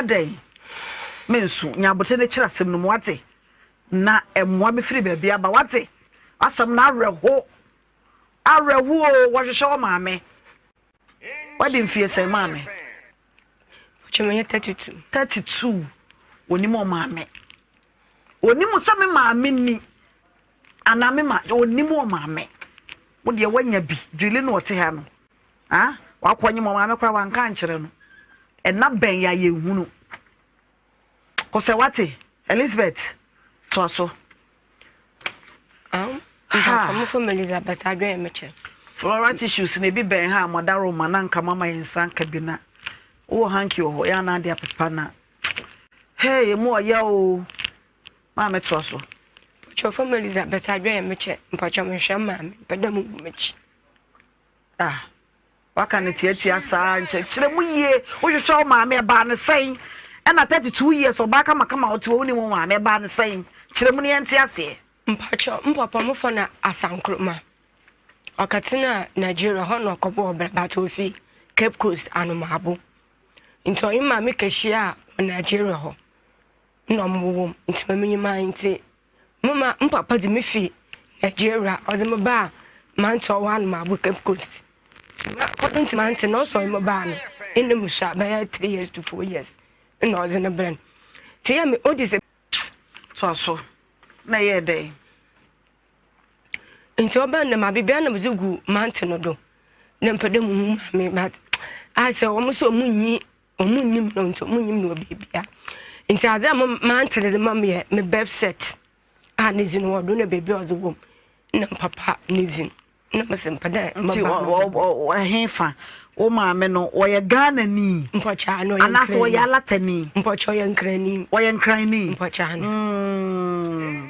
Adɛn? Mensu. Nya aboterɛ na kyerɛ asɛm no mu, wate? Na mmoa bɛfiri baabi aba, wate? Asɛm no awerɛho. Awerɛho o, wɔhwehwɛ wo maame. Wadi mfie sɛn maame? Ɔkyɛ manyɛ 32. 32. Onim ɔmaame. Onim sɛ me maame ni. Anaa me ma onim ɔmaame. Wo deɛ woanya bi. Julie na ɔte ha no. Ah, wakɔ nyim ɔmaame koraa wanka ankyerɛ no. Ɛna bɛn yɛ a yɛnhunu. Kɔsɛ wate Elizabeth toa so. Um, ha. Mo Elizabeth adwene me kyɛ. Floral tissues na ebi bɛn ha a mɔdaro ma na nka mama yɛn nsa nka bi na wowɔ hanky wɔ hɔ yɛ anaa de apepa na hey emu ɔyɛ o maame toa so. Mpɔkyɛ fam Elizabeth adwene me kyɛ mpɔkyɛ mehwɛ maame mpɛ dɛ mo gu m'akyi. Ah. Waka no tiatia saa nkyɛ kyerɛ mu yie wohwehwɛ wo maame ɛbaa no sɛn ɛna 32 years ɔbaa kamakama ɔte hɔ wonim wo maame ɛbaa no sɛn kyerɛ mu ne yɛnte aseɛ. Mpakyɛw mpapa mo fa no Asankroma ɔkɛtena Nigeria hɔ na ɔkɔbɔɔ bra but ofi Cape Coast Anomaabo nti ɔnye maame kɛhyiaa wɔ Nigeria hɔ na ɔmo wowɔ mu nti ma menye maa nti Mo ma mo papa dze me fi Nigeria ɔdze me baa Mantse ɔwɔ Anomabo Cape Coast. Makɔdo ntsi Mantse na ɔsɛ ɔnye me baa no nna musua bɛyɛ 3 years to 4 years nna ɔdze no brɛ no. Ntsi yɛ me odi sɛ. Toa so, na ɛyɛɛ dɛn? Ntsi ɔbaa no dɛm aber biara na medze gu Mantse no do na mepɛ dɛ muhu maame but ayɛ sɛ wɔn sɛ wɔn nnyi Ɔmo nnim no nti ɔmo nnyim no wɔ beebia. Nti adze a m'antse dze ma me yɛ me birth cert a ne dzin wɔ do na beebi a ɔdze wɔ mu na me papa ne dzin na mese mepɛ dɛ Nti ɛhefa wo maame no ɔyɛ Ghanani Mpɔkyɛ ano ɔyɛ anaasɛ ɔyɛ Alatani? Mpɔkyɛ ɔyɛ Nkrani. Ɔyɛ Nkrani. Mpɔkyɛ ano.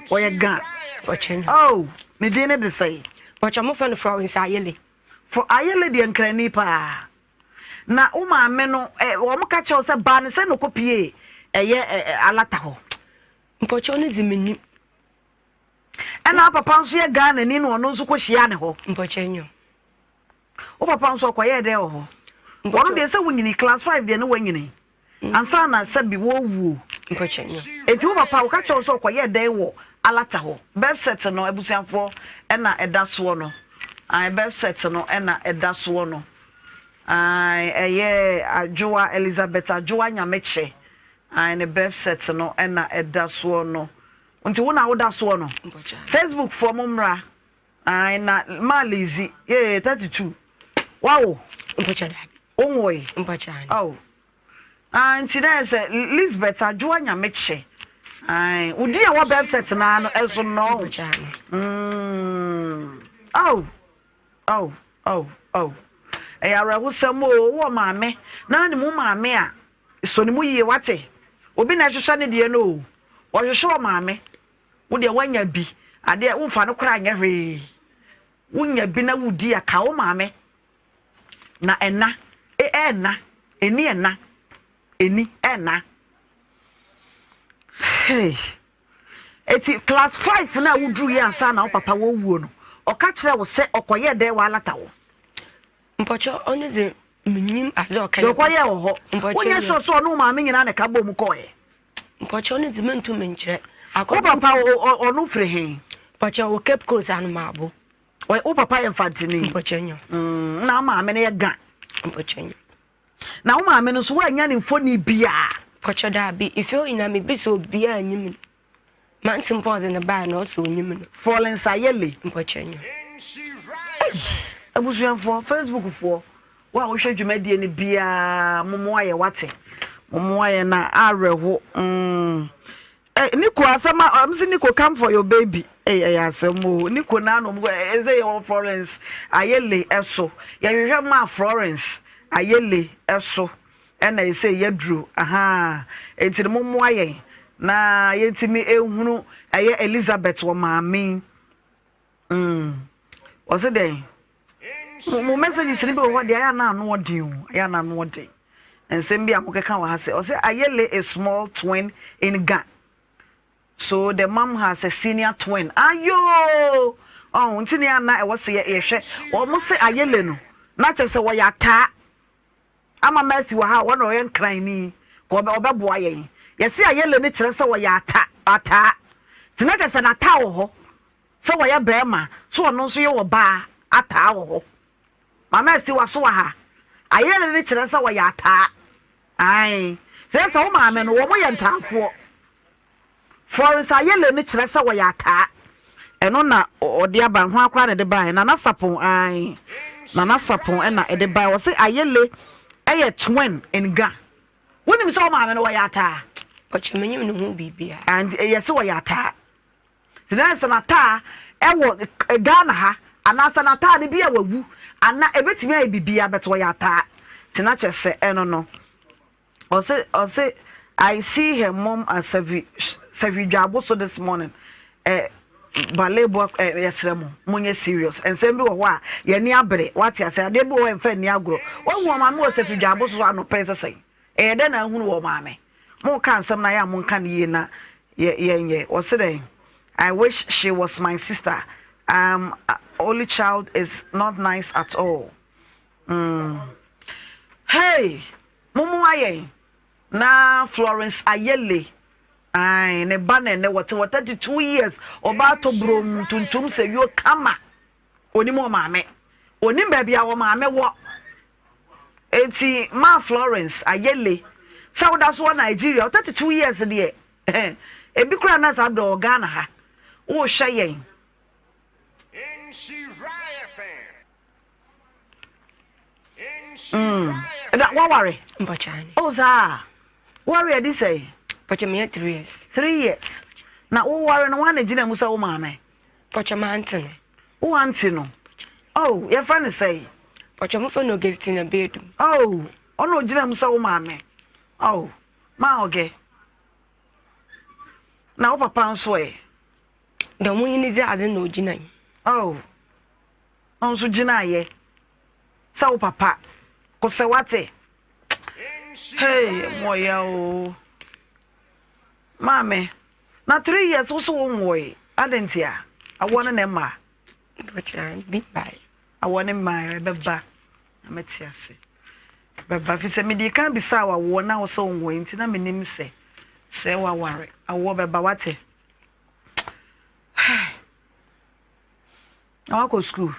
Ɔyɛ Ga. Mpɔkyɛ Oh, ne din ne de sɛn? Mpɔkyɛ mo fɛ no Florence Ayele. For Ayele deɛ Nkrani paa. Na wo maame no ɛ wɔn ka kyerɛ wo sɛ baa ne sɛ na ɔkɔ pie ɛyɛ ɛ alata hɔ. Mpɔkyɛw no dze mennim. Ɛna papa nso yɛ Ghana ni na ɔno nso kɔ hyia ne hɔ. Mpɔkyɛw nyo. Wo papa nso ɔkɔyɛɛ dɛn wɔ hɔ? Ɔno deɛ sɛ wonyini class five deɛ ne wanyini. Ansa na sɛbi wɔrewuo. Enti wo papa woka kyerɛ wo sɛ ɔkɔyɛɛ dɛn wɔ alata hɔ? Birth cert no abusuafoɔ ɛna ɛda soɔ no. Ae birth cert no ɛna ɛda soɔ no. Ae ɛyɛ Adwoa Elizabeth Adwoa Nyamekyɛ. Ae ne birth cert no ɛna ɛda soɔ no. Nti wo na woda soɔ no? Facebook foɔ mo mmra. Ae na maa Lizzy yee 32. Wawo? Mpɔkyɛ daabi. Wonwoe? Mpɔkyɛ ane. Oh. Ah, nti na yɛ sɛ Lisbeth Adwoa Nyamekye. Ae, wo din a ɛwɔ birth cert naa no ɛso nnɔɔ. Mm. Oh, oh, oh, oh. Ɛyɛ awerɛhosɛm o, wowɔ maame na ne mu maame a sɔ ne mu yie wate. Obi na ɛhwehwɛ ne deɛ no o. Ɔhwehwɛ wɔ maame. Wo deɛ woanya bi, adeɛ womfa no koraa nyɛ hwee. Wonya bi na wodi a ka wo maame. Na ɛna, e ɛna, ɛni ɛna, ɛni ɛna. Hey. Eti class 5 na woduru yɛ ansa na wo papa wɔwuo no, ɔka kyerɛ wo sɛ ɔkɔyɛ dɛn wɔ alata wo? Mpɔkyɛ ɔno dze menyim adze ɔkɛyɛ. Deɛ ɔkɔyɛ wɔ hɔ. Wonyɛ sure sɛ ɔne wo maame nyinaa na ɛka bɔ mu kɔɔɛ? Mpɔkyɛ ɔno dze mentum nkyerɛ. Wo papa ɔno firi he? Mpɔkyɛ ɔwɔ Cape Coast Anomaabo. Wo papa yɛ Mfantini? Mpɔkyɛ nyo. Mm, na wo maame no yɛ Ga? Mpɔkyɛ nyo. Na wo maame no nso woannya ne mfoni biaa? Mpɔkyɛ daabi, ife hɔ nyinaa mebisa obiaa nnyim no. Mantse mpo a ɔdze no bae no ɔse onyim no. Florence Ayele. Mpɔkyɛ nyo. Ei! Abusuafoɔ, Facebook foɔ, wo a wohwɛ dwumadie no biaa momoa yɛ wate, momoa yɛ na awerɛho mm. Eh, Nico asɛm a ɔm sɛ Nico come for your baby. Eh, ɛyɛ asɛm o. Nico na na ɔm ɛsɛ yɛ wɔ Florence Ayele ɛso. Yɛhwehwɛ maa Florence Ayele ɛso ɛna ɛsɛ yɛduro. Aha. Enti no mommoa yɛn na yɛntumi ehunu ɛyɛ Elizabeth wɔ maame. Mm. Ɔse dɛn? Mo mo messages no bi wɔ hɔ deɛ ayɛ na ano ɔden o, ayɛ na ano ɔden. Nsɛm bi a mokeka wɔ ha sɛ ɔse Ayele a small twin in Ga. So the mom has a senior twin. Ayoo! Ɔho nti ne ana ɛwɔ sɛ yɛhwɛ. Wɔn se Ayele no na kyerɛ sɛ wɔyɛ ataa. Ama Mercy wɔ ha a wɔn na ɔyɛ nkranni. Ka ɔbɛ ɔbɛboa yɛn. Yɛse ayele no kyerɛ sɛ ɔyɛ ata ataa. Nti na kyerɛ sɛ n'ataa wɔ hɔ. Sɛ ɔyɛ bɛɛma, sɛ ɔno nso yɛ ɔbaa, ataa wɔ hɔ. Maame Asti waso wɔ ha. Ayele no kyerɛ sɛ ɔyɛ ataa. Ae. Sɛ sɛ wo maame no, wɔn yɛ ntaafoɔ. Florence Ayele no kyerɛ sɛ wɔyɛ ataa. Ɛno na ɔde aba, hwan koraa na ɛde baeɛ? Nana Sapon, ae. Nana Sapon na ɛde baeɛ. Ɔse Ayele yɛ twin in Ga. Wonim sɛ wo maame no wɔyɛ ataa? Ɔkyɛ menyim ne ho biribiara. And yɛse wɔyɛ ataa. Nti na sɛ n'ataa ɛwɔ Ghana ha anaasɛ n'ataa no bi a wawu ana ɛbɛtumi ayɛ biribiara but wɔyɛ ataa. Nti na kyerɛ sɛ ɛno no. Ɔse ɔse I see her mom at Sɛhwi Sɛhwi Dwaboso this morning eh, Baleboa eh, yɛsrɛ mo monyɛ serious nsɛm bi wɔ hɔ a yɛni abere wate ase adeɛ bi wɔ hɔ ɛmfa nni agorɔ wahu ɔmaame wɔ Sɛhwi Dwaboso so anɔpɛ sɛ sɛn ɛyɛ dɛn na ahunu wɔ ɔmaame mo ka nsɛm na yɛ a monka no yie na yɛ yɛnyɛ ɔse dɛn I wish she was my sister um, only child is not nice at all mm. Hey Mommoa yɛn na Florence Ayele ae ne ba na ɛnɛ wɔte wɔ 32 years ɔbaa tɔ burom tuntum sɛ yuo kama onim ɔmaame onim baabi a ɔmaame wɔ eti ma Florence Ayele sɛ woda so wɔ Nigeria 32 years deɛ ebi koraa na saa berɛ wɔ Ghana ha wohwɛ yɛn. Mm. Na waware? Mpɔkyane. Oh saa. Waware adi sɛn? Pɔkyɛ meyɛ 3 years. 3 years. Na woware no wọn na gyina mu sɛ wo maame? Pɔkyɛ m'ante no. Wo ante no? Oh, yɛfrɛ no sɛn? Pɔkyɛ mofrɛ no Augustina Bedu. Oh, ɔna ogyina mu sɛ wo maame. Oh, ma ɔgɛ. Na wo papa nso ɛ? Dɛ ɔmo nyini dze adze na ogyina yi. Oh. Na nso gyinaeɛ sɛ wo papa kosɛ wate hey mɔya o maame na 3 years wo so wo nwoe adɛn ntia awoɔ no na ɛma awoɔ no mma ɛbɛba na mɛte ase bɛba fi sɛ mede kan bisaa wawoɔ na wo sɛ wo nwoe nti na menim sɛ sɛ waware awoɔ bɛba wate. Na wakɔ sukuu?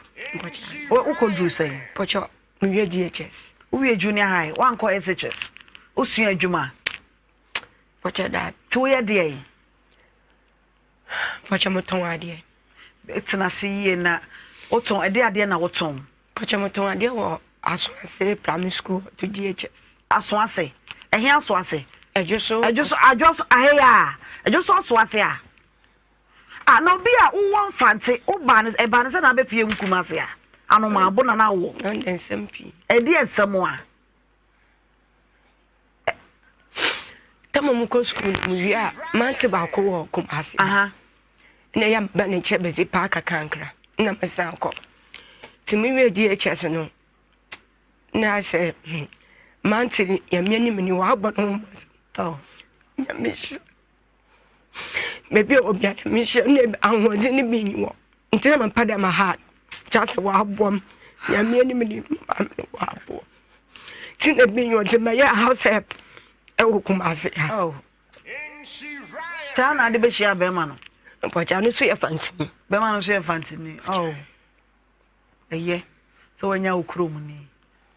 Wokɔ duru sɛn? Pɔkyɛ mewie JHS. Wowie junior high, wankɔ SHS? Wosua adwuma? Pɔkyɛ daabi. Nti woyɛ deɛn? Pɔkyɛ motɔn adeɛ. Tena ase yie na wotɔn, ɛde adeɛ na wotɔn? Pɔkyɛ motɔn adeɛ wɔ Asoase primary school to JHS. Asoase? Ɛhe Asoase? Ɛdwo so. Ɛdwo so, adwo so, aheya, ɛdwo so Asoase a. Ah, na obi a wowɔ Mfantse, wobaa no, ɛbaa no sɛ na abɛpue wo Kumase a, anomaabo na na wowɔ. Na ɔde nsɛm pii. Ɛdeɛ nsɛm a? Tama mu kɔ sukuu no mu wie a, mante baako wɔ Kumase. Aha. Na ɛyɛ ba ne nkyɛn bɛdzi paaka kankra, na mesan kɔ. Nti me wie GHS no, na sɛ hmm, mante Nyame anim ni, wabɔ ne ho mmɔden. Oh. Nyame hyira. Beebi a obiara mehyia no na ahoɔdzen no bi nnyi hɔ ntsi na mepɛ dɛ maha kyerɛ sɛ wɔaboa me Nyame anim ne maame no wɔaboa ntsi na bi nnyi hɔ ntsi mɛyɛ house help ɛwɔ Kumasi ha. Oh. Saa na ade bɛhyia bɛrima no? Mpɔkyɛ no nso yɛ fantini. Bɛrima no nso yɛ fantini. Oh. Ɛyɛ sɛ wanya wo kurom ni.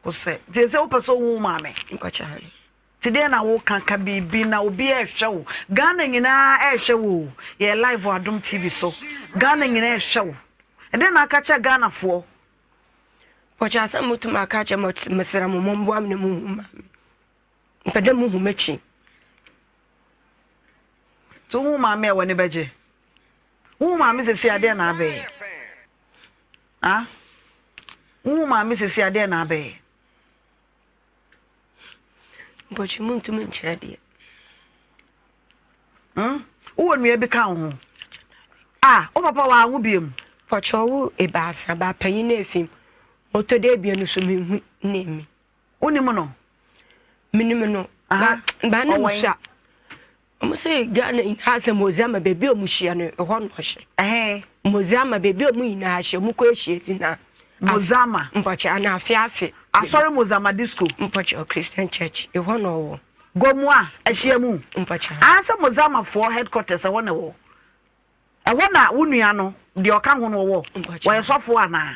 Kosɛ. Nti sɛ wopɛ sɛ wohu wo maame? Mpɔkyɛ ane. Nti deɛn na woka ka biribi na obiaa ɛhwɛ wo Ghana nyinaa ɛhwɛ wo o yɛyɛ live wɔ Adom TV so Ghana nyinaa ɛhwɛ wo ɛdeɛn na aka kyerɛ Ghana foɔ. Pɔkyɛ asɛm motum aka akyerɛ mo mesrɛ mo momboa me na muhu maame mpɛ dɛ muhu m'akyi. Nti wohu maame a w'ani bɛgye? Wohu maame sɛsi a deɛn na abɛyɛ? Ah? Wohu maame sɛsi a deɛn na abɛyɛ? Mpɔkyɛ muntumi nkyerɛ deɛ. Hmm? Wowɔ nua bi ka wo ho? Ah, wo papa wanwo biom? Pɔkyɛ ɔwo ebaasa, baapanyin na efi mu. Ɔtɔ do ebien no so menhu na emi. Wonim no? Menim no. Aha. Ba na Ɔwɔ he? musua. Ɔmo se Ghana nyinaa sɛ Mozama beebi a ɔmo hyia no ɛhɔ na ɔhyɛ. Ɛhe? Mozama beebi a ɔmo nyinaa hyia ɔmo kɔ ahyia dzi na. Mozama. Mpɔkyɛ ana afe afe. Asɔre Mozama disco. Mpɔkyɛ Christian church ɛhɔ na ɔwɔ. Gomoa ahyiamu. Mpakyɛw. Aa sɛ Mozamafoɔ headquarters ɛhɔ na ɛwɔ. Ɛhɔ na wo nua no deɛ ɔka ho no ɔwɔ? Mpakyɛw. Ɔyɛ sɔfoɔ anaa?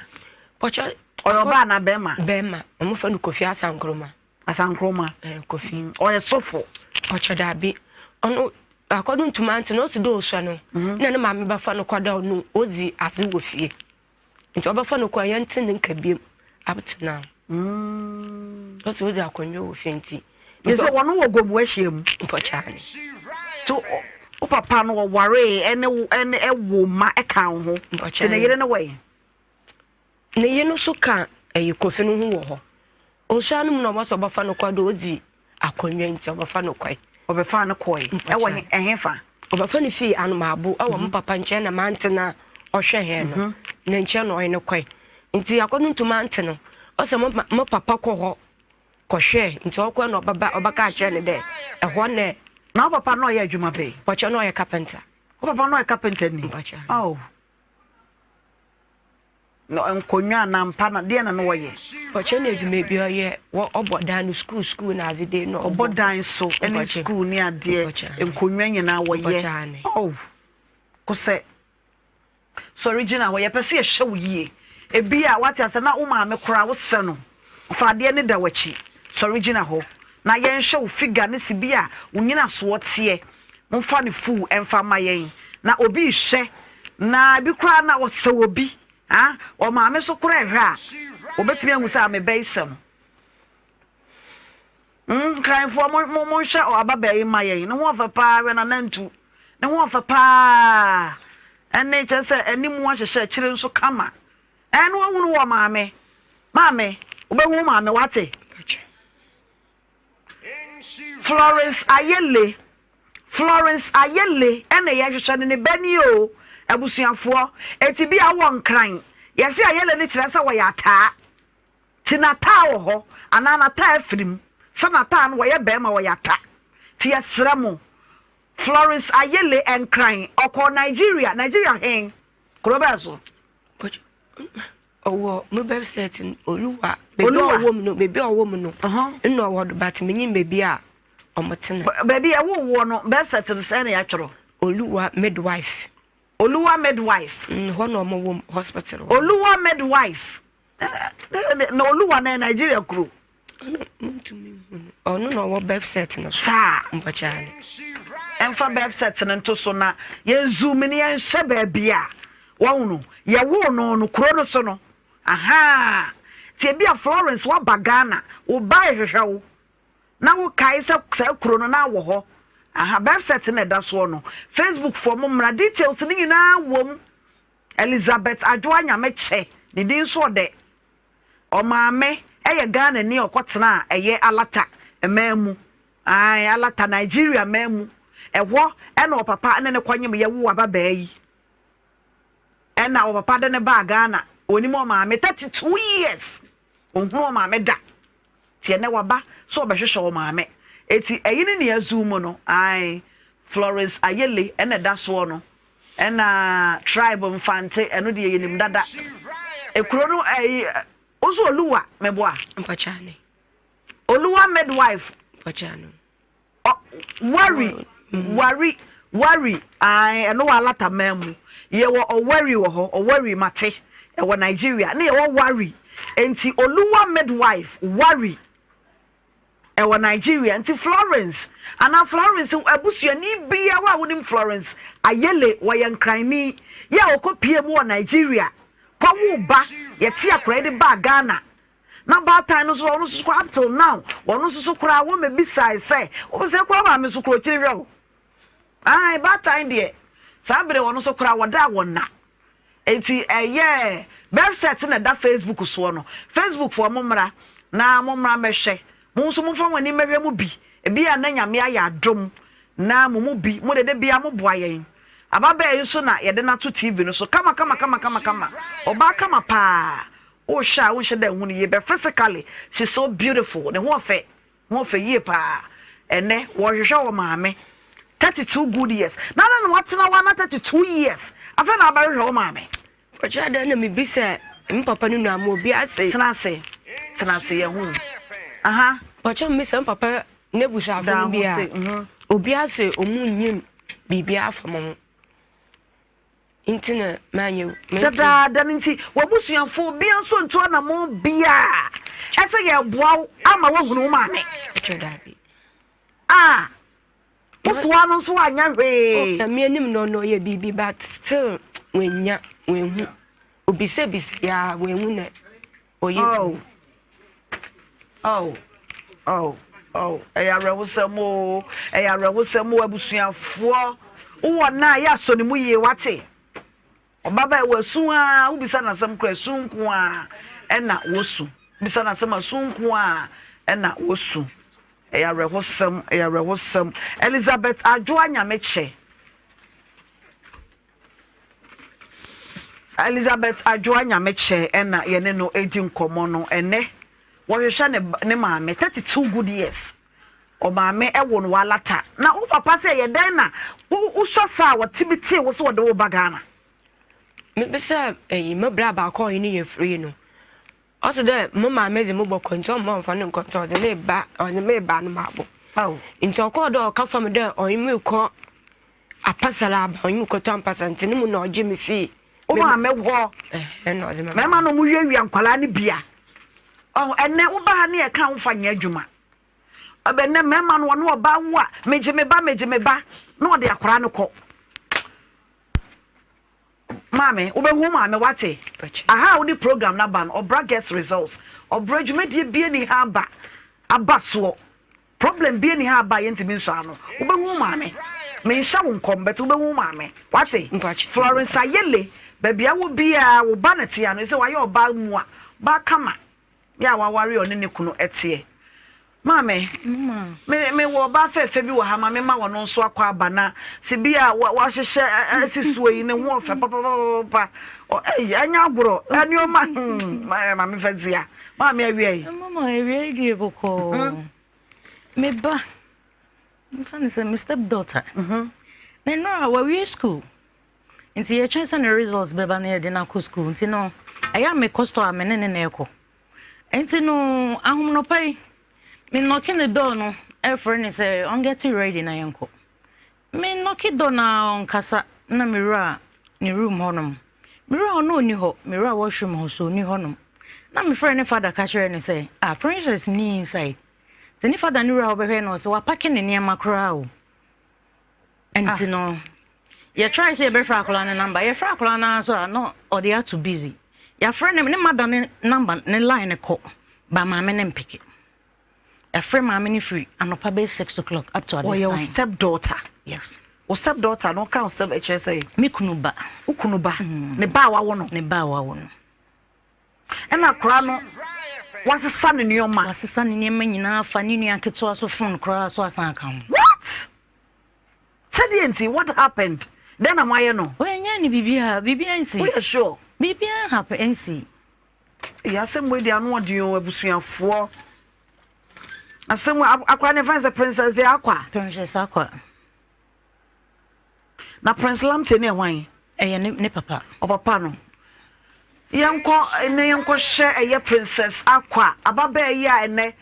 Mpakyɛw. Ɔyɛ ɔbaa anaa bɛrima? Bɛrima. Wɔn fɛ no Kofi Asankroma. Asankroma. Ɛɛ Kofi. Ɔyɛ sɔfo. Mpakyɛw daabi. Ɔno akɔdo ntoma nti na ɔsi dɛ osua no. Na ne maame bɛfa no kɔ dɛ ɔno odzi adze wɔ fie. Nti ɔbɛfa no kɔ a yɛnte ne nka biom up to now. Ɔsi odzi akonnwa wɔ fie nti. Yɛ sɛ wɔn wɔ gomu ahyia mu. Mpɔkyane. To wo papa no wɔwaree ɛne wo ɛne ɛwo ma ɛka wo ho. Mpɔkyane. Ti ne yere no wɔ yi. Ne yere no so ka ɛyi kofi no ho wɔ hɔ. Ɔsua no mu na ɔbɛsɛ ɔbɛfa no kɔ de ɔdzi akonnwa nti ɔbɛfa no kɔe. Ɔbɛfa no kɔe. Ɛwɔ ɛhe fa? Ɔbɛfa no fii Anomaabo ɛwɔ mo papa nkyɛn na mante no a ɔhwɛ hɛn no ne nkyɛn na ɔye no kɔe. Nti akɔdo nti mante no ɔsɛ mo papa kɔ hɔ kɔhwɛɛ nti ɔkɔe na ɔbɛba ɔbɛka akyerɛ no dɛ ɛhɔ na. Na wo papa no ɔyɛ adwuma bɛn? Ɔkyɛ no ɔyɛ carpenter. Wo papa no ɔyɛ carpenter ni? Mpakyɛ. Oh. Na nkonnwa anaa mpa na deɛ na na wɔyɛ. Ɔkyerɛ no adwuma bi ɔyɛ wɔ ɔbɔ dan no sukuu sukuu na adze de na ɔbɔ. Ɔbɔ dan so ɛne sukuu ne adeɛ nkonnwa nyinaa wɔyɛ. Oh kosɛ sɔre gyina hɔ yɛpɛ sɛ yɛhyɛ wo yie ebi a wate asɛ na wo maame koraa wosɛ no fa adeɛ ne da w'akyi sɔre gyina hɔ na yɛnhwɛ wo figure ne si bi a wo nyinasoɔ teɛ momfa ne fuu ɛmfa ma yɛn na obi rehwɛ na ebi koraa na ɔsɛ obi ah ɔmaame so koraa ɛhwɛ a obetumi ahu sɛ ame bɛyi sɛ no mm nkranfoɔ mo mo monhwɛ ababaa yi ma yɛn ne ho ɔfɛ paa hwɛ nanantu ne ho ɔfɛ paa ɛne kyerɛ sɛ anim ahyehyɛ akyire nso kama ɛne wahunu wɔ maame maame wobɛhu maame wate. Florence Ayele Florence Ayele ɛna yɛhwehwɛ no ne ba ni o abusuafoɔ eti bi a wɔ nkran yɛse Ayele no kyerɛ sɛ wɔyɛ ataa ti n'ataa wɔ hɔ anaa n'ataa afiri mu sɛ n'ataa no wɔyɛ bɛrima wɔyɛ ata ti yɛsrɛ mo Florence Ayele nkran ɔkɔɔ Nigeria Nigeria hen kuro bɛɛ so. Ɔwɔ mo website no Oluwa beebi a ɔwɔ mu no beebi a ɔwɔ mu no nna ɔwɔ do but minyim beebi a ɔmo tsena. Beebi a ɛwɔ woɔ no website no sɛn na yɛatwerɛ? Oluwa midwife. Oluwa midwife. Hɔ na ɔmo wɔ mu hospital hɔ. Oluwa midwife na Oluwa na Nigeria kuro. Ɔno na ɔwɔ birth cert no so. Saa. Mpɔkyɛa no. Ɛmfa birth cert no nto so na yɛn zoom ne yɛnhyɛ baabi a wɔn no yɛwoo no no kuro no so no. Ahaa. Ti ebi a Florence waba Ghana, wo ba rehwehwɛ wo na wokae sɛ saa kuro no na wɔ hɔ. Aha, birth cert na ɛda soɔ no. Facebook foɔ mo mmra details no nyinaa wom. Elizabeth Adwoa Nyamekyɛ, ne din nso ɔdɛ. Ɔmaame yɛ Ghanani a ɔkɔtenaa ɛyɛ Alata man mu, ae, Alata, Nigeria man mu. Ɛhɔ na ɔpapa ne no kɔnyem yɛwoo ababaa yi. Ɛna ɔpapa de no baa Ghana. Ɔnim ɔmaame 32 years. Ɔnhunu ɔmaame da. Nti ɛnɛ waba sɛ ɔbɛhwehwɛ ɔmaame. Eti ɛyi ne nea zoom no, ae, Florence Ayele ɛna ɛda soɔ no. Ɛna tribe mfante ɛno deɛ yɛnim dada. Ekuro no ɛyi woso Oluwa meboa. Mpakyane. Oluwa midwife. Mpakyane. Wari wari wari ae ɛno wɔ alata man mu. Yɛwɔ ɔwari wɔ hɔ ɔwari mate ɛwɔ Nigeria ne yɛwɔ wari nti Oluwa midwife wari. Ɛwɔ Nigeria nti Florence anaa Florence abusuani biara a wonim Florence Ayele wɔyɛ Nkranni yɛ a ɔkɔ pie mu wɔ Nigeria kɔ wo ba yɛte akora yi de baa Ghana na baatan no nso ɔno nso koraa up till now ɔno nso so koraa wɔn mɛbisae sɛ wɔn sɛ koraa maame nso koraa ɔkyiri hwɛ o ae baatan deɛ saa bere wɔn nso koraa wɔda wɔn na Enti ɛyɛɛ website na ɛda Facebook soɔ no. Facebook foɔ mo mmra na mo mmra mmɛhwɛ. Mo nso momfa mo ani mmɛhwɛ mu bi. Ebia na Nyame ayɛ adom na mo mu bi, mo de da biara mo boa yɛn. Ababaa yi nso na yɛde no ato TV no so kama kama kama kama kama. Ɔbaa kama paa. Wohwɛ a wonhyɛ da nhu no yie but physically she's so beautiful. Ne ho ɔfɛ. Ho fɛ yie paa. Ɛnɛ wɔhwehwɛ wɔ maame 32 good years na na na watena hɔ ana 32 years afei na abɛhwehwɛ wɔ maame. Ɔkyerɛ dɛn na mebisa me papa no nua ma obi ase. Tena ase tena ase yɛ ho aha. Ɔkyerɛ mebisa me papa. n'ebusuafo no bi a, obiara se ɔmo nnyim biribiara fa mo ho. Nti na manyɛ Dadaada no nti, w'abusuafo obiara nso ntu anammɔn biara ɛsɛ yɛboa wo ama woahunu wo maame. A wosoa no nso anyɛ hwee. Na me anim no no ɔyɛ biribi but still wanya wanhu. Obisabisa ya wanhu na ɔyɛ. Oh. Oh. Oh. Oh. Ɛyɛ awerɛhosɛm o. Ɛyɛ awerɛhosɛm o abusuafoɔ. Wowɔ na yɛ asɔ ne mu yie wate. Ɔbabaa wɔ asu a wobisa n'asɛm kora asu nko a ɛna wosu. Bisa n'asɛm asu nko a ɛna wosu. Ɛyɛ awerɛhosɛm, ɛyɛ awerɛhosɛm. Elizabeth Adwoa Nyamekyɛ. Elizabeth Adwoa Nyamekyɛ ɛna yɛne no edi nkɔmmɔ no ɛnɛ. Wɔhwehwɛ ne ne maame 32 good years. Ɔmaame ɛwo no walata. Na wo papa sɛ ɛyɛ dɛn na wosɔ saa a wɔte bi tee wo sɛ wɔde wo ba Ghana? Mebisa ɛyi me bra baako a ɔnye no yɛ free no. Ɔse dɛ mo maame dze mo bɔkɔ ntsi ɔmma ɔmmfa no nkɔ ntsi ɔdze me ba ɔdze me ba no mabo. Ntsi ɔkɔɔ dɛ ɔka fa me dɛ ɔnye me kɔ apasar aba ɔnye me kɔtɔ ampasar ntsi no mu na ɔgye me fii. Wo maame hɔ. Ɛhɛn na ɔdze me ba. Mɛma no ɔmo wiawia nkwadaa no bia. Ɔho ɛnɛ woba ha ne yɛka wo fa nyɛ adwuma. Ɛnɛ mɛma no ɔne ɔbaa wo a megye me ba megye me ba na ɔde akwadaa no kɔ. Maame, wobɛhu maame wate. Aha a wode program no aba no, ɔbra guest results. Ɔbra dwumadie bie ni ha aba aba soɔ. Problem bie ni ha aba a yɛntumi nsɔ ano. Wobɛhu maame. Menhyɛ wo nkɔm but wobɛhu maame. Wate? Florence Ayele, baabi a wɔ biara wo ba na te ano. Sɛ wayɛ ɔbaa mua, baa kama. Yɛ a waware a ɔne ne kunu teɛ. Maame, me me wɔ ɔbaa fɛɛfɛ bi wɔ ha ma me ma wɔn nso akɔ aba na si bi a wahyehyɛ asi soɔ yi ne ho ɔfɛ papapapa ɛyi ɛnyɛ agorɔ ɛnneɛma hmm maame fɛ zia maame awia yi. Mama awia yi deɛ bɔkɔɔ hmm. Me ba nfa ne sɛ me step daughter mhm. na nnora wawie school. Nti yɛtwɛn sɛ ne results bɛba na yɛde no akɔ school nti no ɛyɛ a mekɔ store a me ne ne na ɛkɔ nti no ahomnɔpa yi me nɔke ne door no ɛfrɛ ne sɛ ɔngɛte ready na yɛnkɔ me nɔke door na ɔnkasa na mewura ne room hɔnom mewura hɔ na ɔni hɔ mewura washroom hɔ so ɔni hɔnom na mefrɛ ne father ka kyerɛ ne sɛ ah princess ni inside nti ne father ne wura hɔ bɛhwɛ no sɛ wapake ne nneɛma koraa o Nti ah. no yɛ try sɛ yɛbɛfrɛ akwadaa no number yɛfrɛ akwadaa no ara so a na ɔde ato busy yɛafrɛ ne ne mada ne number ne line kɔ ba maame ne mpeke yɛafrɛ maame no firi anɔpa bɛyɛ 6 o'clock up to at this time. Ɔyɛ wo step daughter. Yes. Wo step daughter no ka wo step ɛkyerɛ sɛ. Me kunu ba. Wo kunu ba. Ne ba a wawo no. Ne ba a wawo no. Ɛna akwadaa no wasesa ne nneɛma. Wasesa ne nneɛma nyinaa fa ne nua ketewa so phone koraa so asan aka ho. What? Sɛdeɛ nti what happened? Dɛn na moayɛ no? Wɔnyɛ ne biribiara, biribiara nsi. Woyɛ sure? Biribiara happen nsi. Ɛyɛ asɛm wei de ano ɔden o abusuafoɔ. Asɛm akwadaa ne fɛn sɛ Princess de Akwa. Princess Akwa. Na Prince Lamptey ne hwan? Ɛyɛ ne ne papa. Ɔpapa no. Yɛnkɔ ɛnɛ yɛnkɔhyɛ ɛyɛ Princess Akwa ababaa yi a ɛnɛ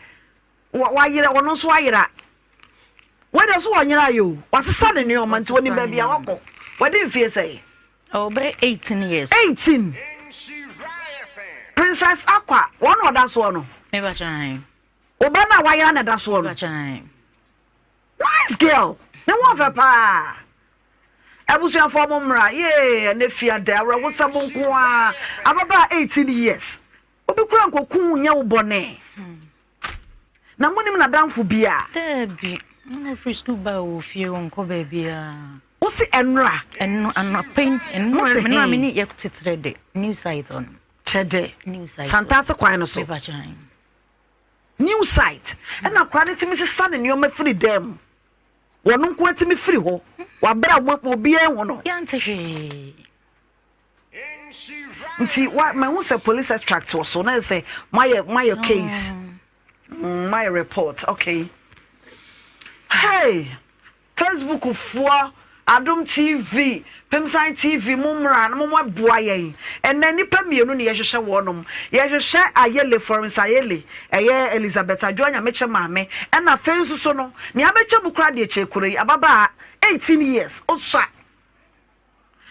wayera ɔno nso ayera. Wei deɛ so wɔnyera ayɛ o. Wasesa ne nneɛma nti onim baabi a wakɔ. Wadi mfie sɛn? Ɔbɛ 18 years. 18. Princess Akwa wɔn na ɔda soɔ no. Meba kyɛn. Ɔba no a wayera na ɛda soɔ no. Meba kyɛn. Nice girl! Ne ho ɔfɛ paa. Abusuafoɔ mo mmra yee ɛnɛ fia dɛ awerɛhosɛm nko ara. Ababaa 18 years. Obi kura nkoku nyɛ wo bɔne. Na monim n'adamfo bi a? Daabi. Na ofiri sukuu ba wɔ fie ɔnkɔ baabiara. Wo se ɛnora? Ɛno anɔpa yi. Ɛnora ɛnora me ne yɛ te Trɛdɛ new site hɔ nom. Trɛdɛ. New site. Santase kwan no so. Mepa kyɛn. New site ɛna akwadaa no tumi sesa ne nneɛma firi dan mu wɔn nko atumi firi hɔ wabere a obiara ehu no. Yɛnte hwee. Nti wa mahu sɛ police extract wɔ so na yɛ sɛ moayɛ moayɛ case moayɛ report okay hey. Facebook foɔ. Adom TV, Pemsan TV mo mmra na mo mmɛboa yɛn. Ɛnnɛ nnipa mmienu na yɛhwehwɛ wɔnom. Yɛhwehwɛ Ayele, Florence Ayele, ɛyɛ Elizabeth Adwoa Nyamekyɛ maame, ɛna afei nso so no, nea abɛtwa mu koraa deɛ Kyekure yi, ababaa 18 years, ɔsua.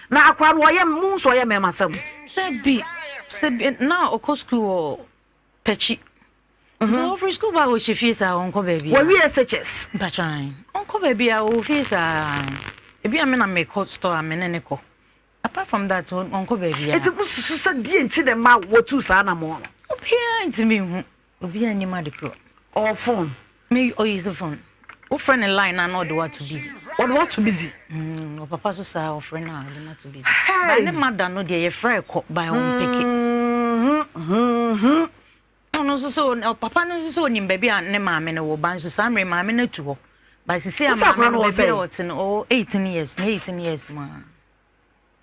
Na akwadaa no ɔyɛ, mo nso ɔyɛ mmarima sɛm. Sɛbi, sɛbi, na ɔkɔ sukuu wɔ Pɛkyi. Nti ɔfiri sukuu ba a ɔhyɛ fie saa ɔnkɔ baabi a. Wawie SHS. Mpatwan. Ɔnkɔ baabi a ɔwɔ fie saa. Ebi a me na mekɔ store a me ne ne kɔ. Apart from that ɔnkɔ baabi a. Nti mo susu sɛ deɛ nti na ɛma wɔtuu saa anamɔn no? Obiara ntumi nhu. Obiara nnim ade korɔ. Ɔwɔ phone? Me ɔuse phone. Wofrɛ ne line na na ɔde wo ato busy. Ɔde wo ato busy? Mm, ɔpapa so saa ɔfrɛ no a ɔde no ato busy. Ba ne mother no deɛ yɛfrɛ kɔ ba ɔmpeke. Ɔno nso sɛ papa no nso sɛ ɔnim baabi a ne maame no wɔ ba nso saa mmerɛ maame no atu hɔ. Ba sisi a maame no baabi a ɔte no ɔwɔ 18 years ne 18 years mu a.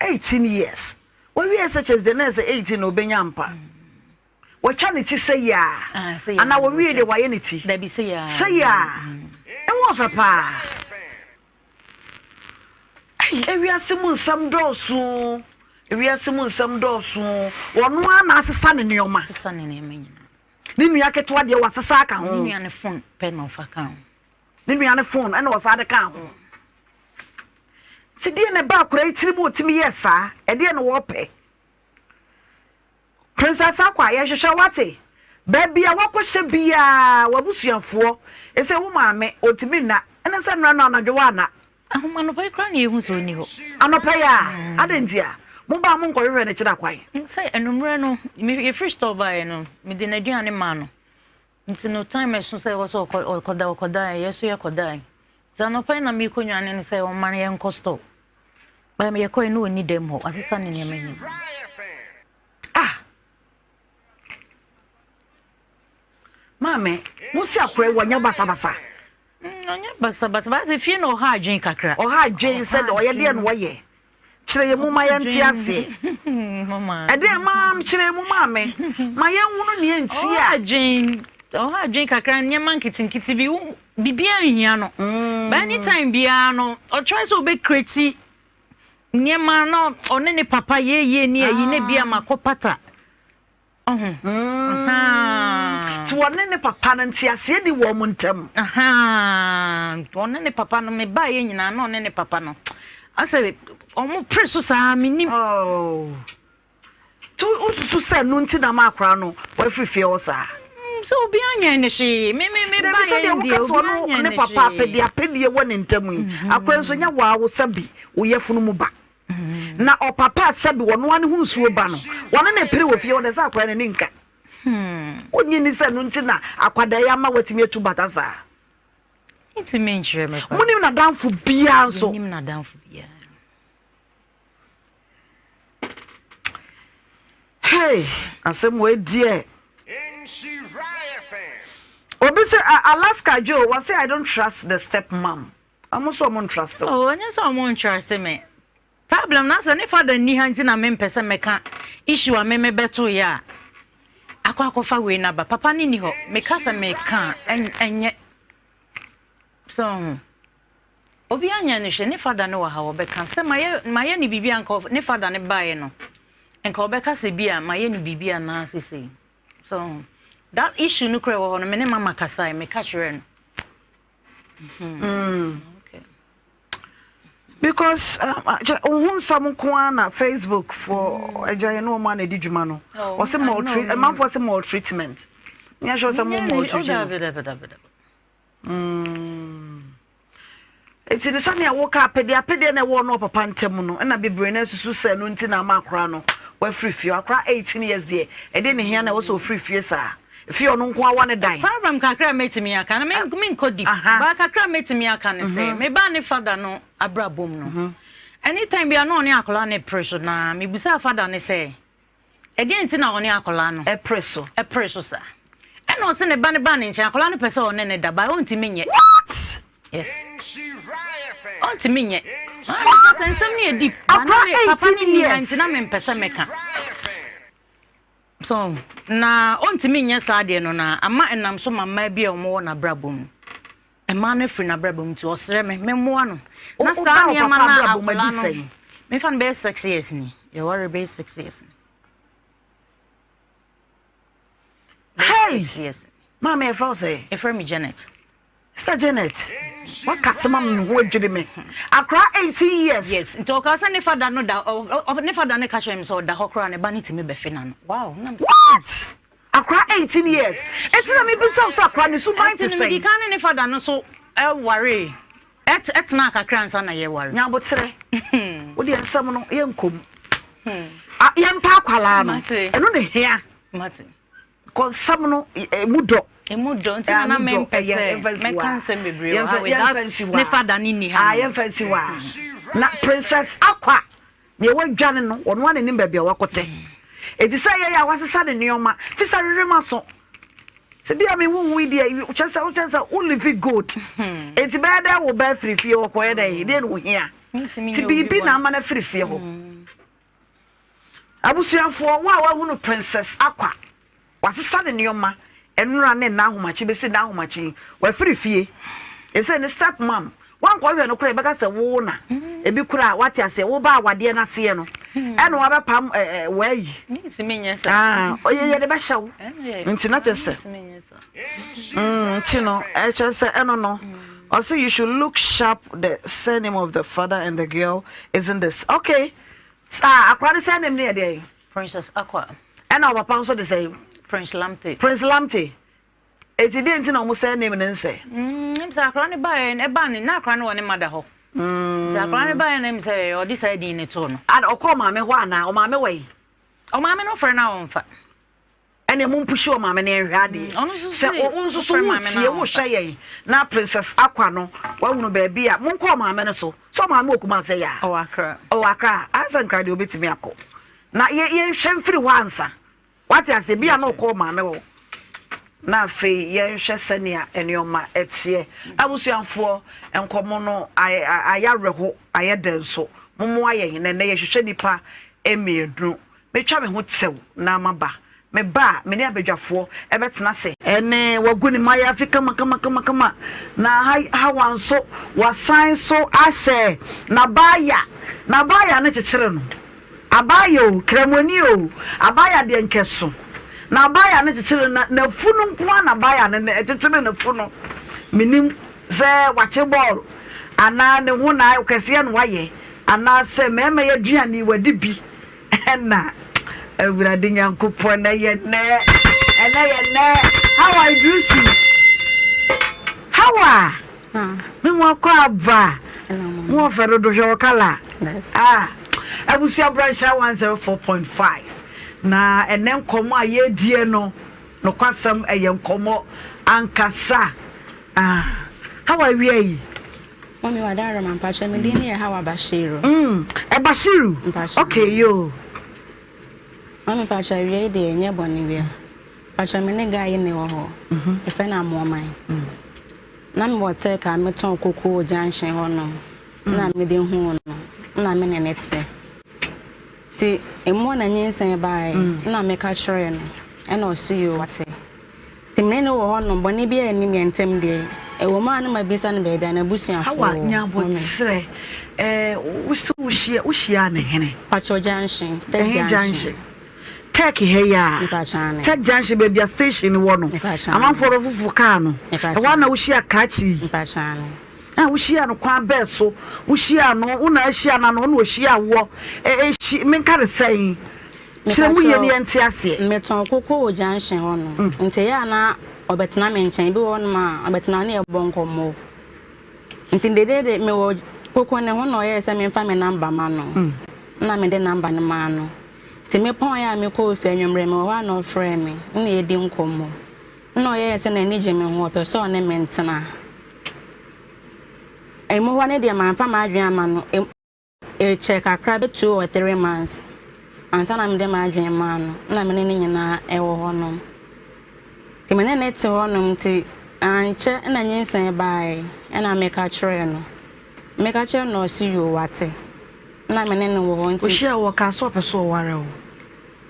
18 years. Wawie SHS deɛ na ɛsɛ 18 na ɔbɛnya mpa. Mm. Watwa ne ti sɛ yaa ah, anaa wɔwie deɛ wayɛ ne ti sɛ yaa ɛho ɔfɛ paa. Ewiase mu nsɛm dɔɔso ewiase mu nsɛm dɔɔso wɔn ara na asesa ne nneɛma. Asesa ne nneɛma nyinaa. Ne nua ketewa deɛ wasesa aka ho. Ne nua ne phone pɛ na ɔfa ka ho. Ne nua ne phone ɛna ɔsa de ka ho. Ti deɛ na ɛba akora yi tiri mu otimi yɛ saa ɛdeɛ na wɔpɛ. Princess Akwa, yɛhwehwɛ wo ate? Baabi a woakɔhyɛ biara, w'abusuafoɔ, ɛsɛ wo maame, ɔntumi nna. Ɛne sɛ nnora no anadwo woanna. Ahom anɔpa yi koraa na yɛhu sɛ ɔnni hɔ. Anɔpa yi a? Adɛn nti a? Mobaa monkɔhwehwɛ no kyerɛ kwan? Sɛ anwummerɛ no, yɛfiri store baeɛ no, mede n'aduane maa no. Nti no time ɛso sɛ ɛwɔ sɛ ɔkɔda ɔkɔdaeɛ, yɛ nso yɛkɔdaeɛ. Nti anɔpa yi na merekɔnwane no sɛ ɔmma no yɛnkɔ store. But yɛkɔe no ɔnni dɛm hɔ, wasesa ne nneɛma nyinaa. Ah! Maame, mo si akora yi wɔnyɛ basabasa. Mm, ɔnyɛ basabasa, baasɛ fie na ɔha adwen kakra. Ɔha adwen sɛ deɛ ɔyɛ deɛ na ɔyɛ. Kyerɛ yɛ mu ma yɛnte aseɛ. Ɛdeɛ maa kyerɛ yɛ mu maame, ma yɛnhunu neɛ nti a. Ɔha adwen, ɔha adwen kakra nneɛma nketenkete bi, biribiara nhia no. Mm. But anytime biara no, ɔtry sɛ ɔbɛkreti nneɛma na ɔne ne papa yɛyie ne ayi ne bia ma kɔ pata. Ɔho. Mm. Nti wɔne ne papa no nteaseɛ di wɔn ntam. Ɔne ne papa no mebaeɛ nyinaa na ɔne ne papa no asɛ ɔmo pere so saa menim. Oh. To wosusu sɛ no nti na ma akora no wafiri fie hɔ saa? Mm, sɛ obi anyɛ ne hwee me me me ba yɛ deɛ obi anyɛ ne hwee. Ne papa apɛdeɛ apɛdeɛ wɔ ne ntam yi. Mm-hmm. Akora nso nyɛ waa wo sɛbi wo yɛfunu mu ba. Mm-hmm. Na ɔpapa sɛbi wɔn ano ho nsuo ba no wɔne ne pere wɔ fie wɔn sɛ akora n'ani nka. Hmm. Wonyi ni sɛ no nti na akwadaa yi ama watumi atu bata saa. Ntumi nkyerɛ me pa. Munim n'adamfo biara nso. Munim n'adamfo biara. Hey, asɛm wei deɛ. Obi sɛ Alaska Joe wɔsɛ I don't trust the step mom. Ɔmo nso ɔmo ntrust wo. Oh, ɛnyɛ sɛ ɔmo ntrust me. Problem na sɛ ne father nni ha nti na mempɛ sɛ mɛka issue a me mebɛto yɛ a akɔ akɔfa wei naba. Papa ne nni hɔ. Meka sɛ meka a ɛnyɛ. So ho. Obi anyɛ no hwɛ ne father no wɔ ha ɔbɛka sɛ mayɛ mayɛ no biribi a nka ne father no baeɛ no nka ɔbɛka sɛ bi a mayɛ no biribi anaa sesei so that issue no kora ɛwɔ hɔ no me ne mama kasae meka kyerɛ no mm. okay. because um, uh, ohun nsɛm nko ara na facebook for agya yɛn ne wɔn a na edi dwuma no ɔsɛ maltreat ɛmanfoɔ sɛ maltreatment nyɛ sure sɛ mo maltreat Mm. Enti no sɛnea woka apɛdeɛ apɛdeɛ na ɛwɔ ɔno ɔpapa ntam no ɛna bebree no asusu sɛ ɛno nti na ama akora no wafiri fie akora 18 years deɛ ɛde ne hia na ɛwɔ sɛ ɔfiri fie saa fie ɔno nko awa ne dan. Problem kakra a mɛtumi aka no menkɔ deep ba kakra a mɛtumi aka ne sɛ mhm. mebaa ne fada no abrabɔ mu no mhm. anytime bia na ɔne akwadaa no pere so na mebusaa fada no sɛ Ɛdeɛn nti na ɔne akwadaa no. Ɛpere so. Ɛpere so saa. Ɛna ɔse ne ba no baa ne nkyɛn, akwadaa no pɛ sɛ ɔne no da, but ɔntumi nyɛ. What? Yes. Ɔntumi nyɛ. What? Sɛ nsɛm no yɛ deep. Akora 18 years. Papa no nni ha nti na mempɛ sɛ meka. So, na ɔntumi nyɛ saa deɛ no na ama ɛnam so ma mmaa bi a wɔwɔ n'abrabɔ mu. Mmaa no afiri n'abrabɔ mu nti ɔsrɛ me memmoa no Wo na wo saa baa wo nneɛma papa no a abrabɔ mu adi akwadaa no sɛn? memfa no bɛyɛ 6 years ni, yɛware bɛyɛ 6 years ni. Bɛyɛ Hey! 6 years. Maame yɛfrɛ wo sɛ? Yɛfrɛ me Janet. Sister Janet, waka asɛm ama me ho adwiri me. Akora 18 years. Yes, nti ɔka sɛ ne fada no da ne fada no ka kyerɛ me sɛ ɔda hɔ koraa ne ba no tumi bɛfe n'ano. Wow, na mesɛ What? Akora 18 years. Eti na mebisa wo sɛ akora ne suban Ɛnti te no medi sɛn? kan ne ne fada no so ɛwaree ɛtenaa kakra ansa na yɛware. Nyaboterɛ. Wo deɛ nsɛm no yɛnkɔ mu. Yɛmpa akwalaa no. Mate. Ɛno na ehia. Mate. Kɔ nsɛm no emu dɔ. Emu dɔ nti na na mempɛ sɛ mɛka nsɛm bebree wɔ ha without ne fada ne nni ha. Yɛmfa nsi hɔ a. Na Princess Akwa nea wadwane no ɔno ara n'anim baabi a wakɔtɛ. Eti sɛ yɛyɛ a wasesa ne nneɛma fisa hwehwɛ ma so. Sɛ bi a me huhu yi deɛ kyɛ sɛ wokyɛ sɛ wo live good. Eti bɛyɛ dɛ wo ba afiri fie hɔ kɔyɛ dɛ deɛ na ohia. Ti biribi na ama no afiri fie hɔ. Abusuafoɔ, wo a woahunu Princess Akwa, wasesa ne nneɛma nnora ne nna ahomakye bɛsi nna ahomakye yi, wafiri fie. Ɛsɛ ne step mom, woankɔhwɛ no koraa yɛbɛka sɛ wo na ebi koraa wate aseɛ, wo ba awadeɛ no aseɛ no, ɛna wabɛpam waayi. Ɔyɛ yɛde bɛhyɛ wo. Nti na kyerɛ sɛ, nti no, ɛkyerɛ sɛ ɛno no. Also, you should look sharp. The surname of the father and the girl isn't this. Okay. Saa akora ne surname ne yɛ deɛ? Princess Akwa. Ɛna ɔpapa nso de sɛ? Prince Lamte. Prince Lamte. Eti deɛ nti na ɔmo surname ne nsɛ? Ɛm sɛ akora ne baeɛ ɛba ne na akora ne wɔ ne mada hɔ. Nti akora ne baeɛ na ɛm sɛ ɔde saa din ne too no. Ada ɔkɔ ɔmaame hɔ anaa? Ɔmaame wɔ yi? Ɔmaame no frɛ no a ɔmfa. Ɛnna mo mpushi ɔmaame no nhwɛ adeɛ. Sɛ wo nso so wotie wohwɛ yɛn na Princess Akwa no wahunu baabi a monkɔ ɔmaame no so. Sɛ ɔmaame wɔ Kumase yɛ a. Ɔwɔ Accra. Ɔwɔ Accra. Ansa nkra deɛ obetumi akɔ. Na yɛnhwɛ mfiri hɔ ansa. Wate aseɛ bi a na ɔkɔ ɔmaame hɔ. Na afei yɛnhwɛ sɛnea nneɛma ɛteɛ. Abusuafoɔ nkɔmɔ no ayɛ awerɛho ayɛ dɛ nso. Mommoa yɛn na ɛnɛ yɛhwehwɛ nnipa mmienu. Metwa me ho tɛw na maba. Meba a, me ne abadwafoɔ bɛtena ase. Ɛne wagu ne mmaayaafi kamakamakamakama, na Hawa nso, wasan nso ahyɛ n'abaya. N'abaya no kyekyere no. Abaya o, kramoni o, abaya deɛ nkɛso. N'abaya no kyekyere no, na n'afu no nko ara n'abaya no na ɛkyekyere n'afu no. Menim sɛ wakye bɔɔl anaa ne ho na kɛseɛ na wayɛ anaasɛ mmarima yi aduane wadi bi. Ɛna Awurade Nyankopɔn ɛnɛ yɛ nɛ, ɛnɛ yɛ nɛ. Hawa Idrisu, Hawa, me mu akɔ aba, mu ɔfɛ dodo hwɛ wɔ kala. Ah, abusua bra nhyira 104.5 na ɛnɛ nkɔmɔ a yɛdie no, nokwasɛm ɛyɛ nkɔmɔ ankasa. Ah, Hawa awia yi. Mummy Wadaroma mpakyɛ me din ne yɛ Hawa Bashiru. Mm, eh, Bashiru. Mpakyɛ. Okay, yo. Mummy mpakyɛ awia yi deɛ ɛnyɛ bɔne bia. Mpakyɛ me ne guy yi na ɛwɔ hɔ. Mhm. Yɛfrɛ no Amoaman. Mm. Na mewɔ tech a metɔn koko wɔ junction hɔ nom. Mm. Na mede huu no. Na me ne ne te. Nti mmoa na nyinsɛn baeɛ. Mm. Na meka kyerɛɛ no. Ɛna ɔse yoo wate. Nti me ne no wɔ hɔ nom, bɔne biara nnim yɛn ntam deɛ, ɛwɔ mu a na mabisa no baabi a n'abusuafoɔ Hawa wɔ. nya aboterɛ eh, wo se wo hyia, wo hyiaa ne hene? Pacho junction, Tech Ɛhe junction. junction? Tech ha yi a? Mepacho ane. Tech junction baabi a station wɔ no, Mepacho ane. amanfoɔ bɛfofo kaa no, Mepacho ɛhɔ a na ane. wo hyia krakye yi? Mepacho ane. Ah, wo hyiaa no kwan bɛɛ so? Wo hyiaa no, wo na ahyia no anaa ɔna ɔhyiaa woɔ? Eh, eh, menka no sɛn? Kyerɛ mu yie na yɛnte aseɛ. Metɔn koko wɔ junction hɔ nom nti ɛyɛ a na ɔbɛtena me nkyɛn ebi wɔ hɔ nom a ɔbɛtena ne yɛbɔ nkɔmmɔ nti dedeede mewɔ koko ne ho na ɔyɛɛ sɛ memfa me namba ma no na mede namba no maa no nti mepɔn a mekɔɔ fie anwummerɛ mewɔ hɔ a na ɔfrɛɛ me na yɛdi nkɔmmɔ na ɔyɛɛ sɛ n'ani gye me ho ɔpɛ sɛ ɔne me ntena emu hɔ no deɛ mamfa m'adwene ama no. Ekyɛr kakra bɛ two or three months ansa na mede m'adwen maa no na me ne no nyinaa wɔ hɔnom. Ntsi me ne no tse hɔnom ntsi annkyɛ na nyinsɛn bae na meka kyerɛɛ no. Meka kyerɛɛ no na ɔse yoo ɔatse. Nna me ne no wɔ hɔ ntsi. Ohyiaa wo ɔkaa sɛ ɔpɛ sɛ ɔware wo?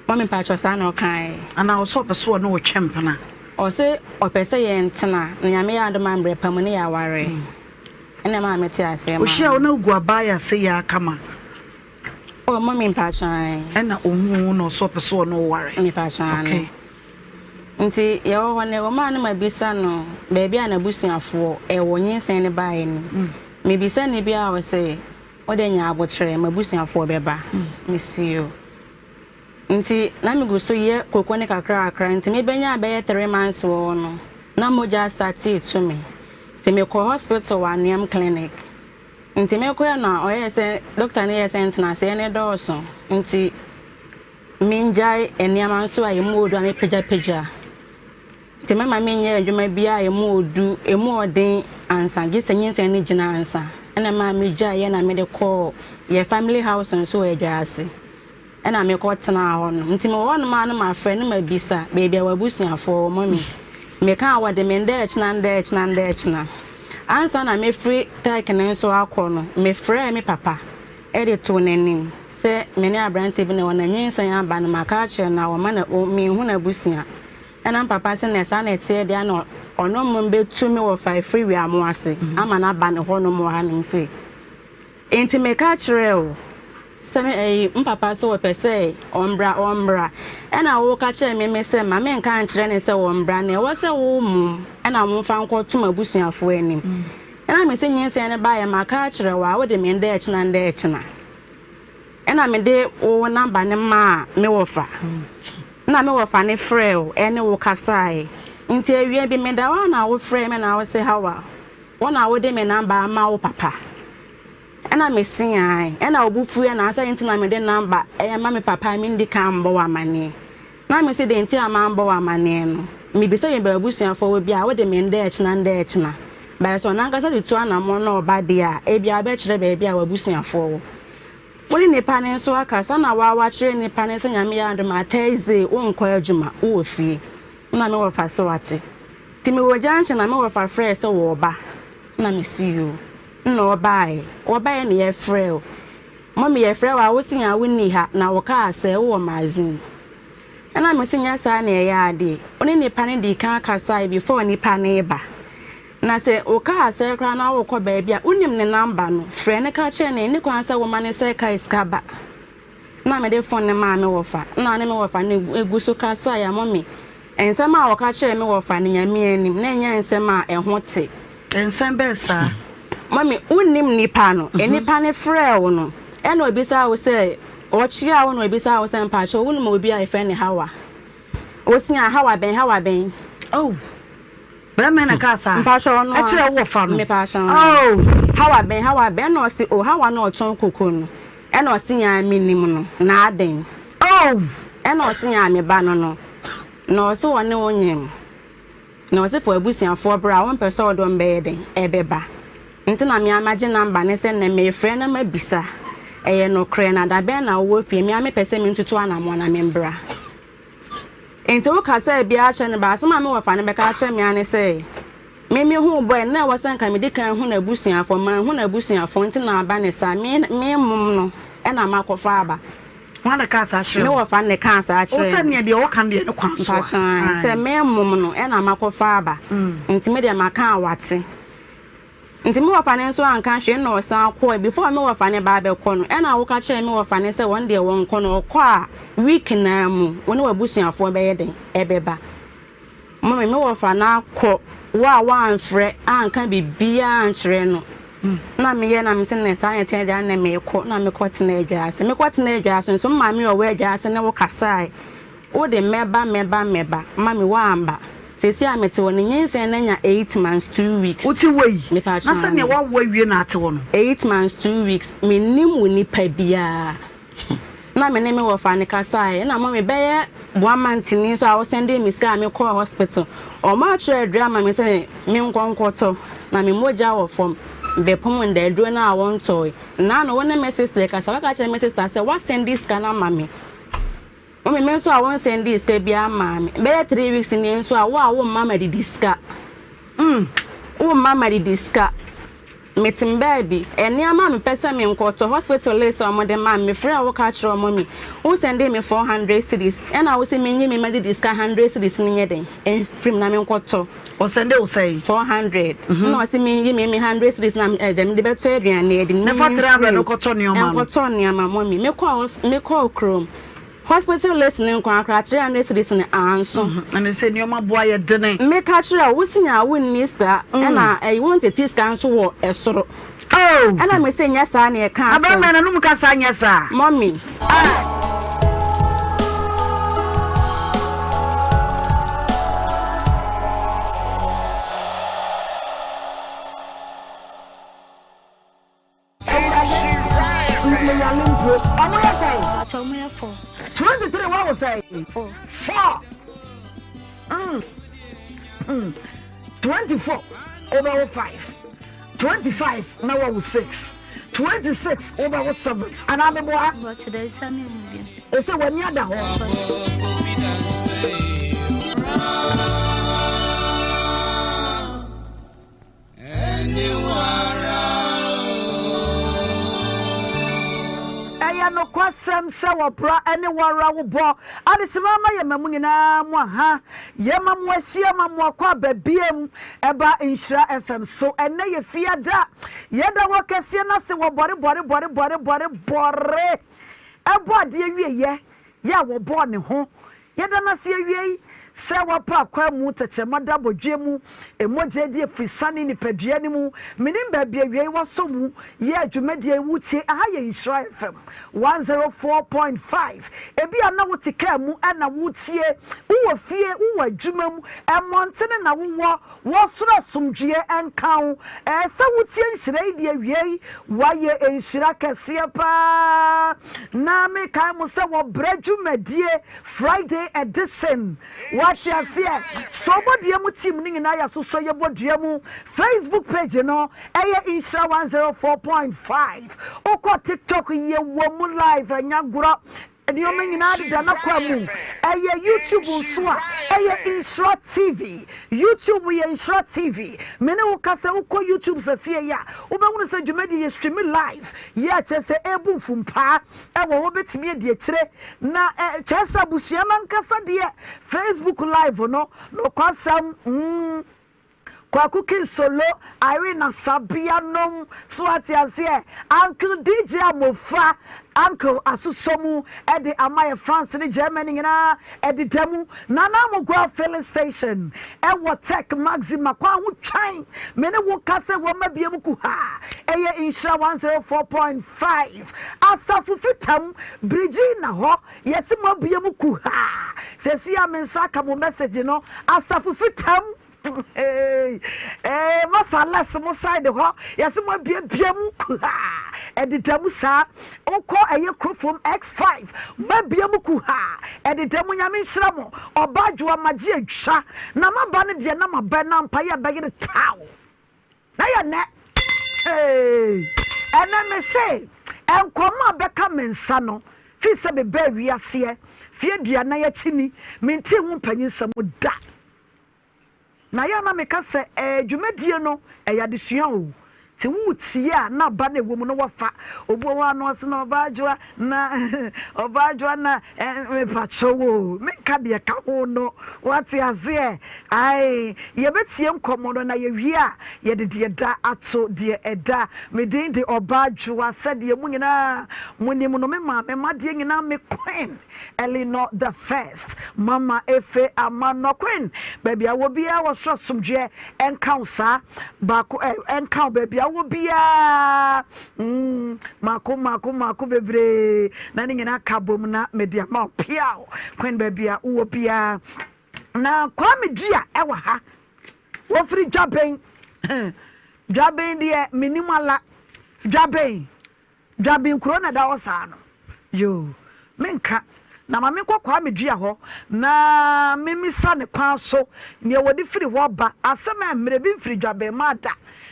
Mummy mpakyɛw saa na ɔkae. Anaa ɔsɛ ɔpɛ sɛ ɔne wo twe mpena? Ɔse ɔpɛ sɛ yɛntena na Nyame yɛ adom a mbrɛ pa mu ne yɛaware. Ɛna ɛmaa mete aseɛ maa Ohyia wo no. na wogu abaya sei ara kama. Oh mummy mpakyɛ ae. Ɛna ohuu wo na ɔse ɔpɛ sɛ ɔne wo ware. Mepakyɛ aane. Okay. Nti yɛwɔ hɔ no ɛwɔ mu a na mabisa no baabi a n'abusuafoɔ ɛwɔ nyinsɛn no baeɛ no. Mebisa no bi a ɔse wode nya aboterɛ m'abusuafoɔ bɛba. Mese yoo. Nti na megu so yɛ koko no kakrakra nti mebɛnyaa bɛyɛ 3 months wɔ hɔ no na mogya startee tu me. Nti mekɔɔ hospital wɔ Anuam clinic. Nti mekɔɛ no a ɔyɛɛ sɛ doctor no yɛɛ sɛ ntenaseɛ no dɔɔso nti mengyae nneɛma nso a ɛmu ɔdu a mepagyapagya. Nti mɛma menyɛ adwuma biara a ɛmu ɔdu, ɛmu ɔden ansa gye sɛ nyinsɛn no gyina ansa. Ɛna ɛmaa megyaeɛ na mede kɔɔ yɛ family house nso wɔ Adwaase. Ɛna mekɔ tenaa hɔ nom. Nti mewɔ hɔ nom a na mafrɛ na mabisa baabi a w'abusuafoɔ wɔ mummy. Meka a wɔde me ndɛɛkyena ndɛɛkyena ndɛɛkyena. Ansa na mɛfiri Turkey no nso akɔ no, mefrɛɛ me papa de too n'anim sɛ me ne aberanteɛ bi na ɛwɔ na nyinsɛn aba no maka akyerɛ no a ɔma na menhu n'abusua. Ɛna me papa se nɛ saa na ɛteɛ deɛ a na ɔno mmom bɛtu me wɔfa afiri Wiamoase ama no aba ne hɔ nom wɔ hanom sei. Enti meka kyerɛɛ wo sɛ me ɛyi me papa sɛ ɔpɛ sɛ ɔmbra ɔmbra ɛna woka kyerɛɛ me me sɛ ma menka nkyerɛ no sɛ ɔmbra na ɛwɔ sɛ wo mom ɛna momfa nkɔto m'abusuafoɔ anim ɛna mese nyinsɛn no baeɛ maka akyerɛ wo a wode me ndɛɛkyena ndɛɛkyena ɛna mede wo namba no maa me wɔfa na me wɔfa no frɛɛ wo ɛne wo kasaeɛ nti awia bi meda hɔ a na wofrɛɛ me na wose Hawa Wo na wode me number ama wo papa. Ɛna me se ae. Ɛna wo bo fuiɛ na asɛ nti na mede number ɛma me papa a mendi kan mbɔ wo amaneɛ. Na me se deɛ nti a mambɔ wo amaneɛ no, mebisa me baabusuafoɔ wɔ bi a wode me ndɛɛkyena ndɛɛkyena. But sɛ ɔno ankasa tutu anamɔn na ɔba deɛ a, ebia ɔbɛkyerɛ baabi a w'abusuafoɔ wɔ. Wo ne nipa no nso akasa na woa wakyerɛ nipa no sɛ Nyame yɛ adom a Thursday wonkɔ adwuma, wowɔ fie. Ɛna me wɔfa se wate. Nti mewɔ junction na me wɔfa frɛɛ sɛ wɔɔba na me se yoo nna ɔbaeɛ wɔbaeɛ na yɛfrɛɛ wo mummy yɛfrɛ wo a wo se a wo nni ha na wo kaa sɛ wo wɔ magazine ɛna me se nyɛ saa na ɛyɛ adeɛ wo ne nipa no dii kan kasaeɛ before nipa no reba na sɛ wo kaa sɛ koraa na wokɔ baabi a wonim ne number no frɛ no ka kyerɛ no ɛnni kwan sɛ woma no sɛ kae sika ba. na mede fon no maa me wɔfa na ɔne me wɔfa no gu so kasae a mummy, nsɛm a ɔka kyerɛɛ me wɔfa no Nyame anim na ɛnyɛ nsɛm a ɛho te. Nsɛm bɛn saa? Mummy, wonnim nipa no, nipa no frɛɛ wo no ɛna obisaa wo sɛ, ɔkyeaa wo na obisaa wo sɛ mpakyɛw wonim obi a yɛfrɛ no Hawa? Ɔsia, Hawa bɛn, Hawa bɛn? Oh. Bɛrima na kaa saa. Mpakyɛ ɔno a. Ɛkyerɛ wo wɔfa no. Mepakyɛ ɔno. Oh. Hawa bɛn Hawa bɛn ɛna ɔse oh Hawa na ɔtɔn koko no ɛna ɔse yaa me nim no na adɛn. Oh. Ɛna ɔse yaa me ba no no na ɔse ɔne wo nyem na ɔse fa w'abusuafoɔ bra a wompɛ sɛ ɔde wɔn bɛyɛ dɛn ɛbɛba nti na me ara magye number no sɛ nnɛ mefrɛ na mabisa ɛyɛ nokorɛ na dabɛn na wowɔ fie me ara mepɛ sɛ mentutu anamɔn na membra. Enti wo kasaa biara kyerɛ no ba asɛm a me wɔfa no bɛka akyerɛ me ara ne sɛ, me me huu boy no na ɛwɔ sɛ nka medi kan hu n'abusuafoɔ, manhu n'abusuafoɔ nti na aba no saa, me me mmom no ɛna makɔfa aba. Hwan na ɛkaa saa kyerɛɛ Me wo? wɔfa no na ɛkaa saa Wo kyerɛɛ sɛ me. neɛ deɛ ɔka no deɛ ne kwan so a. Mpakyɛ ae, sɛ me mmom no ɛna makɔfa aba, nti me deɛ maka a wate. Nti me wɔfa no nso anka hwee nna ɔsan kɔɔe before me wɔfa no ba abɛkɔ no ɛna woka kyerɛɛ me wɔfa no sɛ wɔn deɛ wɔnkɔ no ɔkɔ a week naa mu wo ne w'abusuafoɔ bɛyɛ dɛn ɛbɛba mummy me wɔfa no akɔ wo a woamfrɛ anka biribiaa ankyerɛ no na meyɛ na mese nɛ saa na ɛteɛ deɛ a nɛ meekɔ na mekɔ tena adwaase mekɔ tena adwaase nso me maame a ɔwɔ adwaase ne wo kasae Wo de mɛba mɛba mɛba mummy woamba Seesei a mete hɔ no nyinsɛn no anya 8 months 2 weeks Wote hɔ yi Mepa na sɛdeɛ kyɛw. woawo awie na ate hɔ no. 8 months 2 weeks mennim wo nipa biara Na me ne me wɔfa no kasaeɛ na mummy bɛyɛ one month ni nso a wo sɛndee me sika a me kɔɔ hospital Ɔmo atwerɛ aduro ama me sɛ menkɔ nkɔtɔ na me mogya wɔ fam bɛpom nda aduro no a wontɔe Naano wo ne me sister kasa woaka kyerɛ me sister sɛ woasɛnde sika no ama me Mummy me nso a wo nsɛndee sika biara mmaa me bɛyɛ 3 weeks nie nso a wo a wo mma madidi sika mm wo mma madidi sika. Mete me baabi. Nneɛma a mepɛ sɛ menkɔtɔ, hospital list a wɔde maa me, mefrɛɛ wo ka kyerɛɛ wɔn me, wo sɛndee me 400 cedis, ɛna wo se menyi me madidi sika 100 cedis no nyɛ dɛn mfiri mu na menkɔtɔ. Ɔsɛndee wo sɛn? 400. Ɛna ɔse menyi me me 100 cedis na ɛdɛ mede bɛtɔ aduane adi no Ne fa 300 no kɔtɔ nneɛma no. Nkɔtɔ nneɛma mɔmi. Mekɔɔ kurom. Hospital list no nko ara koraa 300 cedis no anso. Ɛne sɛ nneɛma bo ayɛ dene. Meka kyerɛ wo, wo se a wonni sika ɛna ɛyi wontete sika nso wɔ ɛsoro. Oh! Ɛna me se nyɛ saa na yɛka asɛm. Abɛɛma na num kasa nyɛ saa. Mummy. Ah! Awurade me yale mpo. Ɔmo yɛ sɛn? Mpakyɛ ɔmo yɛ four. 23 wawo sɛn? Four. Four. Mm. Mm. 24 wobɛwo 5. 25 na wawo 6. 26 wobɛwo 7. Anaa meboa? Mpakyɛ dɛ ɛsa mi mu bi. Ɛsɛ w'ani ada hɔ. Ɛyɛ nokwasɛm sɛ wɔbra ne wo ara wo bɔ adehyema ma yɛma mo nyinaa mo aha yɛma mo ahyia ma mo akɔ aba biam ɛba Nhyira FM so ɛnnɛ yɛ fiada yɛda wɔ kɛseɛ no ase wɔ bɔre bɔre bɔre bɔre bɔre bɔre ɛbɔ adeɛ wieyɛ yɛ a wɔbɔɔ ne ho Yɛda no ase awiei sɛ wapa akwaa mu tɛkyerɛma da bɔdweɛ mu, mogya adi afiri sane nipadua no mu. Menim baabi awiei wasɔ mu yɛ dwumadie yi wotie. Aha yɛ Nhyira FM 104.5. Ebia na wote kaa mu na woretie, wowɔ fie, wowɔ adwuma mu, mmɔntene na wowɔ, wɔ soro asomdwoeɛ nka wo. Ɛɛ sɛ wotie nhyira yi deɛ awiei woayɛ nhyira kɛseɛ paa. Na mekae mo sɛ wɔbrɛ dwumadie Friday edition. Wate aseɛ? So bɔdua mu team no nyinaa yɛasosɔ yɛ bɔdua mu. Facebook page no ɛyɛ Nhyira 104.5. Wokɔ TikTok yɛwɔ mu live ɛnyɛ agorɔ. Nneɛma nyinaa deda n'akwan mu. Ɛyɛ YouTube nso a, ɛyɛ Nhyira TV. YouTube yɛ Nhyira TV. Me ne wo kasa yi, wokɔ YouTube sɛseɛ yi a, wobɛhunu sɛ dwumadie yɛ streami live. Yɛ a kyerɛ sɛ ɛrebu mfumpaa wɔ hɔ, wobɛtumi adi akyire. Na kyerɛ sɛ abusua no ankasa deɛ, Facebook live no, nokwasɛm, mm. Kwaku King Solo, Irene Asabea nom, so wate aseɛ, Uncle DJ Amofa, Uncle asosɔ mu de ama yɛ France ne Germany nyinaa ɛdeda mu, Nana Amogua filling station ɛwɔ Tech Maxima kwan ho twan, me ne wo ka sɛ wɔma bie mu kuhaa, ɛyɛ Nhyira 104.5, Asafo Fitam, Birigyi na hɔ, yɛse mo abue mu kuhaa, sɛsi a me nsa aka mo message no, Asafo Fitam. Hey, eh, masa les mo side hɔ yɛsɛ mo abiabia mu kuhaa ɛdeda mu saa wokɔ ɛyɛ kurofom x5 mo abia mu kuhaa ɛdeda mu nyame nhyira mo ɔba adwoa magye atwa na maba no deɛ na maba na mpa yɛ bɛyere taw na yɛ nɛ hey, ɛnɛ me se nkɔmɔ a bɛka me nsa no fi sɛ mebɛɛ wiaseɛ fie aduanan akyi ni mentee ho mpanyinsɛm da. Na yɛ a na meka sɛ ɛɛ dwumadie no ɛyɛ adesua o, nti woretie a na aba no a ɛwɔ mu no wafa. Obi wɔ hɔ a na ɔse na ɔbaa adwoa na ɔbaa adwoa na ɛɛ mepakyɛw o, menka deɛ ɛka ho no, wate aseɛ? Ae, yɛbɛtie nkɔmmɔ no na yɛwie a yɛde deɛ ɛda ato deɛ ɛda. Me din de Ɔbaa Adwoa sɛdeɛ mo nyinaa monim no, me maame m'adeɛ nyinaa me queen. Eleanor the first, Mama Efe Amanɔ Queen, baabi a wɔ biara wɔ soro asomdwoeɛ nka wo saa, baako ɛ nka wo baabi a wɔ biara, mm, mako mako mako bebree na ne nyinaa ka bom na mede ama wo piaw, Queen baabi a wowɔ biara. Na Kwame Dua ɛwɔ ha, wɔfiri Dwaben, Dwaben deɛ menim ala, Dwaben. Dwaben kuro na ɛda hɔ saa no. Yoo, menka. Na ma menkɔ Kwame Dua hɔ na memmisa ne kwan so deɛ wɔde firi hɔ ba. Asɛm a mmerɛ bi mfiri Dwaben maa da.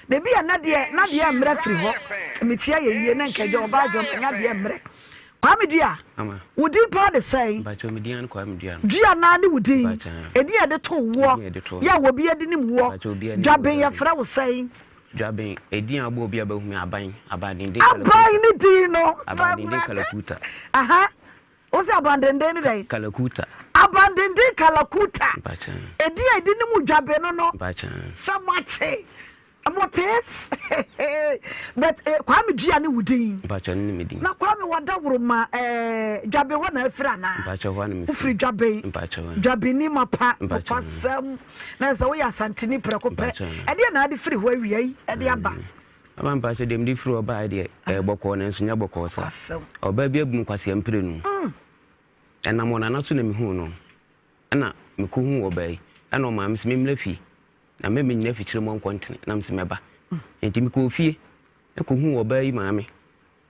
Na ebi a na deɛ na deɛ mmerɛ firi hɔ. Metia yɛ yie na nka agya ɔbaa dwom nya deɛ mmerɛ. Kwame Dua, wo din paa de sɛn? Mpakyɛw, me din ara ne Kwame Dua no. Dua naa ne wo din? Mpakyɛw. Edin a yɛde too woɔ, Edin a yɛde too yɛ a obi de nim woɔ. Mpakyɛw, obiara nim Dwaben Dwaben. yɛfrɛ wo sɛn? Dwaben, edin a wobɔ obi a bɛhu me Aban, Abandenden Kalakuta. Aban ne din no. Abandenden Kalakuta. Aha. Wo sɛ abandenden ne dɛn? Kalakuta. Abandenden Kalakuta. Mpakyɛ. Edin a edin ne mu Dwaben no no. Mpakyɛ. Sɛ moate. Mote but eh, Kwame Dua ne wo din. Mpakyɛ ne me din. Na Kwame wadaworo ma eh, Dwaben hɔ na afiri anaa? Mpakyɛ hɔ na mefiri. Wofiri Dwaben. Mpakyɛ. Dwabeni mapa. Mpakyɛ. Nokwasɛm. Na sɛ woyɛ Asanteni prɛko pɛ. Ɛdeɛ na ade firi hɔ awia yi ɛde aba. Aba mpakyɛ deɛ mede firi hɔ baeɛ deɛ ɛyɛ bɔkɔɔ nanso nyɛ bɔkɔɔ saa. Ɔbaa bi abu me kwasea mprenu. Ɛnam ɔnana so na mehuu no. Ɛna mekɔhuu ɔbaa yi. Ɛna ɔmaa me sɛ memmra fie. Na mɛ mennyina afikyire mmɔ nkɔntene. Na mese mɛba. Enti mekɔɔ fie kɔhuu ɔbaa yi maame.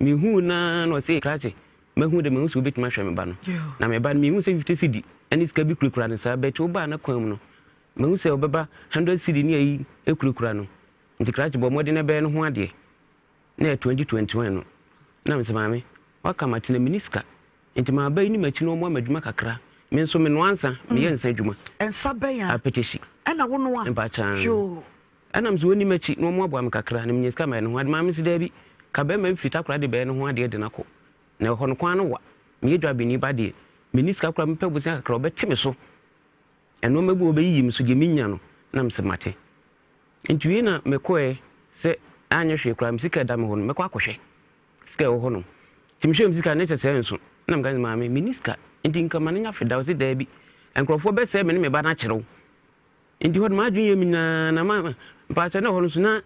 Mehuu no ara na ɔse, Krakye, mahu de mahu sɛ wobɛtumi ahwɛ me ba no. Na me ba no, mehu sɛ 50 cedi ne sika bi kurakura no saa, but wobaa n'akwan mu no, mahu sɛ ɔbɛba 100 cedi ne ayi kurakura no. Nti krakye bɔ mmɔden na bɛyɛ no ho adeɛ. Na ɛyɛ 2021 no. Na mese, maame, waka mate na menni sika. Nti maba yi ne m'akyi na wɔmmoa me adwuma kakra. Me nso menoa nsa, meyɛ nsa adwuma. Nsa bɛn a? Apɛkyɛsi. Ɛna wonoa? Mpakyɛ. Yoo. Ɛna mese wɔnni m'akyi na wɔmmoaboa me kakra na menya sika mayɛ ne ho ade. Maame se daabi, ka bɛrima bi firi Takoradi bɛyɛ ne ho adeɛ de no akɔ. Na ɛhɔ no kwan no wa. Meyɛ dwabeni ba deɛ, menni sika koraa mepɛ bosea kakra ɔbɛte me so. Nnoɔma bi wɔ hɔ ɔbɛyiyi me so deɛ mennya no. Na mese mate. Nti wei na mekɔɛ sɛ anyɛ hwee koraa me sika ɛda me hɔ no mɛkɔ akɔhwɛ sika ɛwɔ hɔ nom. Nti mehwɛɛ me sika no na kyerɛ sɛ ɛnso. Na meka sɛ maame menni sika nti nka ma no nya feda. Ɔse daabi, nkurɔfoɔ bɛsɛe me ne me ba no akyerɛ wo. Nti hɔ no m'adwene yɛ me nyinaa na ma mpakyɛ na hɔ no so na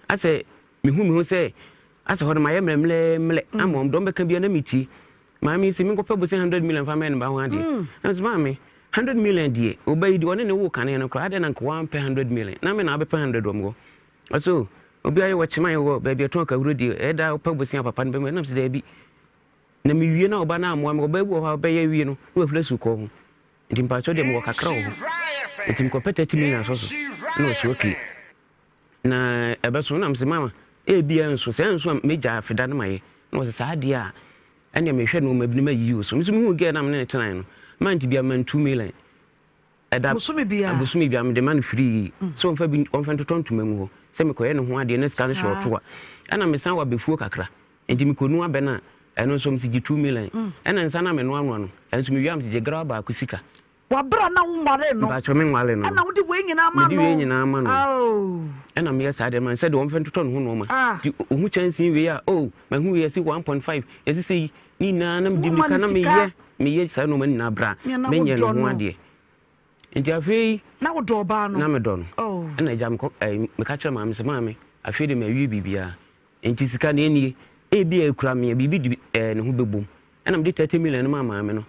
asɛ mehu me ho sɛ asɛ hɔ no mayɛ mmerɛmmerɛmmerɛ mm. ama wɔn dɔm bɛka bia na metie maame yi sɛ menkɔpɛ bose 100 million fa mɛyɛ ne ba ho adeɛ mm. na sɛ maame 100 million deɛ ɔba yi deɛ ɔne ne wo kane no koraa adɛn na nka wampɛ 100 million na me na abɛpɛ 100 wɔ me hɔ ɔsɛ o obi ayɛ wɔkyema yɛ wɔ baabi ɛtɔn kawuro deɛ ɛda wopɛ bose a papa no bɛmu ɛnam sɛ daabi na mewie na ɔba no amoa me ɔba bi wɔ hɔ a ɔbɛyɛ wie no na wafiri asu kɔɔ ho Nti mpakyɛw deɛ mewɔ kakra wɔ hɔ nti mekɔpɛ 30 million asɔ so na ɔsi okay na ɛbɛso na mese mama ebia nso sɛ nso a megya afeda no mayɛ na ɔsɛ saa deɛ a ɛnea mehwɛ nneɛma bi no mayiyi wo so nso mehu girl na mene ne tenae no mante bia man 2 million ɛda bosome bia bosome bia mede ma no free mm. sɛ ɔmfa bi ɔmfa ntotɔ ntoma mu hɔ sɛ mekɔyɛ ne ho adeɛ na sika no hyɛ ɔto a ɛna mesan wɔ abɛfuo kakra Nti mekɔnu abɛ no a, ɛno nso mese gye 2 million. Ɛna nsa no a menoanoa no, ɛno nso mewie a mese gye grawa baako sika. Wɔ berɛ a na wonwaree no. Mpakyɛw menwaree no no. Ɛna wode wei nyinaa ma no. Mede wei nyinaa ma no. Oh. Ɛna meyɛ saa deɛ ma no sɛdeɛ ɔmfa ntotɔ ne ho nnoɔma. Ah. Nti ɔhu kyɛnsee wei a, oh mahu wei yɛse 1.5, yɛse sei, ne nyinaa na mede Woma mmirika no na sika. meyɛ, meyɛ saa nnoɔma no nyinaa berɛ a Nea na menyɛ ne wodɔ ho no. adeɛ. Nti afei. Na wodɔ ɔbaa no. Na medɔ no. Oh. Ɛna agya mekɔ, ɛɛ, meka kyerɛ maame sɛ, maame, afei deɛ mawie biribiara. Enti sika no nie, ebia ekura me a, biribi de ɛɛ ne ho bɛbom. Ɛna mede 30 million no maa maame no.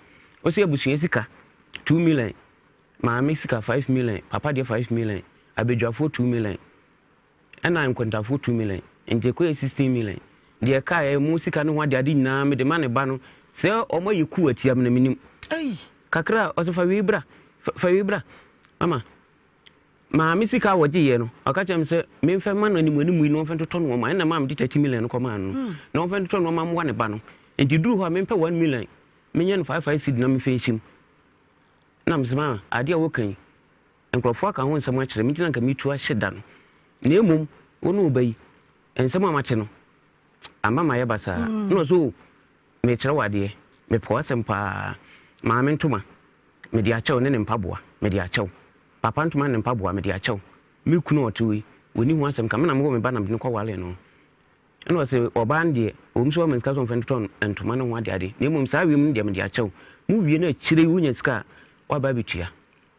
Ɔsɛ abusua sika 2 million, maame sika 5 million, papa deɛ 5 million, abadwafoɔ 2 million, ɛna nkontafoɔ 2 million. Nti ɛkɔyɛ 16 million. Deɛ ɛkaeɛ mu sika no ho adeade nyinaa mede ma ne ba no. Sɛ wɔn ayɛ kuw atia me na menim. Kakra a ɔsɛ fa wei bra, fa wei bra. Mama, Maame sika a wɔgyeeɛ no, ɔka kyerɛɛ me sɛ memfa mma no animuanimu yi na ɔmfa ntotɔ nnoɔma. Ɛnna maa mede 30 million no kɔmaa no no, na ɔmfa ntotɔ nnoɔma mmoa ne ba no. Enti duru hɔ a, mempɛ 1 million, menyɛ no 5 5 cedi na memfa nhyɛ mu. Ɛnna mese, Maa, adeɛ a woka yi, nkurɔfoɔ aka ho nsɛm akyerɛ me nti na anka metu ahyɛ da no. Na mmom, wo ne wo ba yi, nsɛm a mate no, amma mayɛ basaa. Ɛnna ɔse, O, merekyerɛ wo adeɛ, mepɛ w'asɛm paa. Maame ntoma, Mede akyɛ wo ne ne mpaboa, mede akyɛ wo. Papa ntoma ne ne mpaboa, mede akyɛ wo. Me kunu a ɔte hɔ yi, ɔnni ho asɛm ka. Me na mewoo me ba na mede no kɔwaree no. Ɛna ɔse, ɔbaa no deɛ, ɛwom sɛ wama sika sɛ ɔmfa ntotɔ ntoma ne ho adeade, na mmom saa wiem no deɛ mede akyɛ wo. Mowie no akyire yi wonya sika a, woaba abɛtua.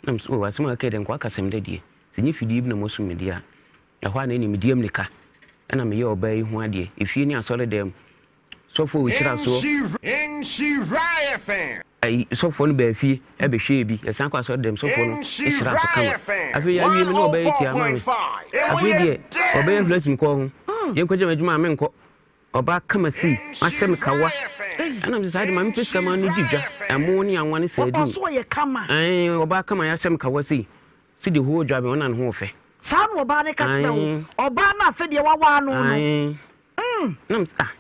Na mese, oh, asɛm a woka yi deɛ, nka woaka asɛm dɛ deɛ. Sɛ ɛnyɛ fidie bi na moasum me deɛ a, ɛhɔ a na ɛnneɛ medi ammirika na meyɛ ɔbaa yi ho adeɛ, efie ne asɔredan mu. Sɔfoɔ a ɔhyira soɔ. Ayi, sɔfoɔ no baa fie bɛhwɛɛ bi. Yɛsan kɔ asɔre dɛm, sɔfoɔ no hyiraa so kama. Afei yɛawie me ne ɔbaa yi tia ama me. Afei deɛ, ɔbɛyɛ hulasim kɔɔ ho. Yɛnkɔgya m'adwuma a menkɔ. Ɔbaa kama sei, wahyɛ me kawa. Ɛna mesɛ saa de ma mepɛ sika ma no di dwa. Ɛmo ne anwa ne sardine. Ɛɛ, ɔbaa kama yɛahyɛ me kawa sei. Si the whole dwa me, ɔna ne ho ɔfɛ. Saa na ɔbaa no ka kyerɛ wo? Ɔbaa no afei deɛ wawaa no no. Na mesɛ ah,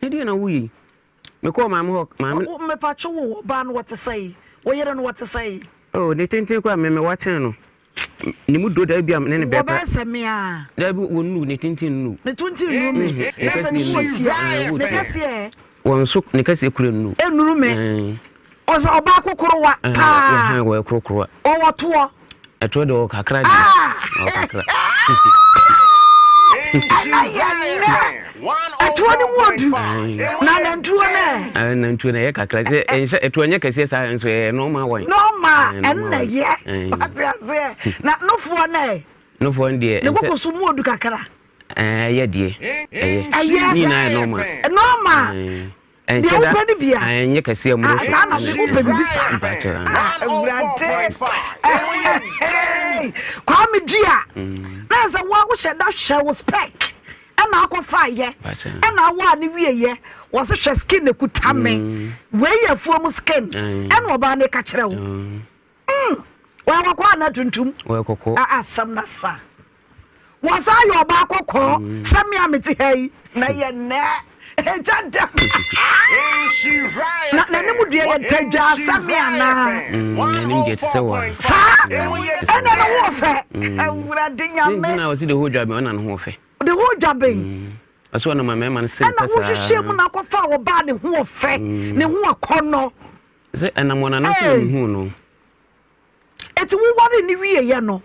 na deɛ na woyɛ yi? Mekɔɔ maame hɔ, maame. Wo mepatwo wo ɔbaa no wɔte sɛn? Wo yere no wɔte sɛn? Oh, ne tenten koraa me mewa kyɛn no. Ne mu duro daabi a ne ne bɛɛ pa. Wɔbɛyɛ sɛ me a. Daabi wɔn nuru ne tenten nuru. Ne tenten nuru me. Ne Na sɛ ne mu wɔ tia. Ne kɛseɛ. Wɔn nso ne kɛseɛ kura nuru. Enuru me. Ɔsɛ ɔbaa kokorowa paa. Wɔyɛ korokorowa. Ɔwɔ toɔ. Ɛtoɔ deɛ ɔwɔ kakra deɛ. Ɔwɔ kakra. Ɛna yɛ nnɛ. Ɛtoɔ no mu odu. Na nantuo no ɛ. Nantuo no ɛyɛ kakra sɛ ɛnhyɛ ɛtoɔ nyɛ kɛseɛ saa nso ɛyɛ normal one. Normal ɛnna yɛ. Wate aseɛ. Na nofoɔ no ɛ. Nofoɔ no deɛ. Ne koko so mu odu kakra. Ɛyɛ deɛ. Ɛyɛ. Ɛyɛ. Ne nyinaa yɛ normal. Normal. Ɛnhyɛ Deɛ da wopɛ no bia. Ɛnyɛ kɛseɛ mmoro so. Saa na me wopɛ biribi saa. Mpakyɛ. Awurade. Kwame Dua. Na sɛ wo a wohyɛ da hwɛ wo spec ɛna akɔfa yɛ ɛna awɔ a ne wie yɛ wɔse hwɛ skin ekuta me wei yɛ afuom skin ɛna ɔbaa ne ka kyerɛ wo. Wɔyɛ kɔkɔɔ anaa tuntum? Wɔyɛ kɔkɔɔ. A asɛm na sa. Wɔsan yɛ ɔbaa kɔkɔɔ mm. sɛ me a mete ha yi na yɛ nnɛ ɛgya dɛm. Na n'anim deɛ yɛ ntadwaa sɛ me anaa? Mm, n'anim deɛ te sɛ wa. Saa ɛna ne ho ɔfɛ. Awurade nyame. Nti na wɔsi de ho dwa bɛn ɔna ne ho ɔfɛ. De ho dwa bɛn. Ɔsɛ ɔnam mmarima no sere kasa. Ɛna wohwehwɛ mu na akɔfa ɔbaa ne ho ɔfɛ ne ho akɔnɔ. Sɛ ɛnam wɔn anan so na mehuu no. Eti wowaree no wieeɛ no,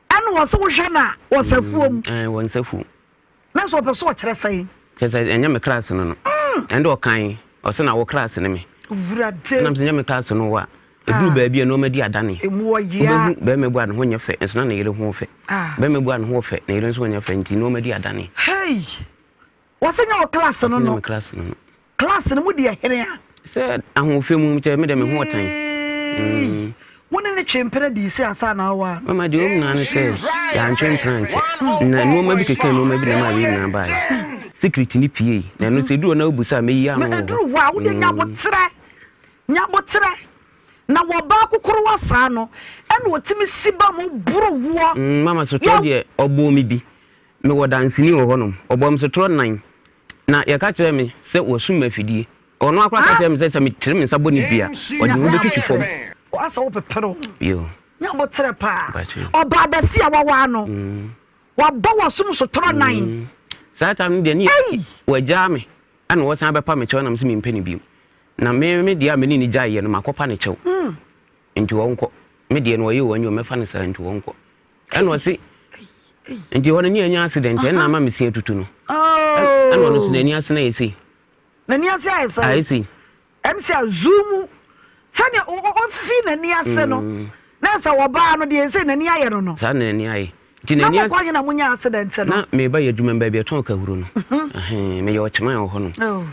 ɛna wɔse wohwɛ no a, wɔ safuo mu. Ɛɛ, wɔ nsafuo. Na sɛ ɔpɛ sɛ ɔkyerɛ sɛn? Kyerɛ sɛ ɛnyɛ me class no no. Ɛnde ɔkan, ɔse na wo class ne me. Wurade. Ɛnam sɛ ɛnyɛ me class no wo a, ɛduru baabi a nneɛma di adane. Emu ɔyea. Wobɛhu bɛrima bi a ne ho nyɛ fɛ, nso na ne yere ho fɛ. Bɛrima bi a ne ho fɛ, ne yere nso nyɛ fɛ, nti nneɛma di adane. Hey! Wɔse nyɛ wo class no no. Me class no no. Class no mu deɛ hene a. Sɛ ahoɔfɛ mu kyɛ me deɛ me ho ɔtan. Mm. Wo ne ne twe mpena dii sɛ ansa na awa. Mama deɛ ɔmu naa ne sɛ yɛantwe mpena nkyɛ. Na nneɛma bi keka nneɛma bi na ɛma wei nyinaa baeɛ. Secret ni pie na ɛno sɛ ɛduru hɔ na wobu sɛ a mɛyi ano wɔ hɔ. Ɛduru hɔ a wode nyaboterɛ nyaboterɛ na wɔbaa kokorowa saa no ɛna ɔtumi si ba mu boro woɔ. Mama sotorɔ deɛ ɔbɔɔ me bi. Mewɔ danseni wɔ hɔnom. Ɔbɔɔ me sotorɔ nnan, na yɛka kyerɛɛ me sɛ wasum me afidie. Ɔno ara koraa ka kyerɛɛ me sɛ, sɛ metere me nsa bɔ ne dua a, ɔde me ho bɛtwitwi fam. Asɛ wo pepere wo ho. Yo. Nya aboterɛ paa. Ɔbaa bɛsi a wawaa no. Wabɔ w'asom sotorɔ nnan. Saa time no deɛ ne wagyaa me ɛna wɔsan bɛpa me kyɛw na me sɛ mempɛ no bio. Na me me deɛ a me ne no gyaeɛ no makɔpa ne kyɛw. Nti ɔnkɔ. Me deɛ no ɔyɛ o ɔnyɛ o mɛfa no saa nti ɔnkɔ. Ɛna ɔse nti hɔ no ne anya accident ɛna ama me se atutu no. Ɛna ɔno nso n'ani ase na ayɛ sei. N'ani ase ayɛ sɛn? Ayɛ sei. Ɛm sɛ zoom sɛdeɛ ɔfi n'ani ase no mm. na sɛ ɔbaa no deɛ sɛ n'ani ayɛ no no. Saa na n'ani ayɛ. Nti n'ani ase. Na mokɔ he na monya accident no? Na meba yɛ adwuma baabi ɛtɔn kahuro no. Mhm. Meyɛ ɔkyeman wɔ hɔ no. Oh.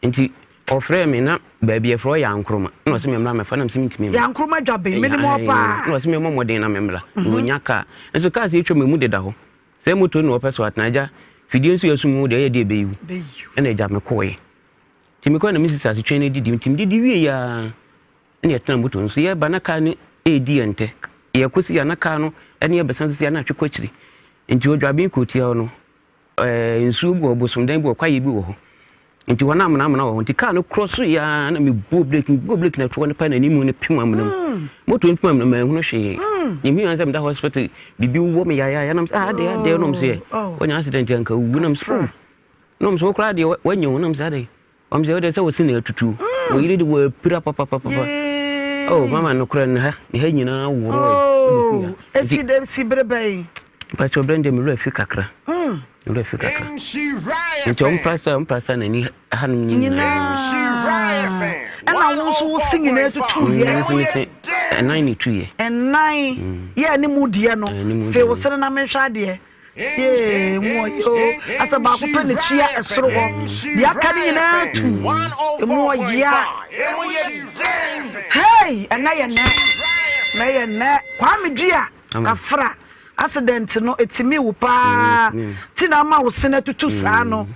Nti ɔfrɛɛ me na baabi yɛfrɛ hɔ Yankroma na ɔse memmra mɛfa na mese mentumi mma. Yankroma Dwaben menim hɔ paa. Na ɔse memmɔ mmɔden na memmra na ɔnya kaa nso kaa sɛ ɛtwa mu deda hɔ sɛ moto na ɔpɛ so atena agya fidie nso yɛsum mu deɛ ɛyɛ deɛ ɛbɛyi wo ɛna agya mekɔɔeɛ nti mekɔɛ na me sisi ase twɛn no didi nti medidi wie yaa ɛna yɛtena moto nso yɛba na kaa no ɛredi yɛn ntɛ yɛkɔsi ya na kaa no ɛne yɛbɛsan so si ya na atwe kɔ akyiri nti ɔdwaben kɔtia hɔ no Ɛɛ nsuo bi wɔ hɔ, bosomdan bi wɔ hɔ, kwaeɛ bi wɔ hɔ. Nti hɔ no amena amena wɔ hɔ. Nti kaa no korɔ so yɛ ara na mebɔɔ breki, mebɔɔ breki na ɛtoɔ no paa na anim no pem amena mu. Mm. Moto no pem amena mu, manhunu hwee. Mm. Mehu ara sɛ meda hospital, biribi wɔ me yayaaya nam sɛ ah adeɛ adeɛ nom sɛ yɛ. Oh. Wanya accident anka wuwu nam sɛ oh. Nom sɛ wo koraa deɛ wanya wo nam sɛ adeɛ. Wɔn sɛ wode sɛ wo se na atutu. Wo yere de wɔapira papapapa. Oh mama nokorɛ ne ha ne ha nyinaa worɔe. Oh, esi de si bere bɛn? Mpakyɛ ɔbrɛ deɛ me werɛ afi kakra. Me werɛ afi kakra. Nti ɔmo prasa ɔmo prasa n'ani ha no nyinaa. Ɛna wo nso wo se nyinaa tutu yɛ. Mm, nso me se ɛnan ne tu yɛ. Ɛnan yɛ ne mu deɛ no. Fe wo sene na menhwɛ adeɛ. Yee, mu ɔyɛ o. Asɛ baako pɛ na kyia ɛsoro hɔ. Deɛ aka no nyinaa tu. Emu ɔyea. Hey, ɛnɛ yɛ nɛ. Nɛ yɛ nɛ. Kwame Dua, kafra. Accident no, ɛtumi wo paa. Ti na ama wo sene tutu saa no.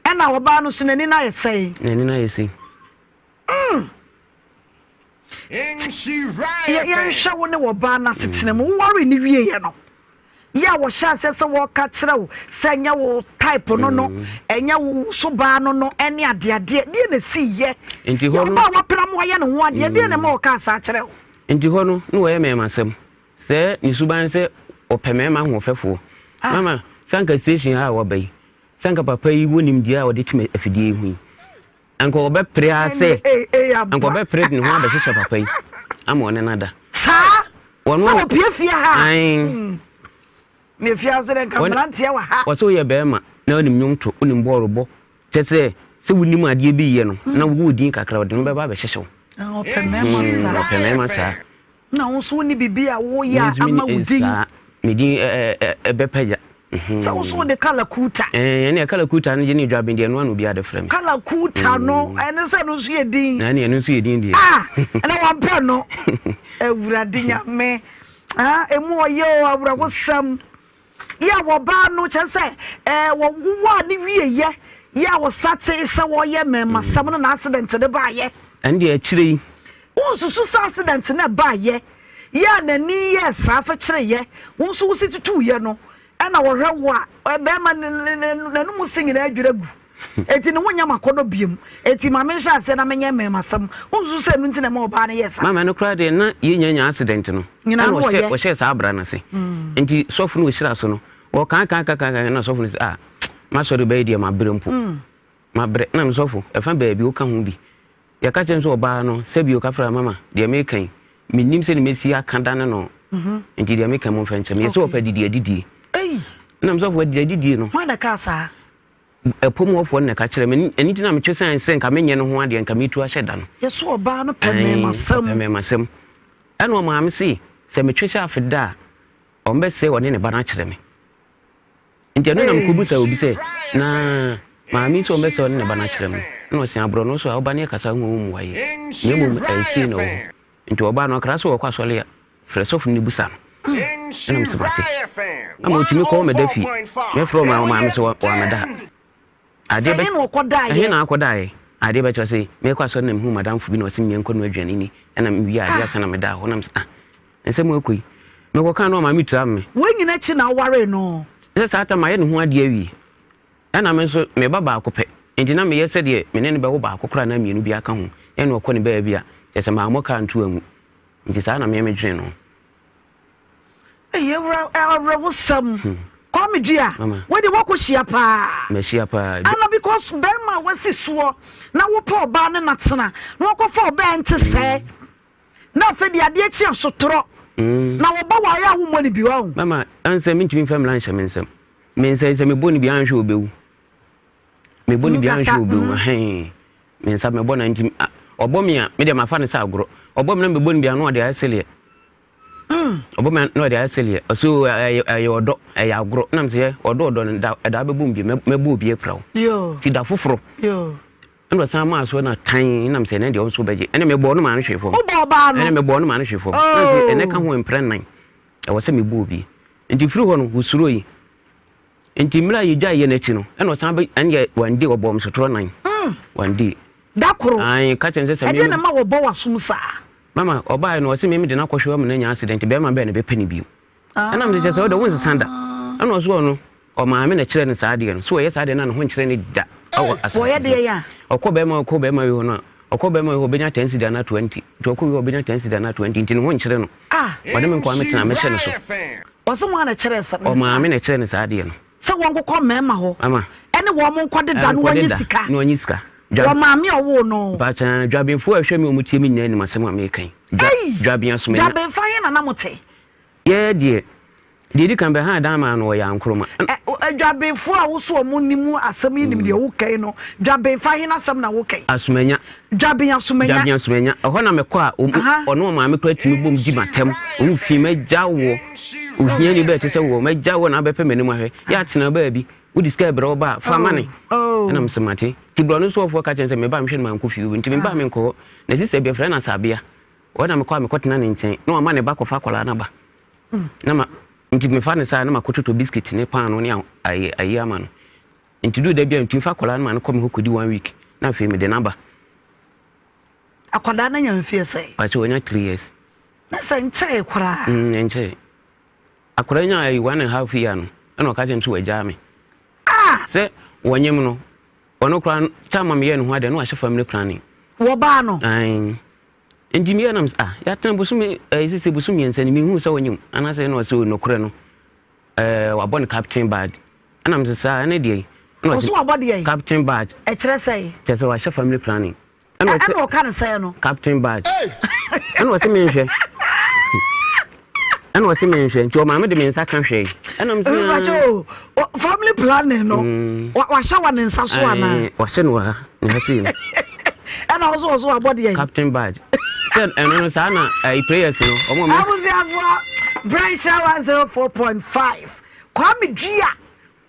Ɛna ɔbaa no so n'ani no ayɛ sɛn? N'ani no ayɛ sɛn? Mm. Yɛnhwɛ wo ne wɔbaa no asetena mu. Wowaree no wieeɛ no, yɛ a wɔhyɛ aseɛ sɛ wɔka kyerɛ wo sɛ ɛnyɛ wo type no no, mm. ɛnyɛ wo so baa no no, ɛne adeadeɛ. Deɛ na ɛsi yɛ. Nti hɔ no. Yɛ ɔbaa wapena mu ayɛ ne ho adeɛ. Deɛ na ɛma wɔka saa kyerɛ wo. Nti hɔ no, na wɔyɛ mɛɛmasɛm. Sɛ ne suban sɛ ɔpɛ mmarima ahoɔfɛfoɔ. Ah. Mama, sɛ anka station ha a waba yi, sɛ anka papa yi wɔ nimdeɛ a ɔde te afidie yi ho yi, anka ɔbɛpere ara sɛ, anka ɔbɛpere de ne ho abɛhyehyɛ papa yi ama ɔne no ada. Saa? Wɔn Sɛ wɔpie fie ha? Ae. Hmm. Ne fie ase dɛ nka mmeranteɛ wɔ ha. Wɔsɛ woyɛ bɛrima na wonim nnwom to, wonim bɔɔlo bɔ, kyɛ sɛ sɛ wonim adeɛ bi yɛ no na wowɔ din kakra ɔde no bɛba abɛhyehyɛ wo. Ah, ɔpɛ mmarima hmm, saa. Ɔpɛ mmarima saa. Na wo nso wonni biribi a woyɛ a ama wo din. Saa, me din ɛbɛpagya. Sɛ wo nso wode kalakuta. Ɛne kalakuta no gye ne dwaben deɛ ɛno ano obiara de frɛ me. Kalakuta no ɛne sɛ ɛno nso yɛ din. Na ɛne ɛno nso yɛ din deɛ. Ah, ɛna wampɛ no. Awurade Nyame. Ah, emu ɔyɛ o awerɛhosɛm. Yɛ a wɔbaa no kyerɛ sɛ ɛɛ wɔwowɔ a ne wieyɛ yɛ a wɔsate sɛ wɔyɛ mmɛɛmasɛm no na accident no baayɛ. Ɛno deɛ akyire yi. Wonsusu sɛ accident no ɛbaayɛ yɛ a n'ani yɛɛ saa fɛkyereyɛ wo nso wosi tutuuyɛ no ɛna wɔhwɛ wo a bɛɛma n'anum se nyinaa adwiri agu. Enti ne ho nyɛ m'akɔnnɔ biom. Enti ma menhyɛ aseɛ na menyɛ mmarimasɛm. Wonsusu sɛ ɛno nti na ɛma ɔbaa no yɛɛ saa? Mama, ɛno koraa deɛ, na yɛnnya nyaa accident no, Nyinaa ɛna na ɔhyɛ ɔyɛ. ɔhyɛɛ saa abra no ase. Nti sɔfo no ɔhyira so no, ɔkaakaakaaka na sɔfo no sɛ, ah, m'asɔre bɛyɛ deɛ mabrɛ mpo. Mabrɛ. Na me sɔfo, ɛfa baabi woka ho bi. Yɛka kyerɛ no sɛ ɔbaa no, sɛbi ɔka frɛ mama, deɛ meka yi, mennim sɛdeɛ mɛsi aka dane no. Nti deɛ meka momfa nkyɛ me. Yɛsɛ ɔpɛ adidie adidie. Ei! Na me sɔfo, adidie adidie no. Hwan na ɛkaa saa? Ɛpo mu hɔfoɔ no na ɛka kyerɛɛ me. Ɛno nti na metwe san sɛ nka menyɛ no ho adeɛ, nka metu ahyɛ da no. Yɛso ɔbaa no pɛ mmɛɛmasɛm. Ɔpɛ mmɛɛmasɛm. Ɛna ɔmaa me se, sɛ metwe hyɛ afe da a, ɔmbɛsɛe ɔne ne ba no akyerɛ me. Nti ɛno na mekɔbusa obi sɛ, na maame yi sɛ ɔmbɛsɛe ɔne ne ba no akyerɛ me. Ɛna ɔse, aborɔ no so a, woba ne yɛkasa ho a wommu ayɛ. Na mmom ɛyɛ sei na ɛwɔ hɔ. Nti ɔbaa no, ɔkra sɛ ɔkɔ asɔre a, frɛ sɔfo no ne busa no. Ɛna mese mate. Ama ɔtumi kɔ mɛda fie. Mɛfrɛ ɔma ɔmaa me sɛ wamɛda ha. Adeɛ bɛ ɛhe na akɔdaeɛ? Adeɛ bɛkyɛ sɛ mekɔ asɔre na mehu madamfo bi na ɔse menkɔ no aduane ni. Ɛna mewie adeɛ asa na medaa hɔ na mese ah nsɛm akɔ yi. Mekɔka no ɔma me tua me. Wei nyina akyi na wowaree no? Sɛ saa tam ayɛ ne ho adeɛ awie. Ɛna me nso me ba baako pɛ, enti na meyɛ sɛdeɛ me ne no bɛwo baako koraa anaa mmienu bi aka ho, ɛna ɔkɔ ne baabi a, kyerɛ sɛ mammɔ kaa nto angu. Nti saa na me medwene no. Eyi awura awerɛhosɛm. Kwame Dua, wei deɛ woakɔ hyia paa. Mahyia paa. Ana because bɛrima a wasi soɔ na wopɛ ɔbaa ne na tena na wakɔfa ɔbaa nte sɛɛ na afei deɛ adeɛ kye asotorɔ na wɔba wɔ ayɛ a wommɔ ne bi wahu. Mama, ansɛ mentumi mfa mmara nhyɛ me nsam. Me nsa yi sɛ mebɔ no bi anhwɛ ɔbɛwu. Mebɔ no bi anhwɛ ɔbɛwu. Ahɛn. Me nsa mebɔ no nti ɔbɔ me a me deɛ mafa no sɛ agorɔ. Ɔbɔ me na mebɔ no bi a na ɔde ayɛ seleɛ. Ɔbɔ me na ɔde ayɛ seleɛ. Ɔsɛ ɛyɛ ɛyɛ ɔdɔ ɛyɛ agorɔ. Na mesɛ yɛ ɔdɔ ɔdɔ no da ɛda bɛbɔ mu bi mɛbɔ obi apira wo. Ti da foforɔ. Ɛna ɔsan maa so na tan na mesɛ ɛnɛ deɛ ɔnso bɛgye. Ɛna mebɔɔ no maa no hwee fam. Wobɔ ɔbaa no? Ɛna mebɔɔ no maa no hwee fam. Na mesɛ ɛnɛ ka ho mprɛ nnan. Ɛwɔ sɛ mebɔ obi. Nti firi hɔ no, wɔsuroi. Nti mmerɛ a yɛgyae yɛ no akyi no, ɛna ɔsan bɛ, ɛndeɛ one day ɔbɔɔ me sotorɔ nan. One day. Da koro? Ae, ka kyerɛ no sɛ sɛ me. Ɛdeɛn na ɛma wɔbɔ w'asom saa? Mama, ɔbaeɛ no, ɔse me mede no akɔhwɛ ama no anya accident, bɛrima bɛn na ɛbɛpɛ no bio? Ɛna mese kyerɛ sɛ wode wonsesa da. Ɛna ɔse ɔno, Ɔmaame na ɛkyerɛ no saa adeɛ no. So ɔyɛ saa adeɛ no a ne ho nkyerɛ no da wɔ asase Wɔyɛ deɛ yɛ a. Ɔkɔ bɛrima ɔkɔ bɛrima wei hɔ no a, ɔkɔ bɛrima wei hɔ ɔbɛnya 10 cedi anaa 20. Nti ɔkɔ wei hɔ ɔbɛnya 10 cedi anaa 20 nti ne ho nkyerɛ no. Ah. Ɔne me nkoa metena mɛhyɛ no so. Ɔse hwan na ɛkyerɛɛ sa no saa? Ɔmaame na ɛkyerɛ no saa adeɛ no. Sɛ wɔnkokɔ mmarima hɔ. Mama. Ɛne wɔn nkɔdeda na wɔnyɛ sika. Na wɔnyɛ sika. Wɔ maame a ɔwoo no. Mpakyɛ, Dwabenfoɔ a ɛhwɛ me a wɔtie me nyinaa nim asɛm a meka yi. Dwa, Ei! Dwaben Asomanya. Dwabenfa he na na mote? Yɛ deɛ, deɛ ɛdi kan bɛhaa dan maa no ɔyɛ ankoroma. Ɛ, Dwabenfoɔ a wo so wɔn nim asɛm yi nim deɛ woka yi no, Dwaben fa hene asɛm na woka yi? Asomanya. Dwaben Asomanya. Dwaben Asomanya. Ɛhɔ na mekɔ a, wɔn, ɔne wɔn maame koraa tumi bom di m'atɛm. Wɔn fi m'agya woɔ, ohiani bɛɛ te sɛ woɔ, m'agya woɔ na abɛpɛ m'anim ahwɛ. Yɛ atena baabi, wode sika rebrɛ wo ba a, fa ma ne. Ɛna mese mate. Nti borɔno soɔfoɔ ka kyerɛ me sɛ me ba mehwɛ no mankɔ fie hɔ bio. Nti me ba menkɔ hɔ. Na sista bi yɛfrɛ no Asabea. Hɔ na mekɔ a mekɔtena ne nkyɛn na wama ne ba kɔfa akwadaa no aba. Na ma nti mefa no saa na makɔtotɔ biscuit ne paano ne ayi ayi ama no. Nti duru da bi a metumi fa akwadaa no ma no kɔ me hɔ kɔdi one week na afei mede no aba. Akwadaa no anya mfeɛ sɛn? Pakyɛ wanya 3 years. Na sɛ nkyɛe koraa. Nkyɛe. Akwadaa nya ayi 1½ year no ɛna ɔka kyerɛ me sɛ wagyaa me. Ah! Sɛ wɔnyem no ɔno koraa time a meyɛɛ ne ho adeɛ no wahyɛ family planning. Wɔbaa no? Ae. Nti meyɛ nam sɛ ah yɛatena bosome ɛɛ sese bosome mmiɛnsa ni menhuu sɛ ɔnyem anaasɛ ɛna ɔsɛ o nokorɛ no ɛɛ wabɔ no captain bad ɛna mesɛ saa ɛne deɛ ɛna ɔsɛ wabɔ deɛ captain bad ɛkyerɛ sɛ kyerɛ sɛ wahyɛ family planning Ɛna ɔsɛ ɔka ne sɛn no. Captain Badge. Ɛna ɔsɛ menhwɛ. Ɛna ɔsɛ menhwɛ nti ɔmaame de me nsa ka hwɛ. Ɛna mesɛ. Ɛbɛkyɛ o family planning no. Wahyɛ wɔ ne nsa so anaa. Wahyɛ no wɔ ha ne ha sei no. Ɛna ɔsɛ ɔsɛ wabɔ deɛ. Captain Badge. Sɛ ɛno no saa na ɛyi prayers no ɔmo ɔmo. Abusuafoɔ Brɛnhyɛ 104.5 Kwame Dua.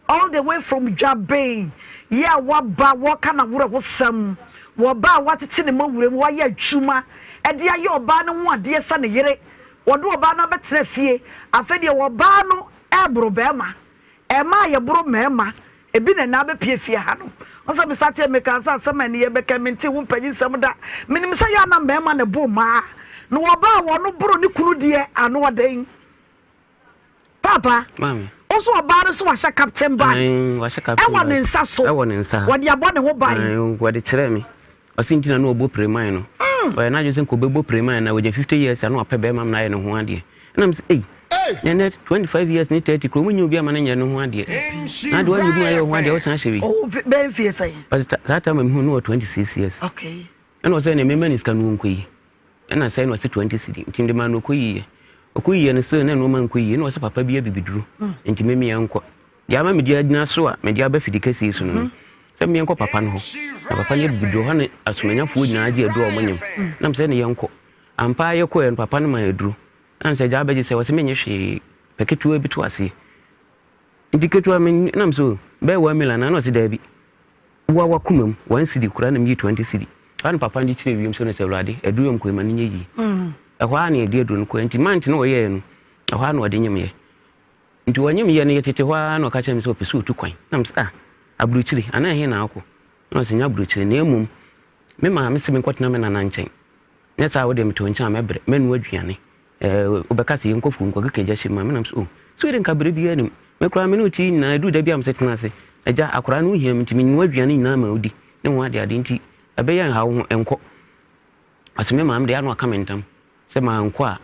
All the way from Dwabeng yi a waba wɔka n'awerɛhosɛm wɔ ɔbaa a watete ne ma wuram wayɛ adwuma de ayɛ ɔbaa no ho adeɛ sɛ ne yere wɔde ɔbaa no abɛtena fie afei deɛ ɔbaa no ɛreboro bɛrima ɛma a yɛboro mmarima ebi na ɛna abɛpie fie ha no wɔn sɛ Mr. Teɛ meka sɛ asɛm a ɛne yɛbɛka mente ho mpanyin nsɛm da menim sɛ yɛ ana mmarima na ɛbo mmaa na ɔbaa a wɔn boro ne kunu deɛ ano ɔden. Papa, wo so ɔbaa no so wahyɛ captain band ɛwɔ ne nsa so, wɔde abɔ ne ho ban. Wɔde kyerɛɛ me. Ɔse nti na na ɔbɔ preman no. Ɔyɛ n'adwene sɛ nka ɔbɛbɔ preman na ɔgya 50 years a na wapɛ bɛrima ma no ayɛ ne ho adeɛ. Ɛna mesɛ ei, na ɛnɛ 25 years ne 30 kura ɔmu nyɛ obi ama no nyɛ ne ho adeɛ. Na adeɛ wanyɛ bi ma ayɛ wo ho adeɛ wosan hyɛ bi. Ɔwɔ bɛyɛ mfie sɛn? Ɔse saa time a mehu no wɔ 26 years. Okay. Ɛna ɔsɛ nea mema ne sika no ɔnkɔ yi. Ɛna sɛe na ɔse 20 cedi nti mede maa no ɔkɔyiiɛ. Ɔkɔyiiɛ no still na nnoɔma nkɔ yie na ɔse papa bi abibiduro nti me meɛnkɔ. Deɛ ama mede agyina so a mede aba fidi kɛseɛ yi so no no sɛ meɛnkɔ papa no hɔ na papa no abibiduro hɔ ne asomanyafoɔ nyinaa gye aduro a ɔmo nyem na mesɛ ne yɛnkɔ. Ampa ara yɛkɔɛ no papa no maa aduro na mesɛ agya abɛgye sɛ ɔse menyɛ hwee pɛ ketewa bi to aseɛ nti ketewa me na mesɛ o bɛyɛ 1 million anaa na ɔse daabi. Wo a w'akoma mu, one cedi koraa na meyii 20 cedi. Saa na papa no de kyerɛɛ wiem sɛ no sɛ Awurade, aduru yɛ mkoe ma no nyɛ yie. Ɛhɔ ara na yɛde aduru no kɔɛ. Nti month na ɔyɛɛ no, ɛhɔ ara na ɔde nyemyɛ. Nti ɔnyemyɛ no yɛtete hɔ ara na ɔka kyerɛ me sɛ ɔpɛ sɛ ɔtu kwan. Na mesɛ ah, aburokyire, anaa ɛhe na akɔ? Na ɔsɛ nyɛ aburokyire, na mmom me maame se menkɔtena me nana nkyɛn. Nyɛ saa a wo deɛ mete wo nkyɛn a mɛbrɛ, mɛnoa aduane. Ɛɛ, wobɛka sɛ yɛnkɔ fuo nkɔkeka gya hyɛ mu a, menam sɛ, oh, sɛ wei de nka berɛ biara nim. Me koraa me ne wo te yi nyinaa, ɛduru da bi a mesɛ tena ase. Agya, akwadaa no ho hia me nti menoa aduane nyinaa ma ɔdi ne ho adeade nti ɛbɛyɛ a nha wo ho, nkɔ. Ɔse me maame deɛ ano aka me ntam sɛ mankɔ a,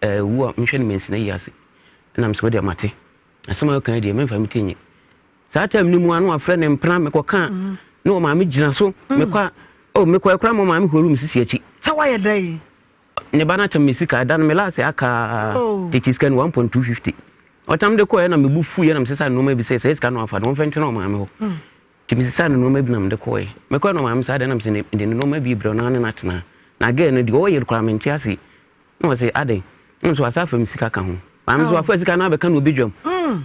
ɛɛ, wu a menhwɛ no mansina yi ase. Ɛna mesɛ wo deɛ mate. Asɛm a woka yi deɛ memfa me ti nye. Saa time no mu a na wafrɛ ne mpena mekɔka a na ɔmaame gyina so mekɔ a, oh, mekɔ ɛkora ma ɔmaame hɔru me sisi akyi. Sɛ woayɛ dɛn? Ne ba no atam me sika ɛda no me last aka tete sika no 1.250 ɔtam de kɔɛ na me bu fuiɛ na mesesa nneɛma bi sɛ sɛ sika no afa no wɔmfa ntwene ɔmaame hɔ nti mesesa no nneɛma bi na mede kɔɛ mekɔɛ na ɔmaame saa deɛ na mesɛ mede ne nneɛma bi brɛ no ne no atena na gɛɛ no deɛ ɔyɛ koraa mente ase na ɔsɛ adɛn na mesɛ wasa afa me sika ka ho maame sɛ wafa sika no abɛka no obi dwam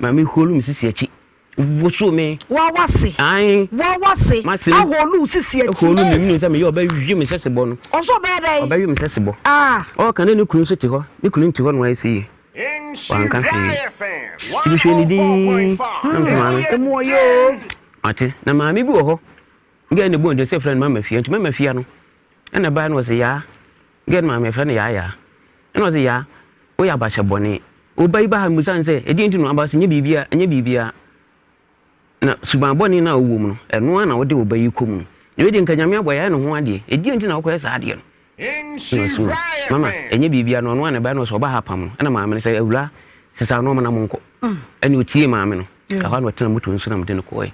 maame holu me sisi akyi Wosow me. Wa wase. Ae. Wa wase. Mase. Aholu sisi akyi. Aholu me minu sɛ meyɛ ɔbɛwe me sɛ sebɔ no. Ɔso ɔbɛyɛ dɛn? Ɔbɛwe me sɛ sebɔ. Ah. Ɔka ne ne kunu nso te hɔ. Ne kunu nte hɔ na wayɛ sɛ yie. Wanka hwee. Mehwɛ ne din. Na mese maame. Emu ɔyɛ o. Mate. Na maame bi wɔ hɔ. Gɛɛ ne bɔ ne sɛ frɛ no mama fia. Nti mama fia no. Ɛna ɛbaeɛ no ɔse yaa. Gɛɛ no maame frɛ no yaa yaa. Ɛna ɔse yaa. Woyɛ abahyɛ bɔne. Wo ba yi ba ha mibisa no sɛ, Ɛdeɛn nti na waba? Ɔse, Nyɛ biribiara, ɛnyɛ biribiara. Na suban bɔne no a wowɔ mu no, ɛno ara na wode wo ba yi kɔ mu no. Na wei deɛ nka Nyame abɔ yɛayɛ ne ho adeɛ, ɛdeɛn nti na wokɔyɛ saa adeɛ no? Ɛna ɔse, Oh, mama, ɛnyɛ biribiara. Na ɔno ara na ɛbaeɛ na ɔse ɔba ha pam no. Ɛna maame no sɛ, Awuraa, sesa nnoɔma na monkɔ. Ɛna ɔtiee maame no. Ɛhɔ ara na ɔtena moto no so na mede no kɔɔe.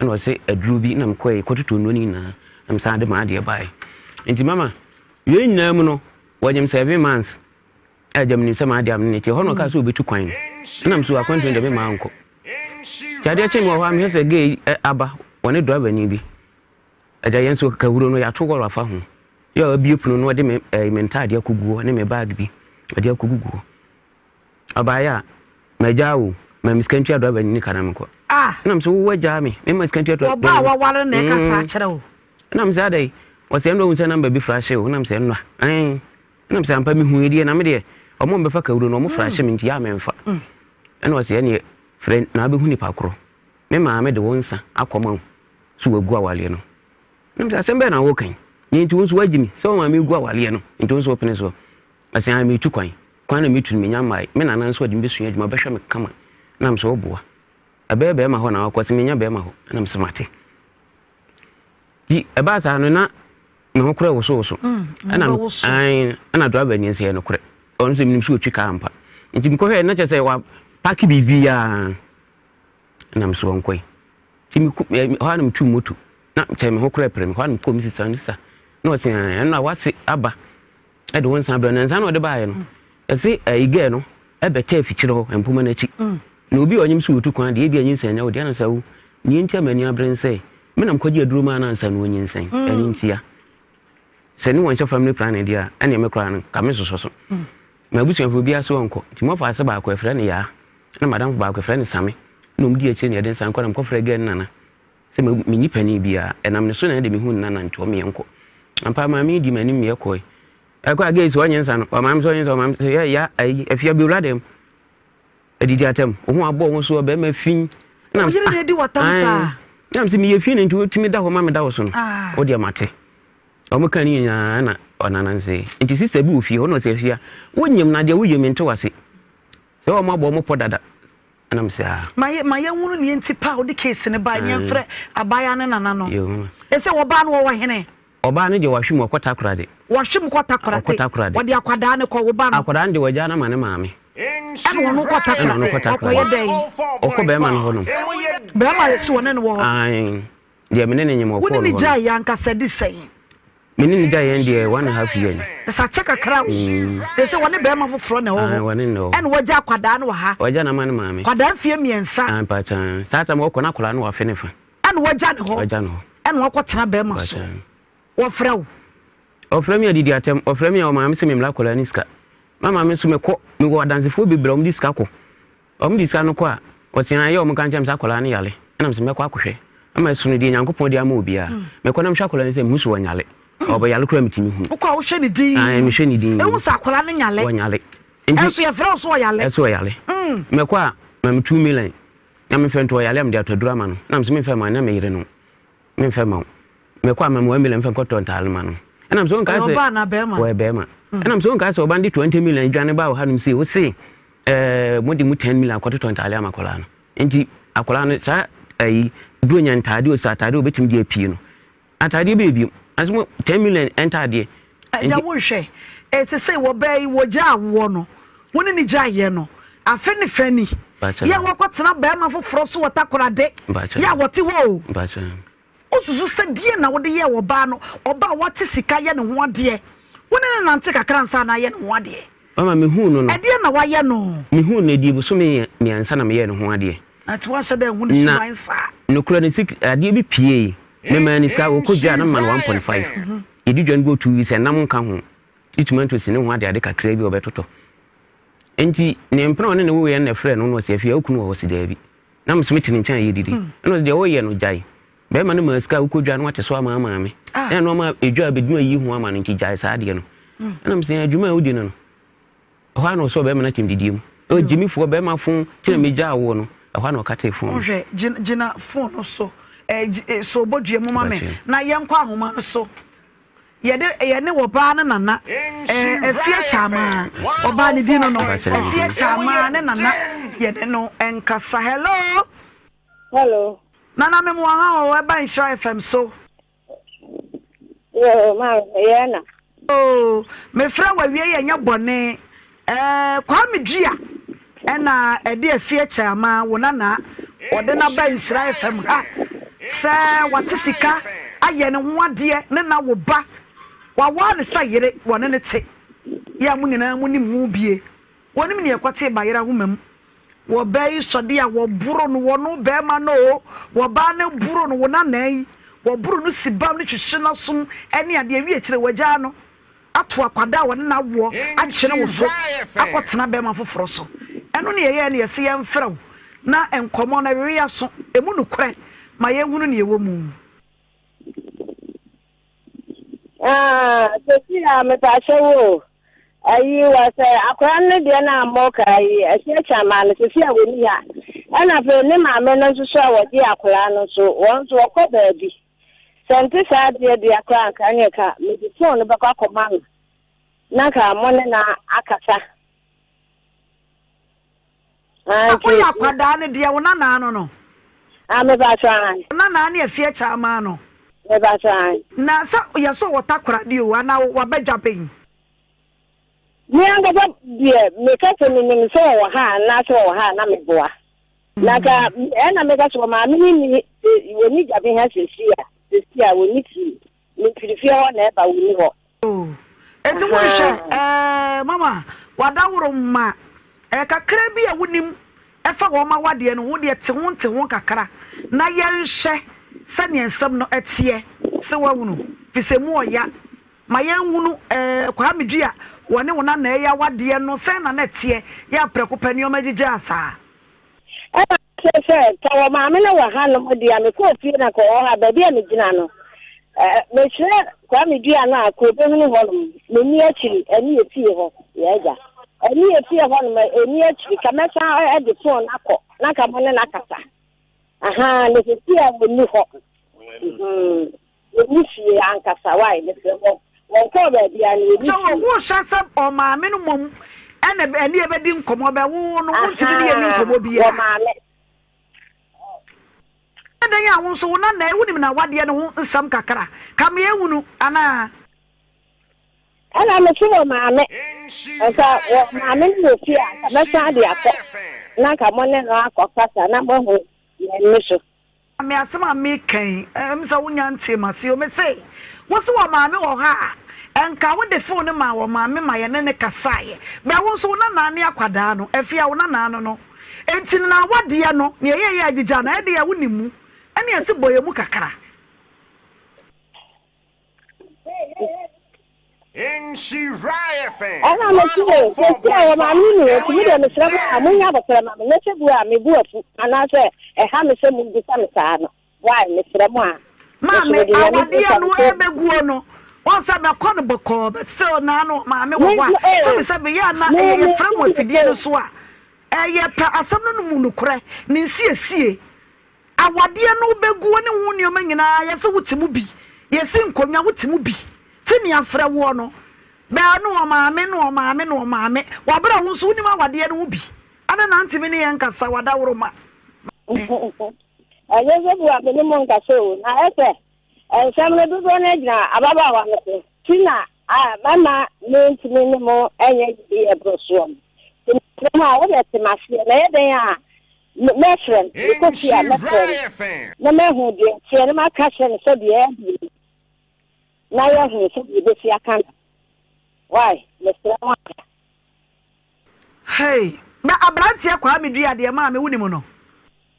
Ɛna ɔse aduro bi na mekɔe kɔtotɔ nnuro no nyinaa na mesan de m'adeɛ baeɛ. Nti mama, wei nyinaa mu no, wɔnyem 7 months. Agya menim sɛ m'ade amene nti ɛhɔ na ɔkaa sɛ ɔbɛtu kwan no ɛna mesɛ akwantuo no deɛ me maa nkɔ nti adeɛ kye me wɔ hɔ a mehwɛ sɛ gay aba wɔne driver ni bi agya yɛn nso kawuro no yɛato wɔre afa ho yɛ a abie pono no ɔde me ɛɛ me ntaadeɛ akɔguo ne me bag bi ɔde akɔguguo ɔbaeɛ a magyaa o ma me sika ntua driver ni ka na mekɔ ah ɛna mesɛ wowɔ agyaa me mema sika ntua driver ɔba a waware na ɛka saa kyerɛ wo ɛna mesɛ adɛn ɔsɛ ɛnna ɔhu sɛ namba bi fra hye o ɛna mesɛ ɛnna ɛn Ɛna mesɛ ampa mehui deɛ na me deɛ ɔmo mbɛfa kawuro no ɔmo fra hyɛ me nti yɛ a memfa. Ɛna ɔse ɛneɛ frɛ na abɛhu nipa korɔ. Me maame de wo nsa akɔma wo so wagu awareɛ no. Ɛna mesɛ asɛm bɛn na woka yi? Nea nti wo nso woagye mi sɛ wo maame regu awareɛ no nti wo nso wopene soɔ. Ɔse ae metu kwan. Kwan na metu no menya mmae. Me nana nso ɔde me bɛsua adwuma ɔbɛhwɛ me kama. Ɛna mesɛ woboa. Ɛbɛyɛ bɛɛma hɔ na wakɔ. Ɔse menya bɛɛma hɔ. Ɛna mesɛ mate. Nti ɛbaa saa no na. Me ho koraa wosowoso. Ɛna ae ɛna driver ni sɛ ɛyɛ nokorɛ. Ɔno nso menim sɛ ɔtwi kaa ampa. Nti mekɔhwɛɛ na kyerɛ sɛ wa paaki biribiara. Ɛna me so ɔnkɔe. Nti mekɔ hɔ a na metu moto. Na kyerɛ me ho koraa pere me. Hɔ a na mekɔɔ me sista me sista. Na ɔse ae ɛno a wase aba ɛde wo nsa abrɛ no. Nsa na ɔde baeɛ no ɛse ɛyi gɛɛ no ɛbɛtɛ afikyire hɔ mpoma no akyi. Na obi a ɔnyem sɛ ɔtu kwan deɛ ebia nyinsɛn nyɛ wo dea na sɛ wo nea nti a m'ani abere ne sɛ me na mekɔgye aduro maa no ansa na ɔnyinsɛn. Ɛno ntia. Sɛ ne wɔnhyɛ family planning deɛ a ɛneɛ me koraa no nka me sosɔ so. M'abusuafoɔ biara se ɔnkɔ nti mɔfa ase baako ɛfrɛ no Yaa ɛna m'adamfo baako ɛfrɛ no Same na wɔn di akyire na yɛde nsa nkɔ na mekɔfrɛ girl no nana sɛ menni panin biara ɛnam ne so na ɛde mehu ne nana nti ɔme yɛnkɔ. Ampa maame yi di m'anim me yɛkɔe. Ɛkɔ a girl yi sɛ ɔnyɛ nsa no ɔmaame sɛ ɔnyɛ nsa ɔmaame sɛ yɛ ya ayi afia bi wura dɛm. Adidi atɛm, wo ho abɔ wo ho so ɔbarima fi. Wo yere na edi w'atam saa. Na mesɛ meyɛ fi no nti wotumi da hɔ ma meda wo so no. Ah. Wo deɛ mate. Wɔn ka ne nyinaa na ɔnana nse. Nti sista bi wɔ fie hɔ na ɔsɛ afia. Wonyim na deɛ woyɛ mi nte wase. Sɛ wɔn abɔ wɔn pɔ dada. Ɛna mesɛ ah. Ma yɛ ma yɛnhunu nea nti pa a wode case no bae ne yɛmfrɛ abaayewa ne nana no. Ɛsɛ wɔbaa no wɔwɔ hene. Ɔbaa no deɛ wahwe mu ɔkɔ Takoradi. Wahwe mu kɔ Takoradi. Ɔkɔ Takoradi. Ɔde akwadaa no kɔ, wo ba no. Akwadaa no deɛ wagyaa no ama ne maame. Ɛna ɔno kɔ Takoradi. Ɛna ɔno kɔ Takoradi. Ɔkɔyɛ dɛn? Ɔkɔ bɛrima no hɔ nom. Bɛrima a yɛsi wɔne no wɔ hɔ. Ae, deɛ me ne no nyem ɔkɔɔ no hɔ no. Wo ne no gyae yɛ ankasa di sɛn? Me ne no gyae yɛn deɛ 1½ year ni. Ɛsɛ akyɛ kakra o. Ɛsɛ sɛ wɔne bɛrima foforɔ na ɛwɔ hɔ. Ae, wɔne no na ɛwɔ hɔ. Ɛna wagya akwadaa no wɔ ha. Wagya no ama ne maame. Akwadaa mfeɛ mmiɛnsa. Ae, mpakyɛ. Saa tam ɔkɔ na akwadaa no wafe ne fa. Ɛna wagya ne hɔ. Wagya ne hɔ. Ɛna wakɔtena bɛrima so. Wɔfrɛ wo. Ɔfrɛ me adidi atɛm. Ɔfrɛ me a ɔmaame sɛ memmra akwadaa ne sika. Ma maame nso mekɔ. Mewɔ adansefoɔ bebree a wɔde sika kɔ. Wɔde sika no kɔ a, wɔse ayɛ wɔn ka nkyerɛ me sɛ akwadaa no yare. Ɛna mesɛ mɛkɔ akɔhwɛ. Ama ɛsono deɛ Nyankopɔn de ama obiara. Mekɔ na mehwɛ akwadaa no sɛ mehu sɛ ɔnyare. Ɔbɛyare koraa metumi hu. Wokɔ a wohwɛ ne din. Ae, mehwɛ ne din. Ehu sɛ akwadaa no nyare. Ɔnyare. Ɛnso yɛfrɛ wo sɛ ɔyare. Ɛso ɔyare. Mekɔ a, ma me 2 million. Na memfɛ nto ɔyare a mede atɔ aduru ama no. Na mese memfɛ mma no, na me yere no. Memfɛ mma wo. Mekɔ a ma me 1 million mfa nkɔtɔ ntaare ma no. Ɛna mese wonkae Ɔyɛ sɛ ɔbaa anaa bɛrima? Ɔyɛ bɛrima. Ɛna mese wonkae sɛ ɔba no de 20 million dwane baa ɔhanom sei, wose ɛɛ mode mu 10 million akɔtotɔ ntaare ama akwadaa no. Nti akwadaa no saa ayi Buronya ntaade o sɛ ataade a obetumi de apue no. Ataadeɛ bɛyɛ biom. Nanso mo 10 million ntaadeɛ. Agya wo nhwɛ eh sesei wɔbaa yi wɔgyaa woɔ no wo ne no gyaeɛ no afe ne fɛ ni yɛ a wakɔ tena barima foforɔ so wɔ takorade yɛ a wɔte hɔ o wo susu sɛ deɛ na wode yɛɛ ɔbaa no ɔbaa a wate sika yɛ ne ho adeɛ wo ne no nante kakra ansa na ayɛ ne ho adeɛ Mama mehuu no no. Ɛdeɛn na wayɛ no? Mehuu no ɛdii bosome mmiɛnsa na meyɛɛ ne ho adeɛ. Na nti woanhyɛ da anhu ne Na suban saa? nokorɛ no sik adeɛ bi piee. Memaa no sika, ɔkɔ dwa a na mema no 1.5. Yɛdi dwa no bɛyɛ 2 weeks a nam nka ho. Gye tomatoes ne ho adeade kakraa bi a ɔbɛtotɔ. Enti ne mpena a ɔne no woeɛ no na ɛfrɛɛ no na ɔse, Afie a wo kunu wɔ hɔ? Ɔse, Daabi. Na me nso mete ne nkyɛn a yɛdidi. Ɛna ɔse, Deɛ woyɛ no gyae. Bɛrima no maa sika a wokɔ dwa no wate so ama maame. Ah. Na ɛno ama edwa a bɛdunu ayi ho ama no nti gyae saa adeɛ no. Ɛna mesɛ adwuma a wodi no no. Ɛhɔ a na ɔsɔ bɛrima no akyɛm didie mu. Ɔ gyimifoɔ bɛrima fon kyerɛ me gyaa woɔ no. Ɛhɔ a na ɔkatee fon no. Wohwɛ gyina fon no so. Ɛɛ so bɔdua mu ma me na yɛnkɔ ahoma no so. Yɛde yɛne ɔbaa no nana ɛɛ Afie Kyamaa ɔbaa ne din no no Afie Kyamaa ne nana yɛne no nkasa. Hello. Hello. Nana me mo aha o ɛba Nhyira FM so. Yoo maame meyɛ na. Oo mefrɛ wo awie yɛ nyɛ bɔne ɛɛ Kwame Dua ɛna ɛde afie kyɛ ama wo nana ɔde no aba Nhyira FM ha sɛ wate sika ayɛ ne ho adeɛ ne na wo ba wawaa ne sɛ yere wɔne ne te yɛ a mo nyinaa mo nim ho bie wɔnim neɛ ɛkɔtee bayerɛ ahoma mu Wɔ baa yi sɔde a wɔboro no wɔno bɛɛma no oo wɔbaa no boro no wo nanaa yi wɔboro no si bam no hyehye nasom ɛne adeɛ ɛwie akyire wagyaa no ato akwadaa a wɔne no awoɔ akyene wo so akɔ tena bɛɛma foforɔ so ɛno ne yɛyɛɛ no yɛse yɛnfrɛ wo na nkɔmɔ no ɛwewe yaso ɛmu nokorɛ ma yɛnhunu neɛ ɛwɔ mu. Ah, sɛsi a mepaakyɛ wo o. Ayi wɔ sɛ akwadaa no deɛ no a moka yi ɛhyɛ kyama no sɛsi a wɔni ha. Ɛna afei ne maame no nso so a wɔgye akwadaa no nso wɔn nso wɔkɔ baabi. Sɛ nte saa adeɛ deɛ koraa nka ne ka mede phone no bɛkɔ akɔma no na nka mo ne na akasa. Na woyɛ akwadaa no deɛ wo nanaa no no. Ah, mepaakyɛ ahan. Wo nanaa ne afie kyama no. Mepakyɛ ae. Na sɛ yɛsɛ ɔwɔ takoradi o anaa waba dwaben? Me ankasa deɛ meka sɛ menim sɛ ɔwɔ ha anaasɛ ɔwɔ ha a na meboa. Na nka ɛna meka sɛ ɔmaame no nni wɔnni dwaben ha seesei a seesei a wɔnni fie. Mefiri fie hɔ na ɛba wɔnni hɔ. Oh, enti wonhwɛ ɛɛ mama wadaworo ma ɛɛ kakra bi a wonim ɛfa wɔn awadeɛ no ho deɛ te ho nte ho kakra na yɛnhwɛ sɛdeɛ nsɛm no ɛteɛ sɛ woahunu fi sɛ mu ɔya ma yɛnhunu ɛɛ Kwame Dua wɔne wo nana ɛyɛ awadeɛ no sɛn na na ɛteɛ yɛ aprɛko pɛ nneɛma gyigyaa saa. Ɛna kyerɛ sɛ, sɛ wɔ maame no wɔ hanom deɛ a, mekɔɔ fie na nka ɔwɔ hɔ a, baabi a megyina no, mekyerɛ Kwame dua no a, kɔ obɛhunu hɔnom. Menni akyiri, ɛne yɛ fie hɔ, yɛ agya. Ɛne yɛ fie hɔnom, ɛnni akyiri. Ka mɛsan de fon no akɔ, na nka mo ne no akasa. Ahaa, na seesei a wɔnni hɔ. Wɔnni fie ankasa, why? Mesrɛ mo, wɔnkɔɔ baabiara no, wɔnni Sɛ fie. wohyɛ sɛ ɔmaame no mmom ɛna ɛne yɛbɛdi nkɔmmɔ bɛ wo no wontumi ne yɛni Ahaa, nkɔmmɔ biara. wɔmaame. Dɛn a wo nso wo nana wonim n'awadeɛ no ho nsɛm kakra ka me ehunu anaa? Ɛna mese wɔ maame, nka wɔ maame no wɔ fie a, nka mɛsan de akɔ, na nka mo ne no akɔkasa na moahu yɛn nni so. Maame asɛm a meka yi ɛm sɛ wonya ntee m'ase o mese wo se wɔ maame wɔ hɔ a ɛnka wode phone no maa wɔ maame ma yɛne no kasaeɛ bɛ wo nso wo nanaa ne akwadaa no afie a wo nanaa no no enti no na awadeɛ no nea ɛyɛyɛ agyigya no ɛdeɛ wonim mu ɛne ɛse bɔ yɛ mu kakra. Ɛna mese, Seesei a wɔma me ni, enti me deɛ mesrɛ mo a, monyɛ abɔfra mma me, nyɛ sɛ bu a me bo afu, anaasɛ ɛha me sɛ mobisa me saa no. Wai, mesrɛ mo a, me nso Maame, mede Nyame din awadeɛ ka no me sɛ. ɛbɛguo no, wɔn sɛ bɛkɔ no bɔkɔɔ, but still naa no maame wɔ hɔ a, Me, eh, sɛbi sɛbi yɛ a na me, ɛyɛ me, yɛfrɛ mo me, afidie no so a, ɛyɛ pɛ asɛm no no mu nokorɛ, ne nsiesie. Awadeɛ no bɛguo ne ho nneɛma nyinaa yɛse wote mu bi, yɛsi nkonnwa wote mu bi, te nea frɛ woɔ no bɛɛ ne ɔmaame ne ɔmaame ne ɔmaame wabrɛ wo nso wonim awadeɛ no ho bi adɛn na ntumi ne yɛn nkasa wadaworoma. Ɛnyɛ sɛ bua me ne mo nkasa o, na ɛsɛ nsɛm no dodoɔ no agyina ababaawa no so ti na mɛma mentumi ne mo nyɛ yie ɛboro soɔ no. Nti mesrɛ mo a wode te m'aseɛ na ɛyɛ dɛn a mɛfrɛ no, mekɔ fie a mɛfrɛ no na mahu deɛ ɛteɛ na maka akyerɛ no sɛ deɛ ɛdeɛ ni na yɛahu sɛdeɛ yɛbɛsi aka no. Wai, mesrɛ mo ada. Hey, na abranteɛ Kwame Dua deɛ maame wonim no?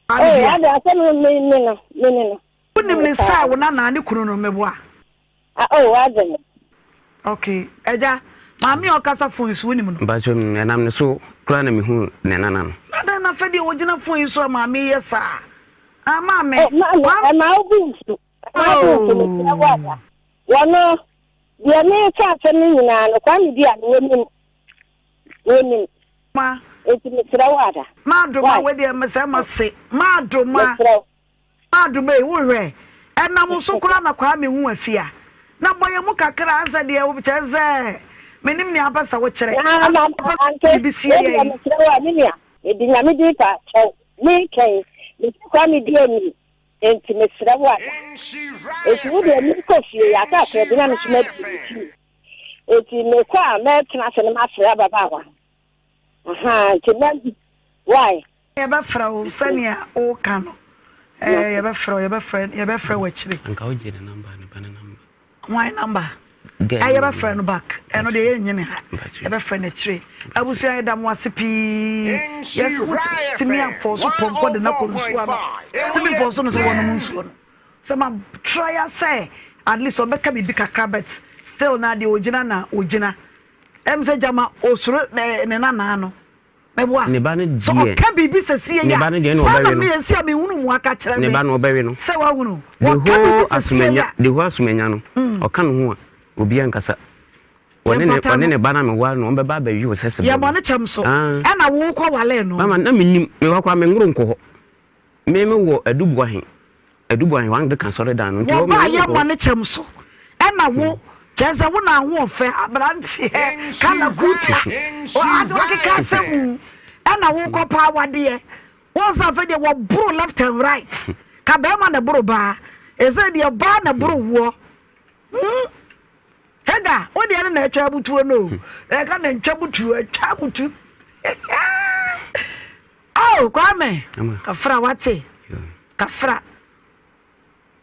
Kwame Ee, Dua. ade asɛm no me ne no, me ne no. Wonim ne sɛ wo nana ne kunu no meboa? Ah, oh, wagye me. Okay, agya, maame a ɔkasa phone yi so wonim no? Mpakyɛ menim, ɛnam ne so koraa na mehuu ne nana no. Na dɛn na afɛ deɛ ɔgyina phone yi so a maame yi yɛ saa? Ah, maame. Oh, maame, ɛma wo bo nfu, ɛma wo bo nfu, mesrɛ wo ada. Wɔno, deɛ meka asɛm no nyinaa no, Kwame Dua no, wɔnim, wɔnim. Ma. Enti mesrɛ wo ada. Maadoma, wei deɛ mesɛ mase, maadoma. Mesrɛ wo. Maadoma ei, wohwɛ, ɛnam wo so koraa na Kwame hu Afia. Na bɔ yɛn mu kakra asɛ deɛ wo kyerɛ sɛ menim nea wopɛ sɛ wokyerɛ. Na Asɛ ma wopɛ sɛ ante, biribi sie wei deɛ yɛn. mesrɛ wo a, me nua, mede Nyame din pa kyɛw, mekɛn, mese Kwame di anim, enti mesrɛ wo ada. Enti wo deɛ menkɔ fie, yɛaka akra bi na me nso madi me fie. Enti mekɔ a mɛtena ase na mafrɛ ababaawa no. Ahaa, nti mɛ, why? Yɛbɛfrɛ wo sɛnea woka no. Eh, yɛbɛfrɛ wo, yɛbɛfrɛ, yɛbɛfrɛ wo akyire. Anka wogye ne number, ne ba ne number. Hwan number? Eh, yɛbɛfrɛ no back. Ɛno deɛ yɛnnye ne ha. Yɛbɛfrɛ no akyire. Abusua yɛda mo ase pii. Yɛse wotumi afɔ so pɔnkɔ de no akɔ nsuo ano. Tumi fɔ so no sɛ wɔnom nsuo no. Sɛ ma try sɛ at least ɔbɛka biribi kakra but still na deɛ ogyina na ogyina. Ɛm sɛ gyama osuro ne nanaa no. Meboa. Ne ba no deɛ. Sɛ ɔka biribi sɛsie Ne ya. ba no deɛ na Saa na ɔbɛwe no. me esi a mehunu mu aka kyerɛ Ne me. ba no ɔbɛwe no. Sɛ wahunu. The Ɔka whole biribi sɛsie asomanya ya. the whole asomanya no ɔka ne ho a obiara nkasa. Ɔne ne Yɛmpata ɔne no. ne ba no a meware no ɔmbɛba abɛwe wo sɛ sebɔ Yɛbɔ no. ne kyɛm so. Ah. Ɛna wo kɔ walee no. Mama na menim mewɔ koraa menworo nkɔ hɔ. Me me wɔ Aduboahe Aduboahe w'Anglican sɔredan no nti hɔ Wɔba a menworo nkɔ yɛmmɔ hɔ. ne kyɛm so. Ɛna wo kyerɛ sɛ wo na ahoɔfɛ aberanteɛ kalakuta wakeka asɛm mu ɛna wokɔ pa awadeɛ wɔn sɛ afei deɛ wɔboro left and right ka bɛrima na ɛboro baa. Ɛsɛ deɛ baa na boro woɔ. Hmm. Hega, wo deɛ no na atwa abutuo no o. Ɛka na ntwa butuo, atwa abutu. Oh, Kwame, kafra wate. Kafra.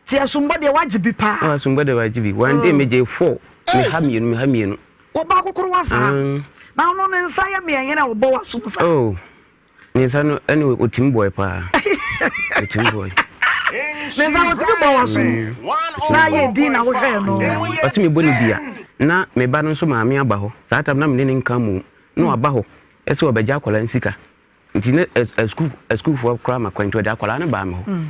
Ti asumbɔ deɛ wagye bi paa. Oh, asumbɔ deɛ wagye bi. One day megye four. Meha mmienu, meha mmienu. Wɔba kokoro wa saa. Na ɔno ne nsa yɛ mmiɛnyɛ na ɔbɔ w'asom saa. Oh. Ne nsa no ɛne otumi bɔe paa. Otumi bɔe. Ne nsa otumi bɔ w'aso. Na ayɛ din na wohwɛɛ no. Ɔsi mi bɔ ne dua. Na me ba no nso maame aba hɔ. Saa tam na me ne ne nka mu. Na waba hɔ ɛsɛ ɔbɛgye akwadaa no sika. Nti ne asukuu asukuufoɔ koraa ma kwan nti ɔde akwadaa no baa me hɔ.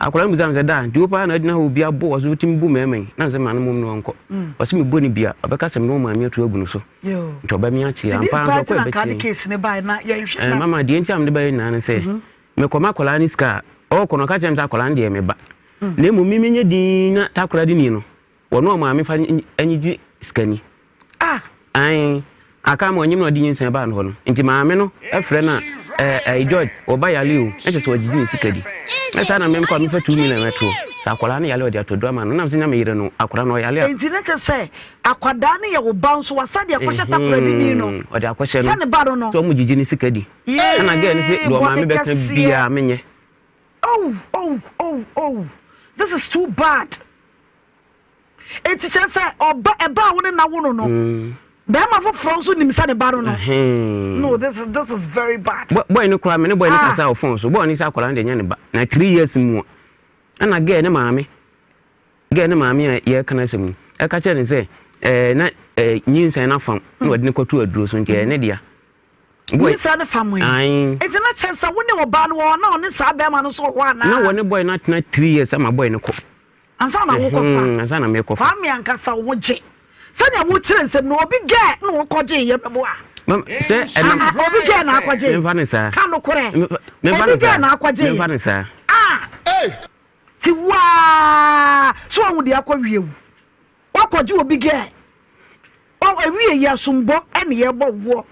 Akwadaa no bisa me sɛ, Daa, nti wo paa na agyina hɔ obi abɔ wɔ so wotumi bu mmarima yi? Na mesɛ, Ma no mmom na ɔnkɔ. Ɔse mebɔ no bi a, ɔbɛka sɛ me ne wo maame atu agu no so. Nti ɔba me akyi. Ampa ara nso ɔkɔɛ bɛkyee. Eh, mama, deɛ nti a mede baeɛ nyinaa ne sɛ, mekɔma akwadaa no sika a, ɔrekɔ no ɔka kyerɛ me sɛ akwadaa no deɛ me ba. Na mmom me menyɛ dinn na takoradi ni no, Wɔne wɔn maame fa nyigye sika ni. Ah! Ae, aka ama ɔnyem na ɔde nyinsɛn baa no hɔ no. Nti maame no frɛ no a, ɛɛ, ɛɛ, George, wo ba yale o, na kyerɛ sɛ ɔgyegye ne sika di. Na saa na me mpo a mefa 2 million mɛto hɔ. Sɛ akwadaa no yale a ɔde atɔ aduru ama no. Nam sɛ nya me yere no, akwadaa no ɔyale a. Nti na kyerɛ sɛ akwadaa no yɛ wo ba nso wasa de akɔhyɛ takoradi no. Ɛhee, ɔde akɔhyɛ no. Sɛ ne ba no no. Sɛ wɔn gyegye ne sika di. Yee, Ɛna girl no se deɛ bɔne ɔmaame bɛka kɛseɛ. biara menyɛ. Oh, oh, oh, oh, this is too bad. Enti kyerɛ sɛ ɔba ɛba a wo ne na wo no no mm. bɛrima foforɔ nso nim sɛ ne ba no no. No this is this is very bad. Boy no koraa me ne boy no ah. kasa wɔ phone so boy no sɛ akwadaa no de nyɛ ne ba na 3 years mu a ɛna girl ne maame girl ne maame a yɛreka no asɛm yi ɛka kyerɛ ne sɛ ɛɛ na ɛɛ nyinsɛn no afam na wɔde no kɔto aduro so nti ɛyɛ ne dea. Nyinsɛn no fam yi. Nti na kyerɛ sɛ wo ne ɔbaa no wɔ hɔ na ɔne saa bɛrima no nso wɔ hɔ anaa? Na wɔne boy no atena 3 years ama boy no kɔ. Ansa na wokɔfa. Ansa na mekɔfa. Kwame ankasa wo ho gye. Sɛnea wokyerɛ nsɛm no obi gɛ na wɔkɔgye yɛ mɛboa. Sɛ ɛnam. Obi gɛ na akɔgye. Memfa ne saa. Ka nokorɛ. Obi gɛ na akɔgye. Memfa ne saa. Ah. Ti waa so wɔn deɛ akɔ wie wo. Wakɔgye obi gɛ. Ewie yɛ asombɔ ɛna yɛbɔ woɔ.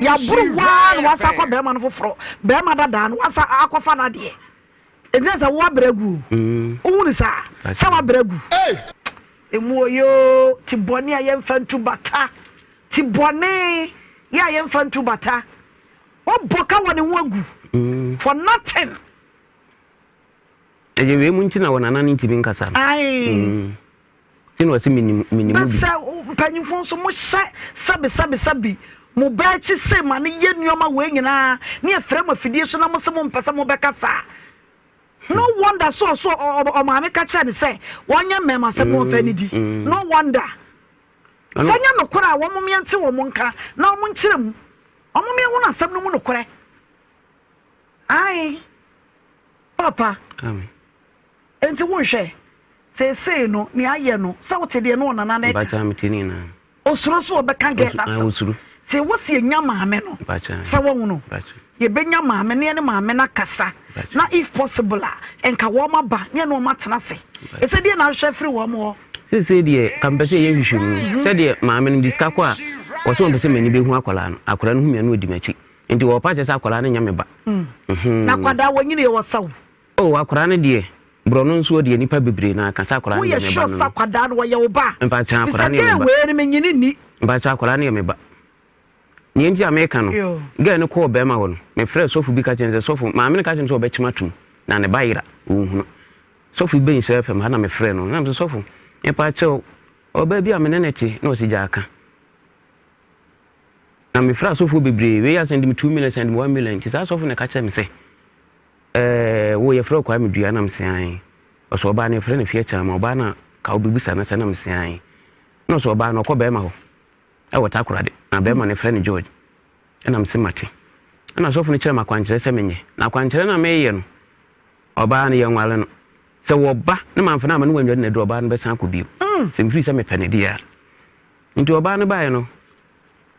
Yɛaboro waa na wasa akɔ bɛrima no foforɔ. Bɛrima dadaa no wasa akɔfa n'adeɛ. Ɛgyina sɛ woabrɛ agu o. Wohu no saa? Sɛ woabrɛ agu. Emu oye o, ti bɔne a yɛmfa ntu bata. Ti bɔne yɛ a yɛmfa ntu bata. Wabɔ ka wɔ ne ho agu. For nothing. Ɛyɛ wei mu nti na wɔn anan ntumi nkasa no. Ae. Nti na ɔse menim menim Na bi. sɛ mpanyimfo nso mohyɛ sɛbesɛbesɛbe mo ba akyi se ma no yɛ nneɛma wei nyinaa ne yɛfrɛ mo afidie so na mo se mompɛ sɛ mobɛkasa a, no wonder so ɔso ɔmaame ka kyerɛ no sɛ wɔnyɛ mmɛɛmasɛm na wɔmfa anidi. No wonder. Sɛ nyɛ nokorɛ a wɔn meɛnte wɔn nka na wɔn nkyerɛ mu. Wɔn meɛhunu asɛm no mu nokorɛ. Ae. Papa. Amen. Enti wonhwɛ, seesei no, nea ayɛ no, sɛ wote deɛ ne ɔnana no ɛka. Mpakyɛ mete ne nyinaa. Osuro so ɔbɛka gɛɛ n'asɛm. Osuro. Te wo si enya maame no. Mpakyɛ. Sɛ wɔn no. Mpakyɛ. Yɛbɛnya maame ne yɛne maame no akasa. Na if possible a, nka wɔn aba ne yɛne wɔn atena ase. Ɛsɛ deɛ na ahwehwɛ firi wɔn hɔ. Seesei deɛ, ka mepɛ sɛ yɛyɛ nhwehwɛmu. Sɛdeɛ maame no de sika kɔ a, ɔsɛ ɔmpɛ sɛ m'ani bɛhu akwadaa no. Akwadaa no hu me a na ɔdi m'akyi. Nti wɔpa kyɛ sɛ akwadaa no nyɛ me ba. Na akwadaa wɔnyini yɛ wɔ sɛw. Oh akwadaa no deɛ borɔno nso deɛ nipa bebree na aka sɛ akwadaa no Woyɛ deɛ me ba sure no sɛ no. akwadaa no wɔyɛ wo ba? Mpakyɛ akwadaa Fisɛ no yɛ me girl ba. wei no menyini nni. Mpakyɛ akwadaa no yɛ me ba. Nea nti a meka no, Yo. girl no kɔɔ bɛrima hɔ no, mefrɛɛ sɔfo bi ka kyerɛ no sɛ sɔfo, maame no ka kyerɛ me sɛ ɔbɛkyem atom na ne ba yera, ɔnhunu. Sɔfo bi bɛn Nhyira FM ha na mefrɛɛ no, na mesɛ sɔfo, mepakyɛw, ɔbaa bi a me ne no te na ɔse gyaa ka. Na mefrɛ asɔfoɔ bebree, wei asɛnde me 2 million, sɛnde me 1 million, nti saa sɔfo no ka kyerɛ me sɛ, Ɛɛ, wo yɛfrɛ wo Kwame Dua? Na mese ae. Ɔsɛ ɔbaa no yɛfrɛ no Afia Kyama, ɔbaa no a ka wobɛbisa no sɛ? Na mese ae. Na ɔsɛ ɔbaa no ɔkɔ bɛrima hɔ ɛwɔ Takoradi, na bɛrima no yɛfrɛ no George. Ɛna mese mate. Ɛna sɔfo no kyerɛ me akwankyerɛ sɛ menyɛ. Na akwankyerɛ no a meyɛ no, ɔbaa no yɛnware no. Sɛ wɔba na mamfa no amma no wannware no aduru, ɔbaa no bɛsan akɔ bio. Sɛ mefiri sɛ mepɛ no deɛ a. Nti ɔbaa no baeɛ no,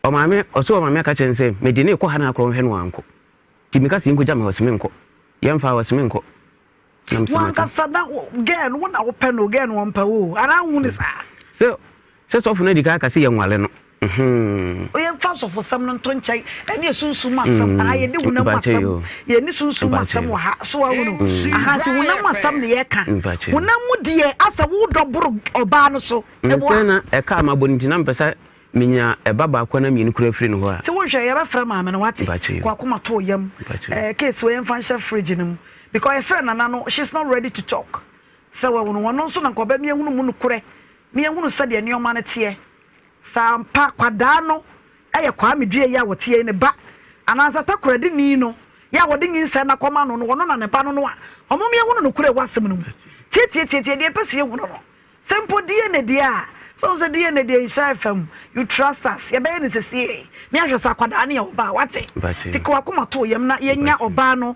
ɔmaame, ɔsɛ ɔmaame aka kyerɛ no sɛ mede no rekɔ ha na akorɔ nhwɛ no wankɔ. Nti meka sɛ yɛnkɔgya me hɔ, ɔse menkɔ. Yɛmfa hɔ, ɔse menkɔ. Na mese mate. Wankasa na girl no wo na wopɛ no, girl no ɔmpɛ wo o, anaa wohu no saa? Sɛ sɛ sɔfo no adi kan aka sɛ yɛnware no, mhm. Yɛmfa asɔfosɛm no nto nkyɛn ɛne esunsum mu asɛm. Aha yɛde honam mu asɛm, yɛne sunsum mu asɛm wɔ ha. So ahunu? Aha nti honam mu asɛm na yɛka. Honam mu deɛ asɛ wodɔ boro ɔbaa no so. Ɛsɛ na ɛka a mabɔ no nti na mepɛ sɛ menya ɛba baako anaa mmienu koraa firi ne hɔ a. Nti wonhwɛ yɛbɛfrɛ maame no wate? Kɔ akoma to yam. Ɛɛ case wei yɛmfa nhyɛ fridge no mu because yɛfrɛ nana no she's not ready to talk. Sɛ wahunu ɔno nso na nka ɔbɛma yɛahunu mu nokorɛ na yɛahunu sɛdeɛ nneɛma no teɛ. Sɛ ampa kwadaa no yɛ Kwame Dua yi a ɔteɛ yi ne ba anaasɛ Takoradi-ni no yɛ a wɔde nyinsɛn no akɔma no no ɔno na ne ba no no a, ɔmom yɛhunu nokorɛ wɔ asɛm no mu. Tiatiatiatia deɛ yɛpɛ sɛ yɛhunu no. Sɛ mpo DNA deɛ a, sɛ wohu sɛ DNA deɛ nhyira FM, you trust us, yɛbɛyɛ no sesiei na yɛahwɛ sɛ akwadaa no yɛ ɔbaa, wate? Nti ka w'akoma to wo yam na yɛnya ɔbaa no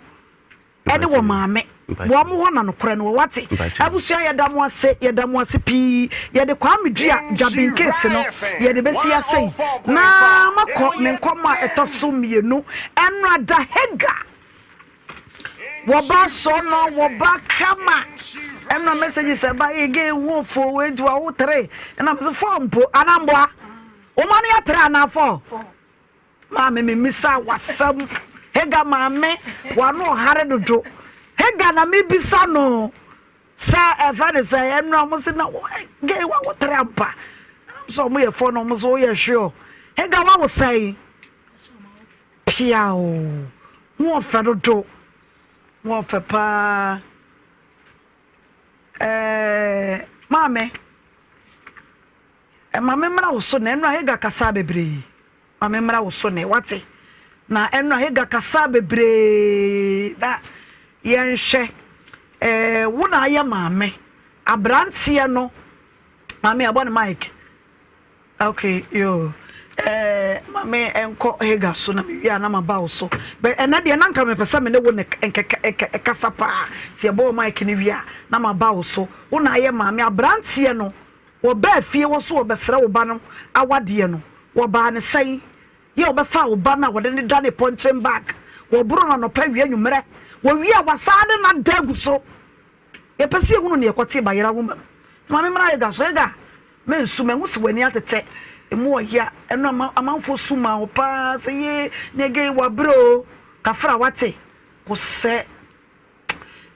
ɛne wɔ maame wɔn hɔ na nokorɛ no wɔ wate abusua yɛda mo ase yɛda mo ase pii yɛde Kwame Dua Dwabin case no yɛde bɛsi ase yi na makɔ me nkɔmmɔ a ɛtɔ so mmienu ɛnora da Hega wɔba sɔ no wɔba kama ɛnora messages ɛba ege ho fo wei nti wɔwo tere ɛna mo so fɔ mpo anamboa wɔn ano yɛ tere anaa fɔ. Maame memisa wasɛm Hagar maame wano ɔhare dodo Hagar na mebisa no sɛ ɛfɛ ne sɛ ɛnura ɔmo se na gay wa wo tere ampa ɛnam sɛ ɔmo yɛ fɔ na ɔmo so woyɛ sure Hagar wa wo sɛn piao ho ɔfɛ dodo ho ɔfɛ paa ɛɛ maame. Ma me mmra wo so nnɛ. Ɛnora Hagar kasaa bebree. Ma me mmra wo so nnɛ, wate? Na ɛnora Hagar kasaa bebree na yɛnhwɛ. Ɛɛ, wo na ayɛ maame. Aberanteɛ no, maame abɔ ne mic. Okay, yo. Ɛɛ, ma me nkɔ Hagar so na mewie a na maba wo so. Bɛ ɛnɛ deɛ na nka mepɛ sɛ me ne wo ne nkɛkɛ ɛkasa paa. Nti yɛbɔ wo mic no wie a na maba wo so. Wo na ayɛ maame. Aberanteɛ no, Wɔbaa fie hɔ so wɔbɛsrɛ wo ba no awadeɛ no, wɔbaa no sɛn? Yɛ wɔbɛfaa wo ba no a wɔde no danee pɔnkyen bag, wɔboro no anɔpa, awia, anwummerɛ, wɔwie a wɔasan de no ada agu so. Yɛpɛ sɛ yɛhunu nea ɛkɔtee Bayerɛ nwoma mu. Nti ma memmra Hagar so. Hagar, mensu, mahu sɛ w'ani atetɛ, emu ɔya, ɛno ama amanfoɔ su maa wo paa sɛ yee, nea gei wabrɛ o, kafra wate, kosɛ.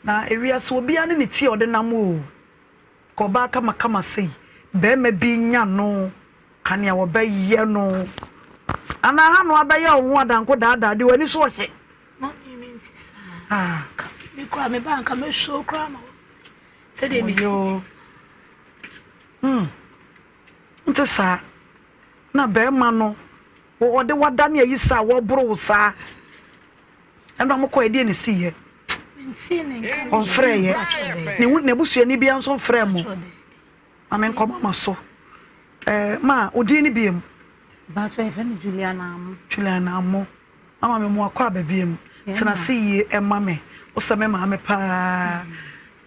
Na ewiase obiara ne ne ti a ɔde nam o. Ka ɔbaa kamakama sei, barima bi nya no ka nea wɔbɛyɛ no. Anaa ha no abɛyɛ wo ho adanko daadaa deɛ w'ani so ɔhye. Mami mi nti saa. Ah. Ka mi kura mi ba nka mi so kura ma sɛdeɛ mi si ti. Hmm. Nti saa. Na barima no wɔde wada ne ayi saa wɔboro wo saa. Ɛna ɔmo kɔɛ deɛ na esi yɛ. Ɔnfrɛ yɛ. Ne ho n'abusuani bia nso nfrɛ mo. Ma me nkɔ mama so. Ɛɛ ma odin ne biem. Baso yɛfrɛ me Juliana Amo. Juliana Amo. Mama me mo akɔ aba biem. Tena ase yie ɛma me. Wosɛ me maame paa.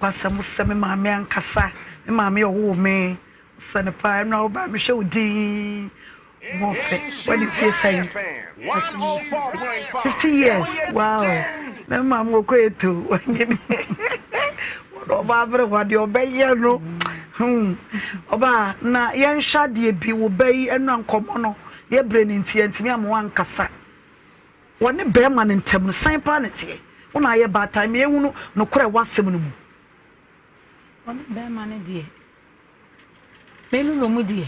Kwasɛm wosɛ me maame ankasa. Me maame ɔwoo me. Sɛ no paa ɛno a wobaa mehwɛ wo din ho fɛ wadi mfie sɛn 50 years wow na mma mo kɔ eto wanyini wɔn ɔbaa abere hɔ adeɛ ɔbɛyɛ no hmm ɔbaa na yɛnhwɛ adeɛ bi wo ba yi ɛno a nkɔmɔ no yɛbrɛ ne nti yɛntumi ama wankasa wɔne bɛrima no ntam no sɛn paa na teɛ wo na ayɛ baatan ma yɛhunu nokorɛ wɔ asɛm no mu Wɔne bɛrima no deɛ, me me wɔ mu deɛ,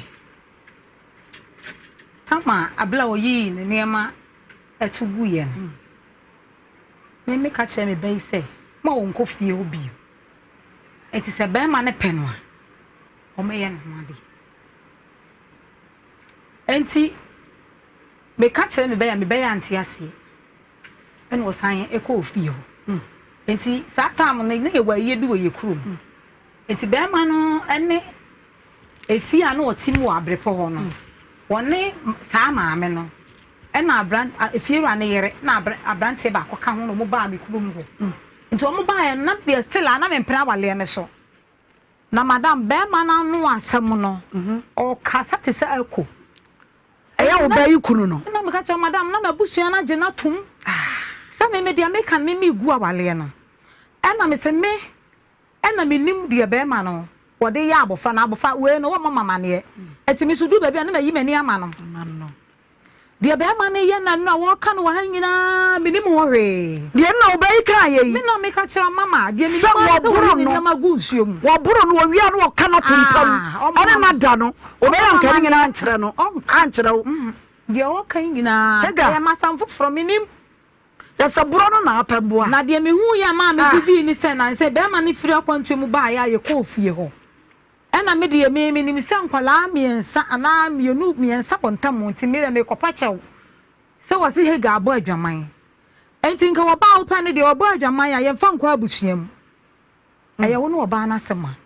Tama abere a ɔyii ne nneɛma to guiɛ no, me meka kyerɛ me ba yi sɛ, ma ɔnkɔ fie hɔ bio. Enti sɛ bɛrima no pɛ no a, ɔmmɛyɛ ne ho adeɛ. Enti meka kyerɛ me ba yi a, me ba yi ante aseɛ. Ɛna ɔsan kɔɔ fie hɔ. Nti saa time no na yɛwɔ ayie bi wɔ yɛ kurom. Nti bɛrima no ne efie a na ɔte mu wɔ Abrepɔ hɔ no, ɔne saa maame no ɛna abran efiewura no yere na abranteɛ baako ka ho na wɔn baa me kurom hɔ. Nti wɔn baeɛ no na deɛ still a na mempene awaleɛ no so. Na madam bɛrima no ano asɛm no ɔkasa te sɛ ako. Ɛyɛ wo ba yi kunu no. Ɛna meka kyerɛ madam na m'abusua no agye no atom sɛ me me deɛ meka no me megu awaleɛ no. Ɛna me se me ɛna menim deɛ bɛrima no wɔde yɛ abɔfra no abɔfra wei no wɔmmɔ me amaneɛ. Ɛti me so duru baabi a na mayi m'ani ama no. Deɛ bɛrima no yɛ na no a wɔka no wɔ ha nyinaa menim ho hwee. Deɛ nna ɔbaa yi kaa yɛ yi. Me na meka kyerɛ mama deɛ menim ara ne sɛ wɔyi ne nneɛma gu nsuo mu. Wɔboro no wɔwia no wɔka no ato mpa mu ɔne no ada no ɔbɛyɛ anka ne nyinaa ankyerɛ no ankyerɛ wo. Deɛ ɔka yi nyinaa ɛyɛ masɛm foforɔ menim. Yɛ sɛ borɔ no na apɛ mboa. Na deɛ mehuu yɛ maa me bo dii ne sɛ nansɛ bɛrima no firi akwantuo mu baeɛ a yɛkɔɔ fie hɔ. Ɛna me deɛ me menim sɛ nkwadaa mmiɛnsa anaa mmienu mmiɛnsa wɔ ntam nti me deɛ mekɔpa kyɛw sɛ wɔse Hagar abɔ adwaman nti nka ɔbaa a wopɛ no deɛ ɔbɔ adwaman a yɛmfa nkɔ abusua mu ɛyɛ wo ne ɔbaa no asɛm a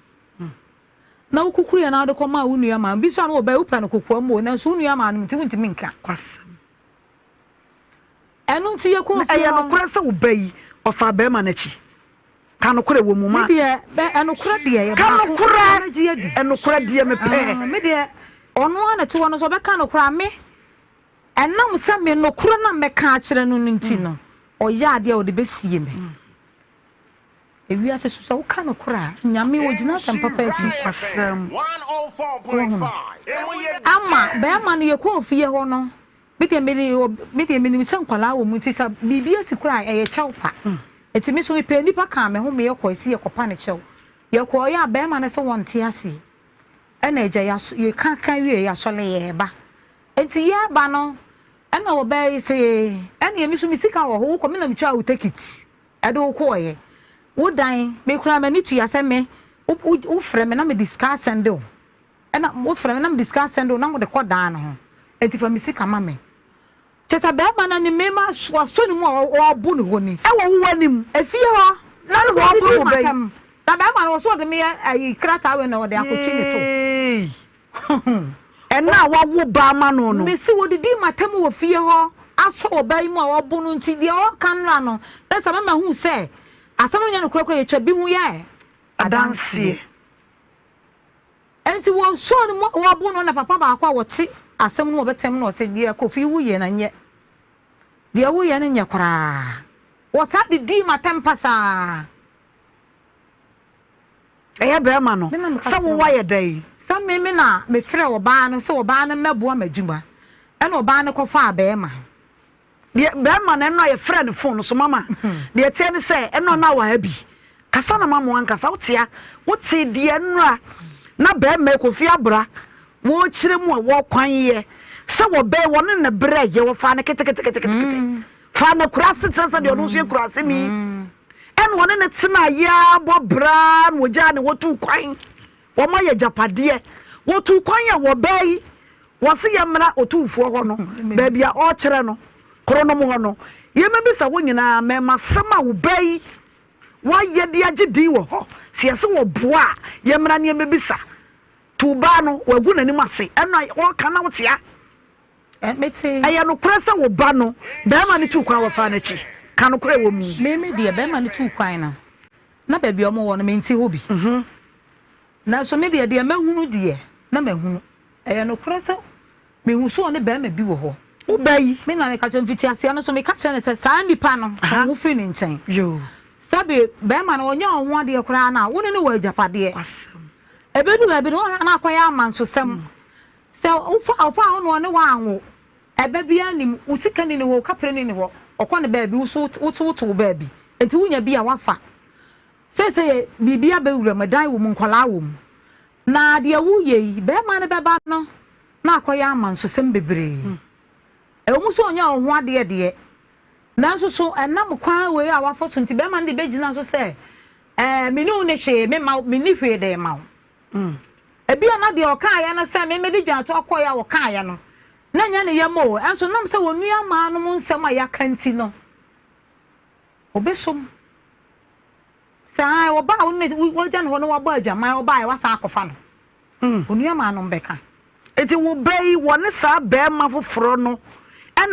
na wokukuru yɛ na wode kɔmaa wo nua maa bi nso a na ɔbaa wopɛ no kokoa mu o nanso wo nua maa no nti wontumi nka Kwasɛm. Ɛno nti yɛkɔɔ Na fie ɛyɛ hɔ. nokorɛ sɛ wo ba yi ɔfaa barima no akyi? Ka nokorɛ wɔ mu ma. Me deɛ, bɛ, ɛnokorɛ deɛ, yɛ Ka baako, nokorɛ, ɔno gye adi. ɛnokorɛ deɛ mepɛ. Ah, me deɛ, ɔno ara na ɛte hɔ no, sɛ ɔbɛka nokorɛ a, me, ɛnam sɛ me nokorɛ no a mɛka akyerɛ no no nti no, ɔyɛ adeɛ a ɔde bɛsie me. Ewiase so sɛ woka nokorɛ a, Nyame ɔgyina asɛm papa akyi. Nokwasɛm. Woahunu? Ama bɛrima no yɛkɔɔ fie hɔ no, Me deɛ me me deɛ menim sɛ nkwadaa wɔ mu nti sɛ biribi asi koraa a ɛyɛ kyɛw pa. Nti me nso mepɛɛ nnipa kaa me ho me yɛkɔe sɛ yɛkɔpa no kyɛw. Yɛkɔeɛ a barima no sɛ wɔnte aseɛ. Ɛna agya yɛaso yɛka ka wie yɛasɔre yɛreba. Nti yɛreba no ɛna ɔbaa yi se ɛneɛ me nso me sika wɔ hɔ wokɔ me na metwaa wo tekit ɛde wo kɔeɛ. Wo dan me koraa m'ani tua sɛ me wo wofrɛ me na mede sika asɛnde wo. Ɛna wofrɛ me na mede sika asɛnde wo na wode kɔ dan no ho, enti fa me sika ma me. Kyerɛ sɛ barima no anim mema wasɔ ne mu a ɔrebo ne hɔ ni. Ɛwɔ wo anim. Efie hɔ na ne wɔrebo wo bɛ yi. Na barima no ɔsɛ ɔde me yɛ ayi krataa wei na ɔde akɔtwi ne to. Eeii. Ɛna a wawo ba ama no no. Mese wɔdidi m'atam wɔ fie hɔ asɔ ɔbaa yi mu a ɔrebo no nti deɛ ɔreka nnora no na sɛ mɛma hu sɛ asɛm no nyɛ nokorɛ koraa yɛtwa bi ho yɛ adanseɛ. Enti wɔsɔɔ no mu a wɔrebo no na papa baako a wɔte asɛm no mu ɔbɛtɛm no ɔse deɛ Kofi woyɛ no nyɛ deɛ woyɛ no nyɛ koraa. Wɔsaa de dii m'atɛm pasaa. Ɛyɛ bɛrima no sɛ wo wayɛ dɛn? Sɛ me me na mefrɛɛ ɔbaa no sɛ ɔbaa no mmɛboa m'adwuma ɛna ɔbaa no kɔfaa bɛrima. Deɛ bɛrima no ɛno a yɛfrɛ no phone so mama deɛ ɛteɛ ne sɛ ɛno na wɔ ha bi kasa na mama wankasa wotea wote deɛ nnora na bɛrima Kofi Abra wɔkyerɛ mu a wɔkwan yɛ sɛ wɔbɛn wɔne ne berɛ yɛ wɔfaa no keteketeketekete mm. faa no kura ase kyerɛ sɛ deɛ ɔno nso yɛ kura ase ni mm. ɛna ɔne ne tena yɛ abɔ braa na wɔgyaa ne wɔtu kwan wɔn ayɛ agyapadeɛ wɔtu kwan a wɔbɛn yi Wɔse yɛmmra Otumfoɔ hɔ no, baabi a ɔrekyerɛ no, koronom hɔ no, yɛmmɛbisa hɔ nyinaa mmɛɛmasɛm a wo ba yi wayɛ de agye din wɔ hɔ. Sɛ yɛse wɔboa a, yɛmmra na yɛmmɛbisa. To wo ba no, wagu n'anim ase, ɛno a ɔreka na wotea. Ɛyɛ nokorɛ sɛ wo ba no, barima no tuu kwan wɔfaa n'akyi? Ka nokorɛ wɔ mu. Me me deɛ, barima no tuu kwan no, na baabi a wɔwɔ no, mente hɔ bi. Nanso me deɛ, deɛ mahunu deɛ, na mahunu. Ɛyɛ nokorɛ sɛ mehu sɛ ɔne barima bi wɔ hɔ. Wo ba yi. Me na meka kyerɛ, mfitiaseɛ no nso meka kyerɛɛ no sɛ saa nipa no, twe wo ho firi ne nkyɛn. Sɛbe barima no, ɔnyɛ wo ho adeɛ koraa no a, wo ne no wɔ agyapadeɛ. Ɛbɛdu baabi no, wohwɛ a na akɔyɛ amansosɛm. Sɛ wofa ɔfaa wo na ɔne wo anwo, ɛba biara nnim, wo sika nni ne hɔ, wo kaprɛ nni ne hɔ, ɔkɔ ne baabi, wo nso wo nso wote wo baabi. Enti wonya bi a, woafa. Seesei biribi abɛwura mu, ɛdan wɔ mu, nkwadaa wɔ mu. Na deɛ woreyɛ yi, barima no bɛba no na akɔyɛ amansosɛm bebree. Ɛwɔ mu sɛ ɔnyɛ wo ho adeɛ deɛ, nanso so ɛnam kwan wei a wafa so nti, barima no de bɛgyina so sɛ, ɛɛ, me ne wo nni hwee, memma wo, menni hwee de rema wo. Ebia na deɛ ɔkaeɛ no sɛ me mede dwantoa kɔeɛ a ɔkaeɛ no, na ɛnyɛ ne yam o, ɛnso nam sɛ wɔn nuammaanom nsɛm a yɛaka nti no, ɔbɛsɔ mu. Sɛ ae, ɔbaa a wo ne wagya no hɔ na wabɔ adwaman, ɔbaeɛ wasan akɔfa no. Mm. Onua maa nom bɛka. Enti wo ba yi, wɔne saa barima foforɔ no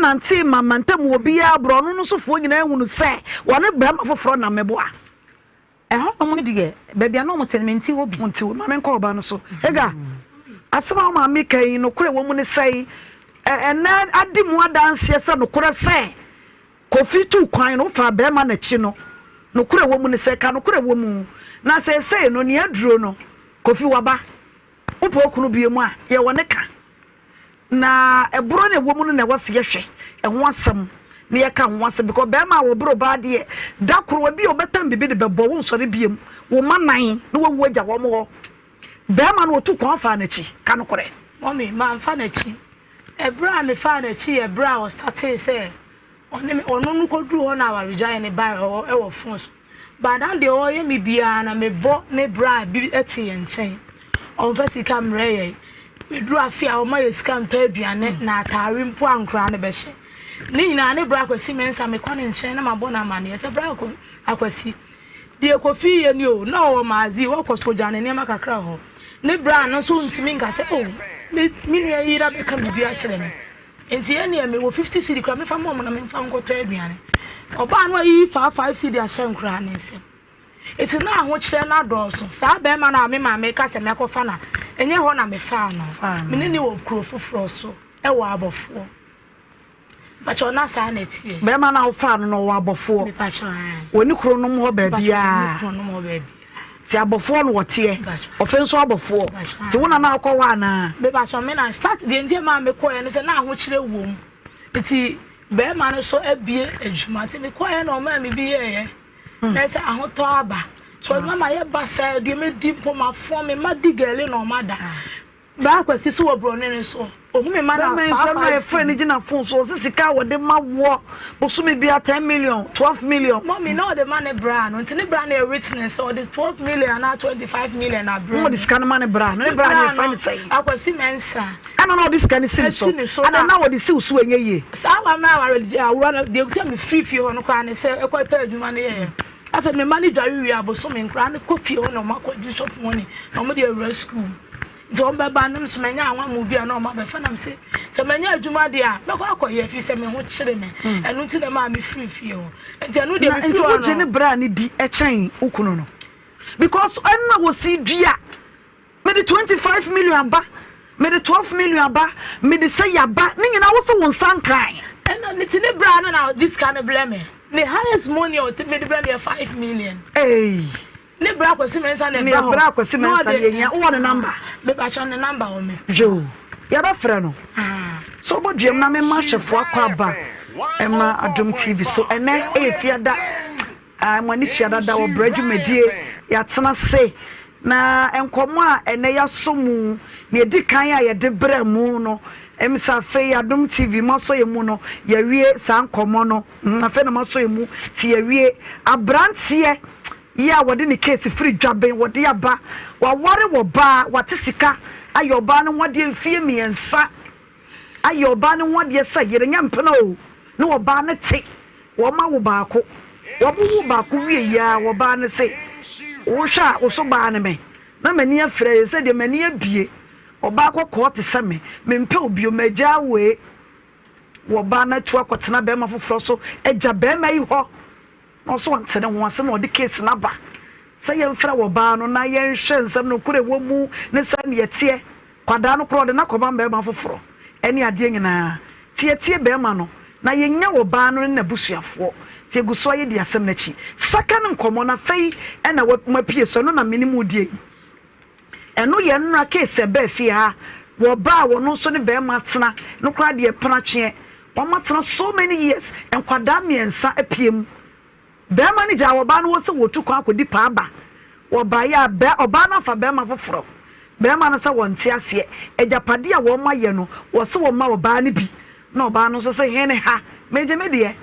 nantee ma mantam obiara borɔno no sofoɔ nyinaa hunu sɛ wɔne barima foforɔ nam meboa. Ɛhɔnom no deɛ, baabi a na wɔte no, mente hɔ bi. Wonte hɔ. Ma menkɔ ɔba no so. Hagar, asɛm a wo maame ka yi, nokorɛ wɔ mu ne sɛn? Ɛnnɛ adi mu adanseɛ sɛ nokorɛ sɛ Kofi tuu kwan no, wofaa barima no akyi no, nokorɛ wɔ mu ne sɛ, ka nokorɛ wɔ mu, na seesei no, nea aduro no, Kofi waba, wopɛ okunu bio mu a, yɛ wɔ ne ka. Na ɛborɔ na ɛwɔ mu no na ɛwɔ sɛ yɛhwɛ ɛho asɛm na yɛka ho asɛm because bɛrima a wɔboro baa deɛ da koro ebi a ɔbɛtam biribi de bɛbɔ wo nsɔre biem wo ma nan na wawu agya wɔn hɔ. Bɛrima no ɔtu kwan faa n'akyi ka nokorɛ. Mummy, mamfa n'akyi. Ɛberɛ a mefaa n'akyi yɛ berɛ a ɔstartee sɛ ɔne me, ɔno no kɔduruu hɔ na awaregyaeɛ no baeɛ hɔ wɔ phone so. But na deɛ ɔyɛ me biara na mebɔ ne bra bi te yɛn nkyɛn. Ɔmfa sika mmrɛ yɛn. Ɛduru afe a ɔma yɛ sika ntɔ aduane na ataare mpo a nkoraa no bɛhyɛ. Ne nyinaa ne bra Kwasi Mensah mekɔ ne nkyɛn na mabɔ no amaneɛ sɛ bra Akwasi deɛ Kofi yɛ ni o na ɔwɔ Maazi wɔkɔ so gya ne nneɛma kakra hɔ. Ne bra no nso ntumi nka sɛ oh me nua yi abɛka biribi akyerɛ me. Nti ɛneɛ mewɔ 50 cedi koraa mefa ma ɔmo na memfa nkɔtɔ aduane. Ɔbaa no ayiyi faa 5 cedi ahyɛ nkoraa ne nsam. Nti na ahokyerɛ no adɔɔso. Saa bɛrima no a me maame ka sɛ mɛkɔfa no a, ɛnyɛ hɔ na mefaa no. Me ne no wɔ kuro foforɔ so wɔ abɔfoɔ. Mepakyɛw na saa na ɛteɛ. Bɛrima no a wofaa no no ɔwɔ abɔfoɔ? Mepakyɛw ae. Wɔ ne kuro nom hɔ Mepakyɛw baabiara? ne kuro nom hɔ baabiara. Nti abɔfoɔ no wɔteɛ? Mepakyɛw. Ɔfe nso abɔfoɔ? Mepakyɛw ae. Nti wo na na wokɔ hɔ anaa? Mepakyɛw me na start deɛ nti ɛmaa mekɔɛ no sɛ na ahokyerɛ wom. Nti bɛrima no nso abue adwuma nti mekɔɛ na ɔmaa me bi yɛɛyɛ. Na ɛsɛ ahotɔ aba. So na mayɛ basaa deɛ medi mpo mafɔn me mma di gɛle na ɔma da. Bra Kwasi so wɔ brɔne no so. Ohu me ma na Bɛma faa nsɛm na 5 yɛfrɛ no cedi. gyina phone so ɔse sika a wɔde ma woɔ bosome bia 10 million 12 million. Mummy na ɔde ma ne bra no nti ne bra no yɛ witness sɛ ɔde 12 million anaa 25 million abrɛ Na no. ɔde sika no ma ne bra no ne Ne bra no bra yɛfrɛ no no sɛn? Akwasi Mensah. Ɛna na ɔde sika no si ne so Ɛsi ne so adɛn na na ɔde si wo so ɛnyɛ yie? Saa wa na aware awura no deɛ ekuta me firi fie hɔ no koraa ne sɛ ɛkɔ pɛ adwuma no yɛyɛ. Afei me mma no dware wie a bosome nkoraa no kɔ fie hɔ na wɔn akɔ gye shop money na wɔn de awura school. Nti wɔn bɛba no nso manya anwa bi a na wɔn abɛfa nam se sɛ manya adwuma deɛ a mɛkɔ akɔyɛ fi sɛ me ho kyere me. Hmm. Ɛno nti na ɛmaa me firi fie hɔ. Nti ɛno deɛ me firi hɔ no. Nti wogye ne bra ne di ɛkyɛn wo kunu no because ɛno na wɔsi dua. Mede 25 million aba, mede 12 million aba, mede sɛ yaba, ne nyinaa wo sɛ wo nsa nkae. Ɛna ne ti ne bra no na ɔde sika no brɛ me. Ne highest money a ɔte mede brɛ me yɛ 5 million. Hey. Ne bra Kwasi Mensah na ɛba hɔ. Ne bra Kwasi Mensah na yɛhia. Wowɔ ne number? Mepakyɛ ne number wɔ me. Yo, yɛbɛfrɛ no. So wobɔ duam na mema ahwɛfoɔ akɔ aba ɛma Adom TV so. Ɛnɛ ɛyɛ fiada. Ae, mo ani tua dada wɔ brɛ dwumadie, yɛatena se na nkɔmmɔ a ɛnɛ yɛasɔ mu, nea ɛdi kan a yɛde brɛ mo no, ɛm sɛ afei Adom TV moasɔ yɛn mu no, yɛawie saa nkɔmmɔ no, mm, afei na moasɔ yɛn mu, nti yɛawie. Abranteɛ yi a wɔde ne case firi Dwaben wɔde aba, waware wɔ baa, wate sika ayɛ ɔbaa no ho adeɛ mfie mmiɛnsa, ayɛ ɔbaa no ho adeɛ sɛ yere nyɛ mpena o, ne ɔbaa no te, wɔn awo baako, wɔn wo baako wie yi ara ɔbaa no se, wohwɛ a wo so baa ne me, na m'ani afira yɛ sɛ deɛ m'ani abie, ɔbaa kɔkɔɔ te sɛ me, mempɛ wo bio, magyaa wo ee. Wɔbaa no atu akɔtena bɛrima foforɔ so agya bɛrima yi hɔ. Na ɔso ɔnte ne ho ase na ɔde case no aba sɛ yɛmfrɛ ɔbaa no na yɛnhwɛ nsɛm no nokorɛ ɛwɔ mu ne sɛdeɛ ɛteɛ. Kwadaa no koraa ɔde no akɔma barima foforɔ ɛne adeɛ nyinaa. Nti yɛtie barima no na yɛnya ɔbaa no ne n'abusuafoɔ. Nti yɛgu so ara yɛdi asɛm no akyi. Second nkɔmmɔ no afei ɛna moapue so ɛno na me ne mo redie yi. Ɛno yɛ nnora case ɛbaa fie ha wɔ ɔbaa a wɔno nso ne barima atena no koraa deɛ mpena tweɛ wɔn atena so many years nkwadaa mmiɛnsa apue mu barima no gyaa ɔbaa no hɔ sɛ wɔtu kwan akɔdi paa ba wɔbaeɛ a bɛ ɔbaa no afa barima foforɔ barima no sɛ wɔnte aseɛ agyapadeɛ a wɔn ayɛ no wɔse wɔn ma ɔbaa no bi na ɔbaa no nso sɛ hene ha megye me deɛ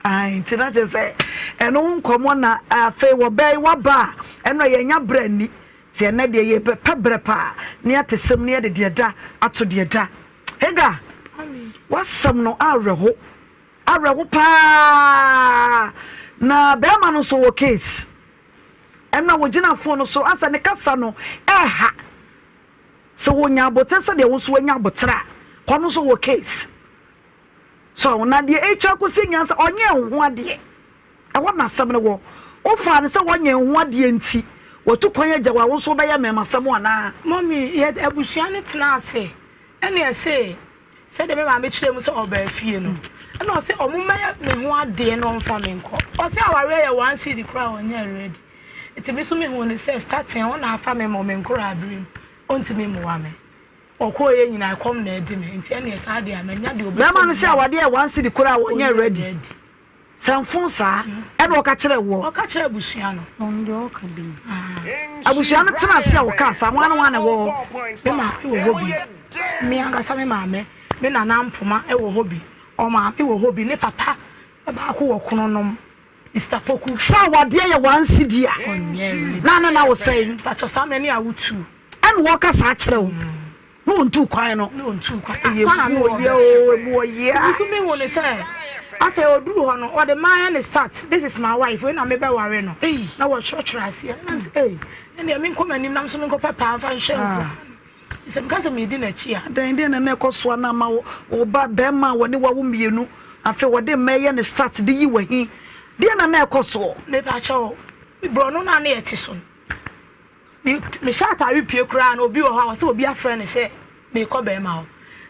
Ae, nti na kyerɛ sɛ ɛno ho nkɔmmɔ na afei wɔbɛn waba a, ɛno a yɛnya berɛ nni. Nti ɛnnɛ deɛ yɛbɛpɛ berɛ paa na yɛate sɛm na yɛde deɛ da ato deɛ da. Hagar, w'asɛm no awerɛho, awerɛho paa. Na bɛrima no nso wɔ case. Ɛno a wɔgyina phone no so asɛ ne kasa no ɛha. Sɛ wɔnya aboterɛ sɛdeɛ wo nso wanya aboterɛ a, kɔ no nso wɔ case. So na deɛ ɛretwa akɔsi nyinaa sɛ ɔnyɛɛ wo ho adeɛ? Ɛhɔ na asɛm no wɔ. Wofaa no sɛ wɔnyɛɛ wo ho adeɛ nti, watu kwan agya wo a, wo nso wobɛyɛ mmarimasɛm anaa? Mummy, yɛ abusua no tenaa ase ɛna ɛse sɛdeɛ me maame kyerɛɛ mu sɛ ɔbaa fie no, ɛna ɔse ɔmo mmɛyɛ me ho adeɛ na ɔmfa me nkɔ. Ɔse awareɛ yɛ one cedi koraa a ɔnyɛɛ ready. Nti me nso mehuu no sɛ starting ɔna afa me ma me nkoraa bere mu, ɔntumi mmoa me. Ɔkɔeɛ nyinaa ɛkɔm na adi me nti ɛneɛ saa deɛ a manya deɛ ɔbɛtɔ Bɛrima no sɛ awadeɛ yɛ one cedi koraa a ɔnyɛ ready. Sɛ mfon saa ɛna ɔka kyerɛ woɔ. Ɔka kyerɛ abusua no. Ɔno deɛ ɔka bi ni. Abusua no tena ase a ɔkaa saa hwan ne hwan na ɛwɔ hɔ? Me maame wɔ hɔ bi. Me ankasa me maame, me nana Mpoma wɔ hɔ bi. Ɔmaame wɔ hɔ bi. Ne papa baako wɔ Kronom. Mister Poku. Sɛ awadeɛ yɛ one cedi a na ne na wo sɛn? Mpakyɛ saa mmerɛ ne awo tuu. Ɛna wɔka saa kyerɛ wo na ɔntuu kwan no. Na ɔntuu kwan. Ɛyɛ mu ɔyɛ o, emu ɔyɛ a. Nso mi hu ne sɛ afei ɔduru hɔ no ɔde maa yɛ ne start this is my wife wei na mebɛware no na wɔtwerɛtwerɛ aseɛ na mesɛ ei ɛnneɛ menkɔ m'anim na nso menkɔpɛ paa mfa nhwɛ nkura. Sɛ meka sɛ medi n'akyi a. Adɛn, deɛn na na ɛkɔ so a na ama wo ba barima a wɔne wo awo mmienu, afei wɔde mma reyɛ ne start de yi wo ahi? Deɛn na na ɛkɔ soɔ? Mepakyɛw, borɔno no a na yɛte so no, me mehyɛ atare pue koraa no, obi wɔ hɔ a ɔsɛ obi afrɛ no sɛ merekɔ barima hɔ.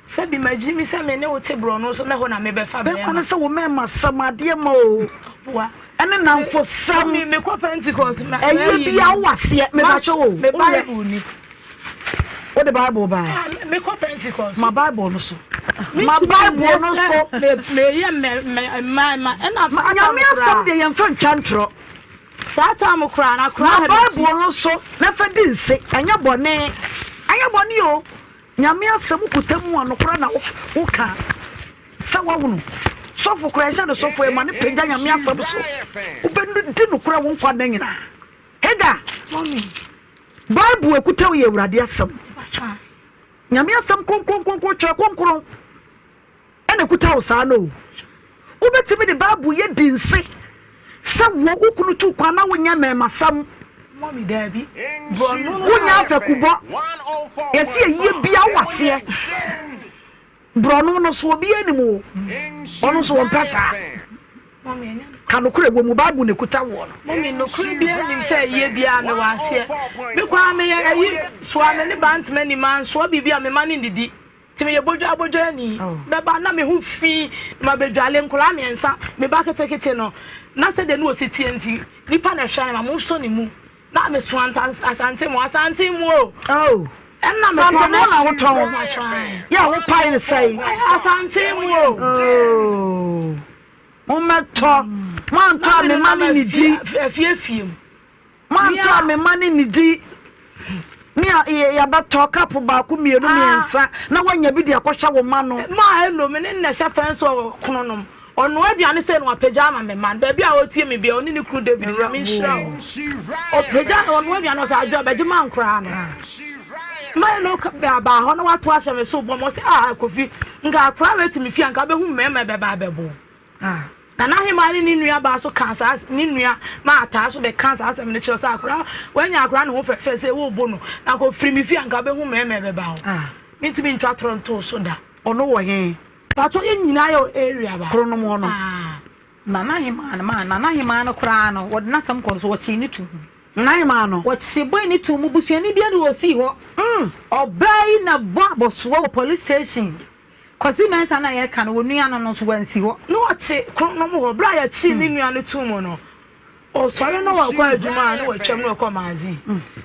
Sɛ bi magye mi sɛ me ne wo te borɔno so na ɛhɔ na mebɛfa Bɛrima barima. no sɛ wo mmarima sɛm adeɛ ma o. Ɔboa. Ɛne nnamfosɛm. Me mekɔ Pentecost ma. Ɛyɛ bia wo aseɛ mebakyɛ o. Me Bible ni. Wo de Bible baa. Mekɔ Pentecost. Ma Bible no so. Ma Bible no so. Meyɛ mɛ mɛ mma mma ɛna. Nyame asɛm deɛ yɛmfa ntwa ntorɔ. Saa tam koraa na koraa. Ma Bible no so na fa di nse ɛnyɛ bɔne ɛnyɛ bɔne o. Nyame asɛm kuta mu a nokorɛ na woka sɛ woahunu sɔfo koraa ɛhyɛ no sɔfo ɛma no pagya Nyame asɛm so wobɛdi nokorɛ wo nkwa nna nyinaa Hagar Bible ɛkuta wo yɛ Awurade asɛm Nyame asɛm kronkronkronkron twerɛ kronkron Ɛna ɛkuta wo saa no o. Wobɛtumi de Bible yɛ di nse sɛ wo wo kunu tu kwan na wonyɛ mmɛɛmasɛm. Wonyɛ afɛkubɔ. Yɛsi ayie bia wo aseɛ. Borɔno no so obiara nim wo. Ɔno nso wɔmpɛ saa. Ka nokorɛ wɔ mu, Bible na ɛkuta woɔ no. Mummy, nokorɛ biara nnim sɛ ayie biara mewɔ aseɛ. Me koraa meyɛ ayi soa me ne bantama ni mansoa biribi a mema no nnidi. Nti meyɛ bodwaa bodwaani. Mɛba na me ho fi na mabɛdwale nkwadaa mmiɛnsa, me ba ketekete no, na sɛdeɛ ne ɔsi teɛ nti, nipa na ɛhwɛ no ma mosɔ ne mu. Na meso Asante mu, Asante mu o. Oh. Ɛna me Asante mu na wotɔn. Yɛ a wopae ne sɛe. Asante mu o. Oh. Mommɛtɔ. Moantɔ a me ma ne ne di. Afiefie mu. Moantɔ a me mma no nnidi. Ne a yɛbɛtɔ cup baako mmienu mmiɛnsa na woanya bi de akɔhyɛ wo mma no. Maa ɛno me ne no na ɛhyɛ fɛn so wɔ kono nom. Ɔnoa aduane sei na wapagya ama me mma no. Baabi a ɔtie me biara ɔne ne kunu David Nyame nhyira wɔn. Ɔpagya ɔnoa aduane ɔsɛ adwo abɛgye ma nkoraa no. Maa ɛno baa hɔ na wato ahyɛ me so bɔ me ɔsɛ ah Kofi nka akoraa wei te me fie a nka wobɛhu mmarima ɛbɛba abɛbo. Na n'ahemaa ne ne nuabaa nso kaa saa ne nua Martha nso bɛkaa saa asɛm no kyerɛ sɛ akwadaa wanya akwadaa ne ho fɛfɛ sɛ wɔrebɔ no na nka ɔfiri me fie a nka wobɛhu mmarima ɛbɛba hɔ mentumi ntwa torɔ ntoo so da. Ɔno wɔ he? Paatɔ yɛn nyinaa yɛ wɔ area baako. Kronom hɔ no. Nana Hemaa no maa Nana Hemaa no koraa no wɔde n'asɛm kɔɔ so wɔkyee no too mu. Nana Hemaa no. Wɔkyee boy no too mu busuani biara ni ɔsii hɔ. Ɔbaa yi na bɔ abɔsoɔ wɔ police station. Kwasi Mensah no a yɛreka no, onua no no nso wansi hɔ. Na ɔte kronom hɔ. Berɛ a yɛkyee ne nua no too mu no, ɔsɔre na ɔkɔ adwuma a na watwam na ɔkɔ Maazii.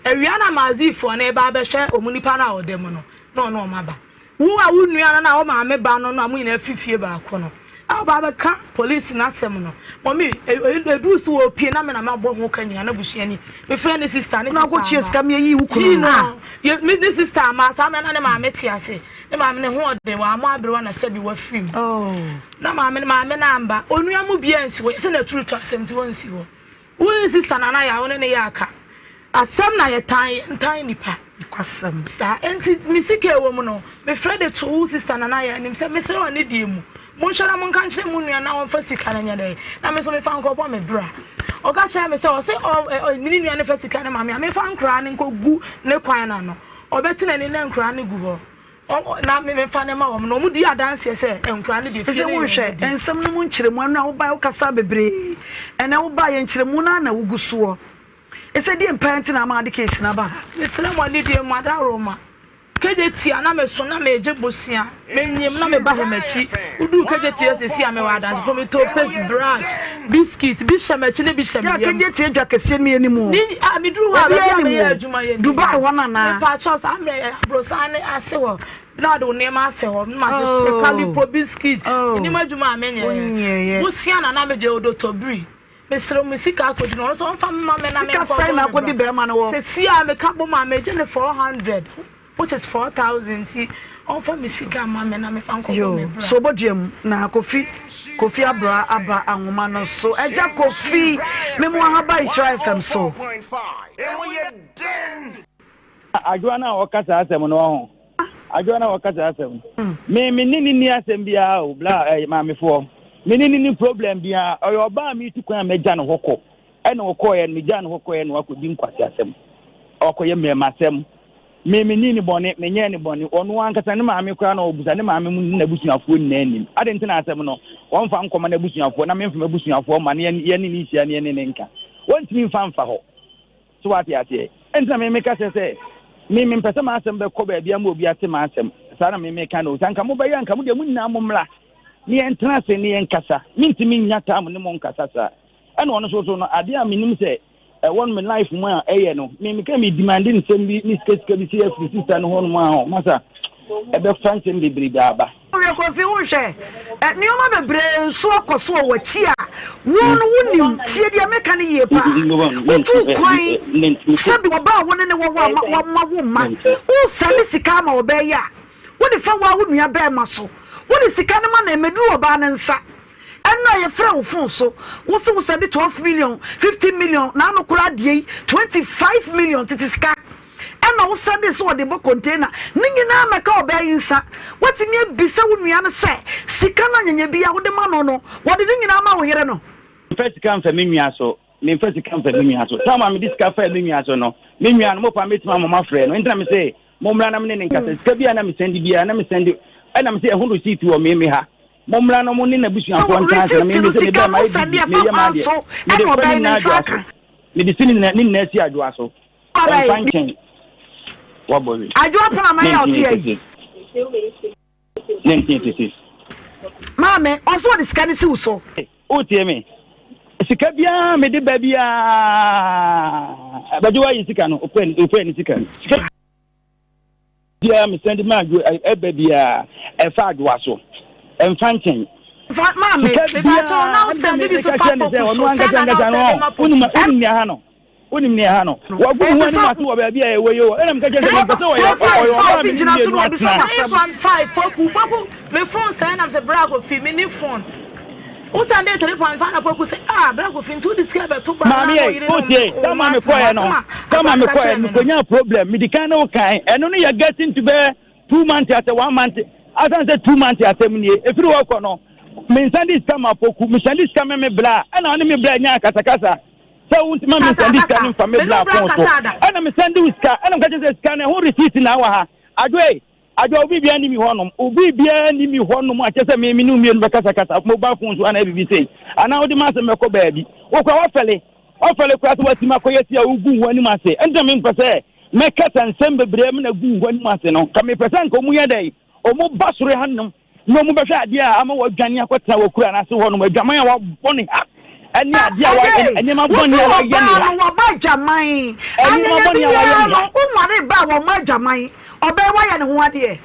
Awia na Maaziifoɔ no reba abɛhwɛ wɔn nipa no a ɔda mu no, na ɔne wɔn aba. Wo a wo nua no na wo maame ba no no a mo nyinaa firi fie baako no a woba abɛka polisi no asɛm no, mɔmi, ɛduru so wɔpie na me na mabɔ ho ka nyinaa na busuani. Mefrɛ ne sista, ne Na sista akɔtua ama. sika mi ayi wo kunu Yii no. no, yɛ- me ne sista ama saa mmerɛ na ne maame te ase. Ne maame ne ho ɔden wammɔ aberewa na sɛbi wafiri mu. Oh. Na maame no maame no amba. Onua mu bia nsi hɔ. Yɛsɛ na turu tɔ asɛm nti wɔnsi hɔ. Wo ne sister Nana yɛ a wo ne ne yɛ aka. Asɛm na yɛtan yɛntan nipa. Kwasɛm. Saa nti me sika ɛwɔ mu no mefrɛ de to wo sister Nana yɛ anim sɛ mesrɛ wɔ ne deɛ mu. Monhwɛ na monka nkyerɛ mo nua na ɔmfa sika no nyɛ dɛn na me nso mefa nkɔbɔ me bra. Ɔka kyerɛ me sɛ ɔse ɔ ne nua no fa sika no ma me a memfa nkoraa no nkɔgu ne kwan no ano. Ɔbɛte n'ani na nkoraa no gu hɔ. Ɔ na me mefa no ma wɔn na wɔn di adanseɛ sɛ nkoraa no deɛ fie Ɛsɛ no yɛ wonhwɛ wɔn dea. nsɛm no mu nkyerɛmu ɛno a wobaeɛ wokasaa bebree ɛnɛ wobaeɛ nkyerɛmu no ara na wogu soɔ ɛsɛ deɛ mpaeɛ nti na ama ade case no aba ha. Mesrɛ mo anidie mu adaworoma. Kejetia na meso na megye bosea, menyim na meba hɔ m'akyi. Woduu Kejetia sisi a mewɔ adansefo, metɔɔ paste, brush, biscuit, bi hyɛ m'akyi ne bi hyɛ me Yɛ yam. Kejetia dwa kɛseɛ no yɛnim o. Ne a meduru hɔ a Obiara baabi a nim meyɛ o. adwuma yɛ Dubai nim. hɔ no anaa? Mepaakyɛw saa mmerɛ yɛ aborosan ne ase hɔ na ɔde wo nneɛma asɛ hɔ na mahyehyɛ Oh. kalipo, biscuit, Oh. menim adwuma a menyɛeɛ. Wonyɛeɛ. Bosea na na megye odotobiri. Mesrɛ wo me sika akɔdi no ɔno nso ɔmfa mma me na Sika menkɔ sɛn na bɔ akɔdi me bra. bɛrima no hɔ? Sesie a meka bom a megye ne 400 which is 4000 nti ɔmfa me sika mma me na mefa nkɔ bɔ me Yo, bra. so obodua mu na Kofi Kofi Abra aba ahoma no so. Agya Kofi, me mo aha ba Nhyira FM so. Adwoa no a ɔka saa asɛm no ɔho. Adwoa no a ɔka saa asɛm no. Me me ne ne ni asɛm biara o bla eh, maamefoɔ. Me ne ne ni problem biara. Ɔyɛ ɔbaa a metu kwan a mɛgya ne hɔ kɔ. Ɛna ɔkɔɔeɛ no megyaa ne hɔ kɔeɛ na wakɔdi nkwasi asɛm. Ɔkɔyɛ mmɛɛmasɛm. Me me ni ne bɔne, menyɛɛ ne bɔne. Ɔno ankasa ne maame koraa na ɔbusa ne maame mu ne n'abusuafoɔ nyinaa nim. Adɛn nti na asɛm no wɔmfa nkɔma n'abusuafoɔ na memfa m'abusuafoɔ mma na yɛne ne nhyia na yɛne ne nka. Wɔntumi mfa mfa hɔ. So wate aseɛ? Ɛnti na me meka sɛ sɛ me mempɛ sɛ m'asɛm bɛkɔ baabi ama obi ate m'asɛm. Saa na me meka no. Sɛ anka mobɛyɛ anka mo deɛ mo nyinaa mommra ne yɛntena ase ne yɛnkasa. Mentumi nnya time ne mo nkasa saa. Ɛna ɔno nso so no adeɛ a menim sɛ ɛwɔ no me life mu a ɛyɛ no me meka me demande nsɛm bi ne sika sika bi sɛ afiri sista no hɔ nom a hɔ masa ɛbɛfa nsɛm bebrebe aba. Wohwɛ Kofi wohwɛ ɛ nneɛma bebree nso akɔ so wɔ w'akyi a wo no wonim tie deɛ meka no yie paa wotu kwan sɛbi ɔbaa a wo ne ne wɔ hɔ a wama wo mma wosɛne sika ama ɔbaa yi a wode fa wo a wo nua bɛrima so wode sika no ma na ɛmɛduru ɔbaa no nsa ɛnna yɛfrɛ wo fon so wo se wo sɛde 12 million 15 million na ano koraa deɛ yi 25 million tete sika Ɛna wo sɛdee sɛ ɔde bɔ container ne nyinaa mɛka ɔbaa yi nsa. Woatumi abisa wo nua no sɛ sika no anyanya bi a wode ma no no wɔde ne nyinaa ma wo yere no? Memfa sika mfa me nua so, memfa sika mfa me nua so. Time a mede sika faa me nua so no, me nua no mopa mɛtumi ama moafrɛ no. Nti na mese mommra na mene ne nkasa. Sika bi a na mesɛnde biara na mesɛnde, ɛna mese ɛho receipt wɔ me me ha. Mommra na mo ne n'abusuafoɔ ntena ase na me Receipt no mese sika mebɛɛ no mayɛ sɛnde busy, ɛfa meyɛ kwan m'adeɛ. so Mede ɛna fa ɔbaa ne yi ne nyinaa nsa adwoa aka. so. Mede si ne nyinaa ne nyinaa si adwoa so. Ɛmfa nkyɛn. Wabɔ wi. Adwoa pono ama yɛ ɔte ayi. 1986. Maame, ɔso ɔde sika no si wo so. Wotie me? Sika biara mede ba biara bɛgye woayi sika no, wopɛ ne sika no. Sika biara mesan de ma adwo ɛba biara ɛfa adwoa so ɛmfa nkyɛn. Maame, Sika biara ɛna meka kyerɛ ne sɛ ɔno ankasa ankasa no wonim wonim nea ha no. Wonim nea ɛha no? Wagu ne ho anim ase wɔ baabi a ɛwɔ yi o. Ɛna meka kyerɛ sɛ mempɛ sɛ ɔyɛ ɔyɛ ɔbaa a me ne no mmienu atena. 3.5 poku poku me phone sɛe nam sɛ bra kofi me ni phone wo send 3.5 na poku sɛ ah bra kofi nti wode sika bɛto ba Maame na ei, ɔyere no wotie, wo tam ma a atena mekɔɛ asɛm no, a tam a akwaa no ka mekɔɛ kyerɛ no, me no. mekɔnyaa problem. Medi kan ne wo kan. Ɛno no yɛ getting to bɛyɛ 2 months asɛ 1 month. Asan sɛ 2 months asɛm nie. Ɛfiri hɔ kɔ no, mensande sika ma poku, mesande sika me me bra. Ɛna ɔne me bra nyaa akasakasa. Sɛ wontumi ma Kasa mensɛnde sika kasa no mfa me me ne bra wo bra fon so nkasa da. ɛna mesɛnde wo sika ɛna meka kyerɛ sɛ sika no ɛho receipt na wɔ ha adwoe adwoa obi biara ni mi hɔnom obi biara ni mi hɔnom akyɛ sɛ me me ne mmienu bɛkasakasa mobile phone so anaa biribi sei anaa wode ma asɛm bɛkɔ baabi wokora wafɛle wafɛle koraa sɛ watumi akɔyɛ si a wogu ho anim ase ɛnti na mempɛ sɛ mɛkasa nsɛm bebree mu na gu ho anim ase no ka mepɛ sɛ nka ɔmu yɛ dɛn ɔmu ba soro hanom na wɔn bɛhwɛ adeɛ a ama wɔadwane akɔtena wɔ kura n'ase hɔ nom, adwaman a wɔabɔ ne ha, ɛne adeɛ a wɔayɛ, nneɛma bɔne a wɔayɛ ne Wofi ha. ɔbaa no wɔba adwaman, Nneɛma anyanya bɔne a wɔayɛ biara ne no ha. wonware ba a wɔmmɔ adwaman, ɔbaa woayɛ ne ho adeɛ.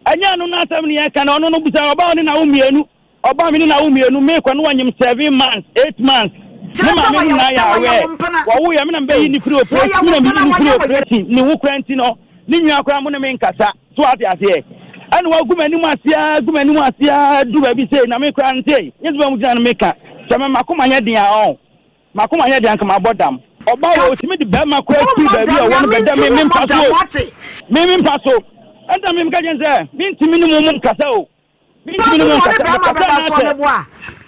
Ɛnyɛ ɛno no asɛm ne yɛka no, ɔno no bisa ɔbaa ɔne n'awo mmienu, ɔbaa me ne n'awo mmienu, mekɔ no wɔnyem 7 months, 8 months, ne Kyerɛ sɛ maame no wɔyɛ nyinaa yɛ wɔyɛ aware, wo mpena. wɔwo yɛ me na mebɛyi ne firi Wɔyɛ operation, me wo na meyi mpena, ne firi wɔyɛ wo yere. operation, ne ho kora nti no, ne nua koraa mo ne me nkasa. So wate aseɛ? Ɛna wagu m'anim ase ara, gu m'anim ase ara duru baabi sei, na me koraa nte, nyɛ sɛ bɛn gyina no meka, sɛ me m'akoma nyɛ den a ɔn, m'akoma nyɛ den anka mabɔ dam. Ɔbaa wɔ otumi de bɛrima koraa firi Wommɔ baabi a dam, ɔwɔ no Nyame bɛda nti me me wommɔ mpa dam, so o, wate? me me mpa so. Ɛnna me meka kyerɛ no sɛ, mentumi ne mo mo nkasa o. Fa Mentumi so ne mo na ɔne nkasa, bɛrima mekasa bɛda na so sɛ, ɔmeboa.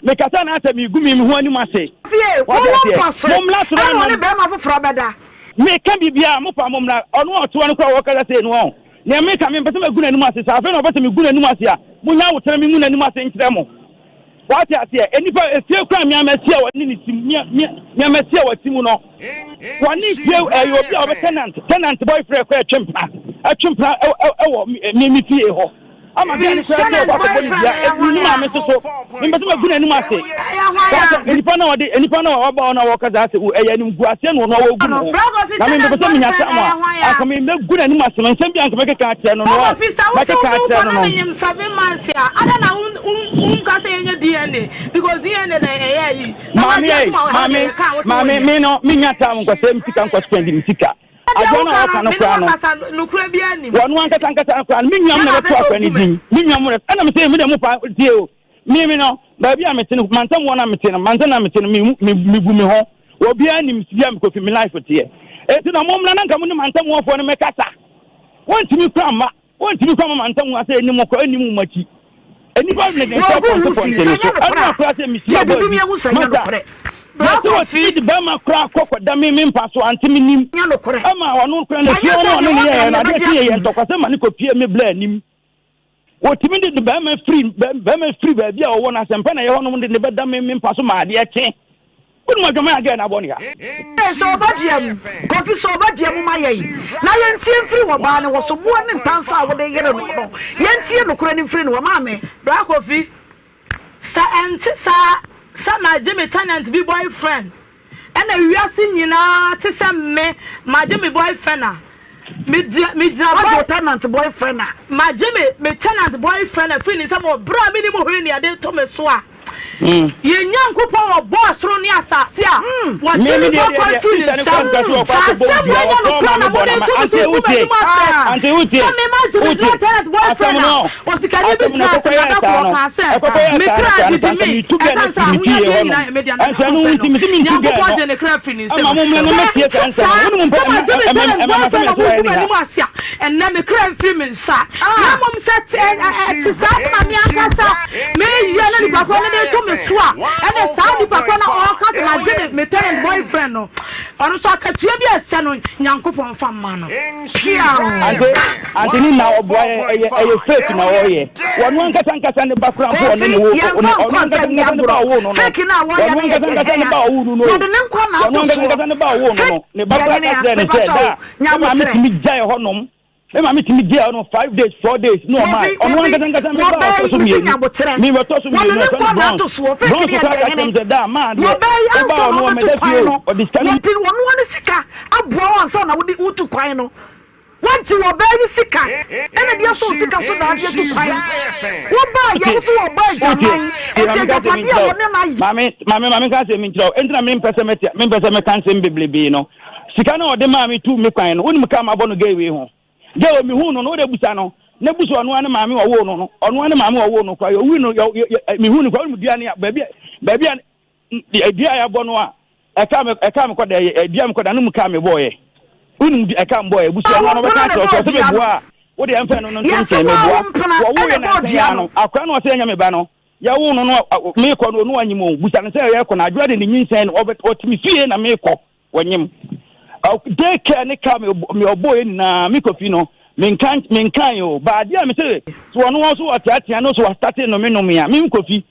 mekasa na sɛ megu me me ho anim ase. Fie, Wate wɔwɔ aseɛ? mpa so, Mommra soro ɛna ɔne anom. bɛrima foforɔ bɛda. Meka biribiara, mofa mommra. Ɔno a ɔte hɔ no koraa a ɔkasa sei no, ɔn, nea meka, mempɛ sɛ megu n'anim ase. Sɛ afei na ɔpɛ sɛ megu n'anim ase a, monnya ahokyerɛ mengu n'anim ase nkyerɛ mo. Wate aseɛ? Nnipa, efie koraa mmea mɛsi a wɔne ne tim, mmea, mmea, mmea mɛsi a wɔte mu no, wɔne fie ɛyɛ obi a ɔbɛ tenant, tenant boyfriend koraa ɛtwe mpena, ɛtwe mpena ɛwɔ me me fie hɔ. Ama bia ne koraa sɛ ɔkɔ akɔbɔ ne dua, ɛmi ne maame nso so, mepɛ sɛ mɛgu n'anim ase. Wate, nnipa na ɔde, nnipa na ɔba hɔ na wɔka saa sɛ, ɛyɛ animguaseɛ na ɔno ɔwɔ gu ne ho. Na me mepɛ sɛ menya tam a, anka me mɛgu n'anim ase no, nsɛm bi a anka mɛkeka akyerɛ no no, mɛkeka akyerɛ no no. Maame ei, maame, maame, me no, menya tam nkɔsɛe me sika nkɔ spend me sika. Adwoa no a ɔka no koraa no, wɔno ankasa ankasa no koraa no, me nua mo na bɛto akora ne din, me nua mo na, ɛna me sɛ, me deɛ mo fa tie o, me me no, baabi a mete no, mantam wɔn a mete no, mantam na mete no, me me mebu me ho, obiara nim bia mekɔfi me life teɛ. Enti na mo mmra na nka mo ne mantam wɔfoɔ no mɛkasa. Wɔntumi kora mma. Wontumi kɔ mama ntam asɛ ɛni mo kɔ ɛni mo makyi. Nnipa de ne nsa Wɔgu ho pɔnte fi pɔnte sɛ ne nyɛ so. nokorɛ Ɛna a, koraa sɛ mehyia yɛ bɔɔ biribi bi. yɛhu sɛ nyɛ Masa, nokorɛ. yɛsɛ Bra wɔtumi Kofi. de bɛrima koraa kɔ kɔda me me mpa so ante me nim. Nyɛ nokorɛ. Ɛma ɔno koraa na Ɛnyɛ fie sɛ ɔno deɛ ɔne ne wɔka yɛɛ no no adeɛ yɛbɛgye kye yɛyɛ atom. ntɔkwasɛm ma ne kɔpie me blɛ anim. Wɔtumi de de bɛrima firi bɛrima firi baabi a ɔwɔ no asɛmpa na ɛyɛ hɔnom de ne bɛda me me mpa so ma adeɛ kye. Wonim adwaman a girl no abɔ ne ha? Ee, sɛ ɔba dua mu, Kofi, sɛ ɔba dua mu ma yɛn, na yɛntie mfiri wɔ baa no hɔ, soboɔ ne ntansa a wode yere no no, yɛntie nokorɛ no mfiri ne hɔ. Maame. Bra Kofi, sɛ ɛnte saa sɛ magye me tenant bi boyfriend ɛna wiase nyinaa te sɛ me magye me boyfriend a, me gyina me gyina Wagye boy wo tenant boyfriend a. Magye me me tenant boyfriend afiri ne nsam wɔ berɛ a mennim hwee nea ɛde to me so a. Yɛn Nyankopɔn a ɔbɔɔ soro ne asase a wɔgye nnipa nkwa firi ne nsam. Sɛ asɛm wei nyɛ nokorɛ na mode to me so gu m'anim ase sɛ me magye me duro tenant boyfriend a, osikani bi tenaa ase na da koro ɔkaa sɛ, Me kra didi me, ɛsiane sɛ ahonyadeɛ nyinaa yɛ me dea na me ho fɛ no. Nyankopɔn gyee ne kra firii ne nsam. Sɛ ɛnte saa sɛ magye me tenant boyfriend na mogu m'anim ase a, ɛnnɛ me kra mfiri me nsa. Na mmom sɛ ɛte saa sɛ ma me ankasa meyɛ na nipa korɔ no de to me so a, ɛnna saa nipa korɔ no a ɔreka sɛ magye me me tenant boyfriend no, ɔno nso akatua bi a ɛsɛ no, Nyankopɔn mfa mma no. Piaw! Ante ante ne na ɔboa yɛ ɛyɛ ɛyɛ fake na ɔyɛ wɔn ankasa ankasa ne ba kora mpo ɔne Kofi, ne wo yɛmfa ɔne nkɔ ɔno mfa ankasa nni ankasa ne ba agorɔ. ɔwo no no Fake no a wɔyɛ ɔno no yɛ ankasa ankasa ne deɛ ba ɔwo no no wɔde ne nkwa na ɔno ato ankasa soɔ. ankasa ne ba ɔwo no Fake no ne ba deɛ kora nyene ka a, kyerɛ ne sɛ mepakyɛ da wo, ne maame nyaboterɛ. tumi gyae hɔ nom Me maame tumi gye ɔno 5 days 4 days na ɔmaa Kofi, ɔno Kofi, ankasa ankasa me ba a wɔbɛyi, ɔtɔ so mesi mmienu nyaboterɛ. me bɛtɔ so Wɔde mmienu ne ɛfɛ no nkwa na bronze ato soɔ. Fake bronze ne yɛ koraa deɛ ka kyerɛ hene. me sɛ daa maa deɛ Wɔbɛyi woba ansa na ɔno wɔbɛto ɔmmɛda kwan fie o no. ɔde sika no Wɔde wɔn ara ne sika aboa wo ansa na wode wotu kwan no. Woagye wɔbaa yi sika ɛna de asɔ wo sika so na ade atu kwan. Wobaa yɛ wo so wɔbaa wotie agyaman. tie Enti maame nka asɛm agyapadeɛ nkyerɛ a wo wɔne no ayɛ. maame maame maame nka asɛm nkyerɛ wo enti na mempɛ sɛ mɛte mempɛ sɛ mɛka nsɛm bebrebe no sika no a ɔde maa me tuu me kwan no wonim ka mabɔ no gay wei ho Gye o, mihuu no no, wode busa no, na busa ɔno ara ne maame a ɔwoo no no, ɔno ara ne maame a ɔwoo no koraa, ɔwui no, yɛ, yɛ, yɛ, mihuu no koraa, wonim dua ne a, baabi a, baabi a, dua a yɛabɔ no a, ɛka me, ɛka me kɔda, dua me kɔda no mu kaa me bɔɔyɛ. Wonim ɛka me bɔɔyɛ, busa ɔno ara na ɔbɛka akyerɛ wo sɛ, ɔsɛ meboa a, wode ɛmfa ɛno no nto Yɛse nkyɛn, wo a meboa. wo mpena Wɔwoo ɛna yɛ ɛbɔɔ nansa yi dua ara no. no, akora no a ɔsɛ ɛnyɛ me ba no, yɛwoo no no, meekɔ no, ɔno anyim o, busa no sɛ yɛkɔ no, adwoa de ne nyinsɛn no, ɔbɛ, ɔte me fie na meekɔ. Wɔnyem. Day care ne car me me ɔbɔ yɛ nyinaa me kofi no me nkan me nkan o ba adeɛ a me se so ɔno wɔn so ɔteatea no so wastate no me no me a me nkofi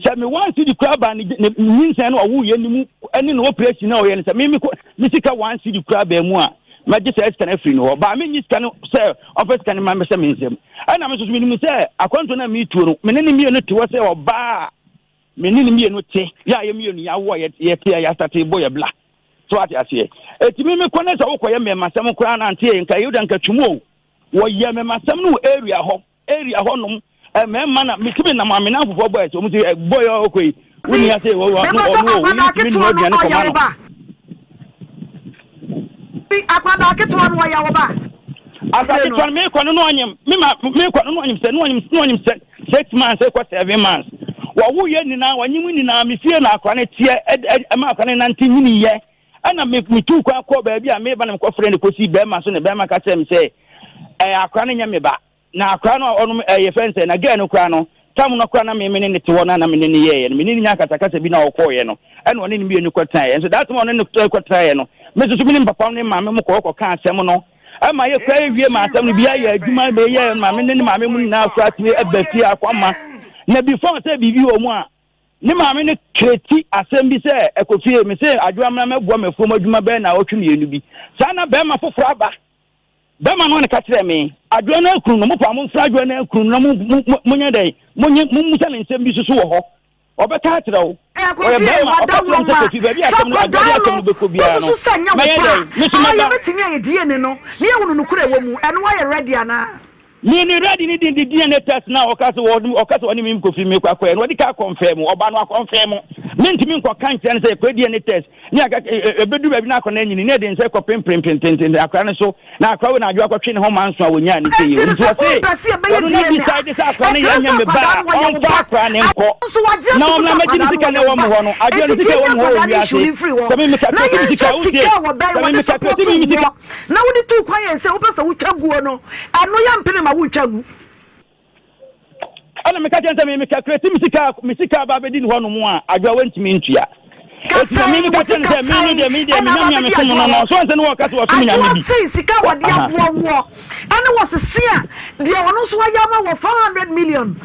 sɛ me 1 cedi kura ba ne ne nyinsɛn no ɔwo yɛ ne mu ɛne ne operation na ɔyɛ no sɛ me me me sika 1 cedi kura ba mu a mɛgye sɛ sika no afiri no hɔ ba me nyi sika no sɛ ɔfɛ sika no ma me sɛ me nsam ɛna me nso so menim sɛ akwantuo no a metuo no me ne ne mmienu te hɔ sɛ ɔbaa Me ne no mmienu te, yɛ a yɛ mmienu yɛawo a yɛte a yɛasate bɔ yɛ bla. So ate aseɛ? Eti me mekɔ ne sɛ wokɔyɛ mmɛmasɛm koraa na ante nka yɛwura nka twum o. Wɔyɛ mmɛmasɛm no wɔ area hɔ, area hɔ nom mmarima na metumi nam amena fofoɔ bɔ ɛsɛ wɔn sɛ bɔ yɛ ɔkɔ yi. Wonni ase wɔ wɔ ɔno ɔno o, woyɛ tumi nua aduane kɔma no. Akwadaa ketewa no ɔyɛ wo ba. Akwadaa ketewa no mekɔ no na ɔnyem me ma mekɔ no na ɔnyem sɛ na ɔnyem na ɔnyem sɛ 6 months ekɔ 7 months. Wɔwo yɛ nyinaa wɔnyem nyinaa me fie na akwadaa no teɛ ɛma akwadaa no nante nyini yɛ ɛna me metu kwan kɔ baabi a meba na mekɔ frɛ no kɔsi bɛrima so ne bɛrima ka kyerɛ me sɛ ɛɛ akwadaa no nyɛ me ba. Na akora no a ɔnom ɛɛ yɛfrɛ no sɛ na girl no koraa no tam no koraa na me me ne no te hɔ no a na me ne no yɛɛyɛ no me ne no nya akasakasa bi na ɔkɔɔyɛ no ɛna ɔne ne mmienu kɔtenaeɛ nso that time a ɔne no kɔtenaeɛ no me nso so me ne me papa ne maame mo kɔɔ kɔka asɛm no ɛma yɛ koraa yɛwie ma asɛm no bi ayɛ adwuma bɛyɛ maame ne ne maame mu nyinaa koraa tumi ɛba fie akɔ ama na before sɛ biribi wɔ mu a. Ne maame no kreti asɛm bi sɛ, Ɛkɔ fie, mese Adwoa mmra mmɛboa me afuom adwuma bɛyɛ naawɔtwe mmienu bi. Saa na barima foforɔ aba. Barima no na ka kyerɛɛ me, Adwoa no akunu no, mopɛ a momfrɛ Adwoa no akunu no na mo, mo, mo, monyɛ dɛn? Monye, mommusa no nsɛm bi nso so wɔ hɔ. Ɔbɛka akyerɛ wo. Ɔyɛ Kofi, barima, ɔka kyerɛ me sɛ, wadawuroma, Kofi, baabi a sɛ asɛm no, Adwoa de akwadaa asɛm no, no bɛkɔ biara no, wosusu sɛ nyɛ wo mɛyɛ ba dɛn? Me nso a, mɛba. yɛbɛtumi ayɛ DNA no na yɛahunu nokorɛ ɛwɔ mu. Ɛno woayɛ ready anaa? Me ne ready ne din de DNA test na ɔka sɛ wɔde ɔka sɛ ɔne me Kofi mekɔ akɔyɛ no ɔde ka confirm ɔba no akɔnfɛm mentumi nkɔka nkyerɛ no sɛ yɛkɔyɛ DNA test ne aka ɛbɛdu baabi na akɔ no anyini ne ɛde nsɛ kɔpemprempententen akora no so na akora wei na adwo akɔtwe ne ho manso a wɔnyaa ne sɛ yɛ Enti no nti sɛ ɔse wopɛ sɛ yɛbɛyɛ ɔno na DNA a, decide sɛ akora no ɛkyerɛ yɛ sɛ nyɛ me ba akwadaa a no wɔyɛ wo ɔmfa ba. akora ne nkɔ Adwo nso wagye na atom ɔmmra sɛ mmɛgye ne akwadaa no sika na wɔyɛ wo ɛwɔ me ba. hɔ no adwoa no Enti sika deɛ ɛwɔ ɛnyɛ me hɔ wɔ akwadaa no issue wiase no mfiri hɔ. sɛ me Na mekakra me sika yɛnhwɛ wotie sika a wɔbɛn sɛ me wɔde mekakra support me sika woɔ na wode tuu kwan yɛn sɛ wopɛ sɛ wotwa guo no, ɛno yɛmpene ma wontwa ngu. Ɛna meka kyerɛ no sɛ me mekakreti me sika me sika aba abɛdi ne hɔ nom a adwoa wantumi ntua. Eti na me Kasɛn, meka wo kyerɛ no sika sɛ me no sɛn deɛ me deɛ ɛna me aba nyame a abɛdi mesom no adwoa no hɔ? so ɔnsɛ ne wɔka sɛ wɔsom nyame Adwoa bi. sei sika a wɔde Aha. aboa woɔ ɛne wɔ sese a deɛ ɔno nso ayɛ ama wɔ 400 million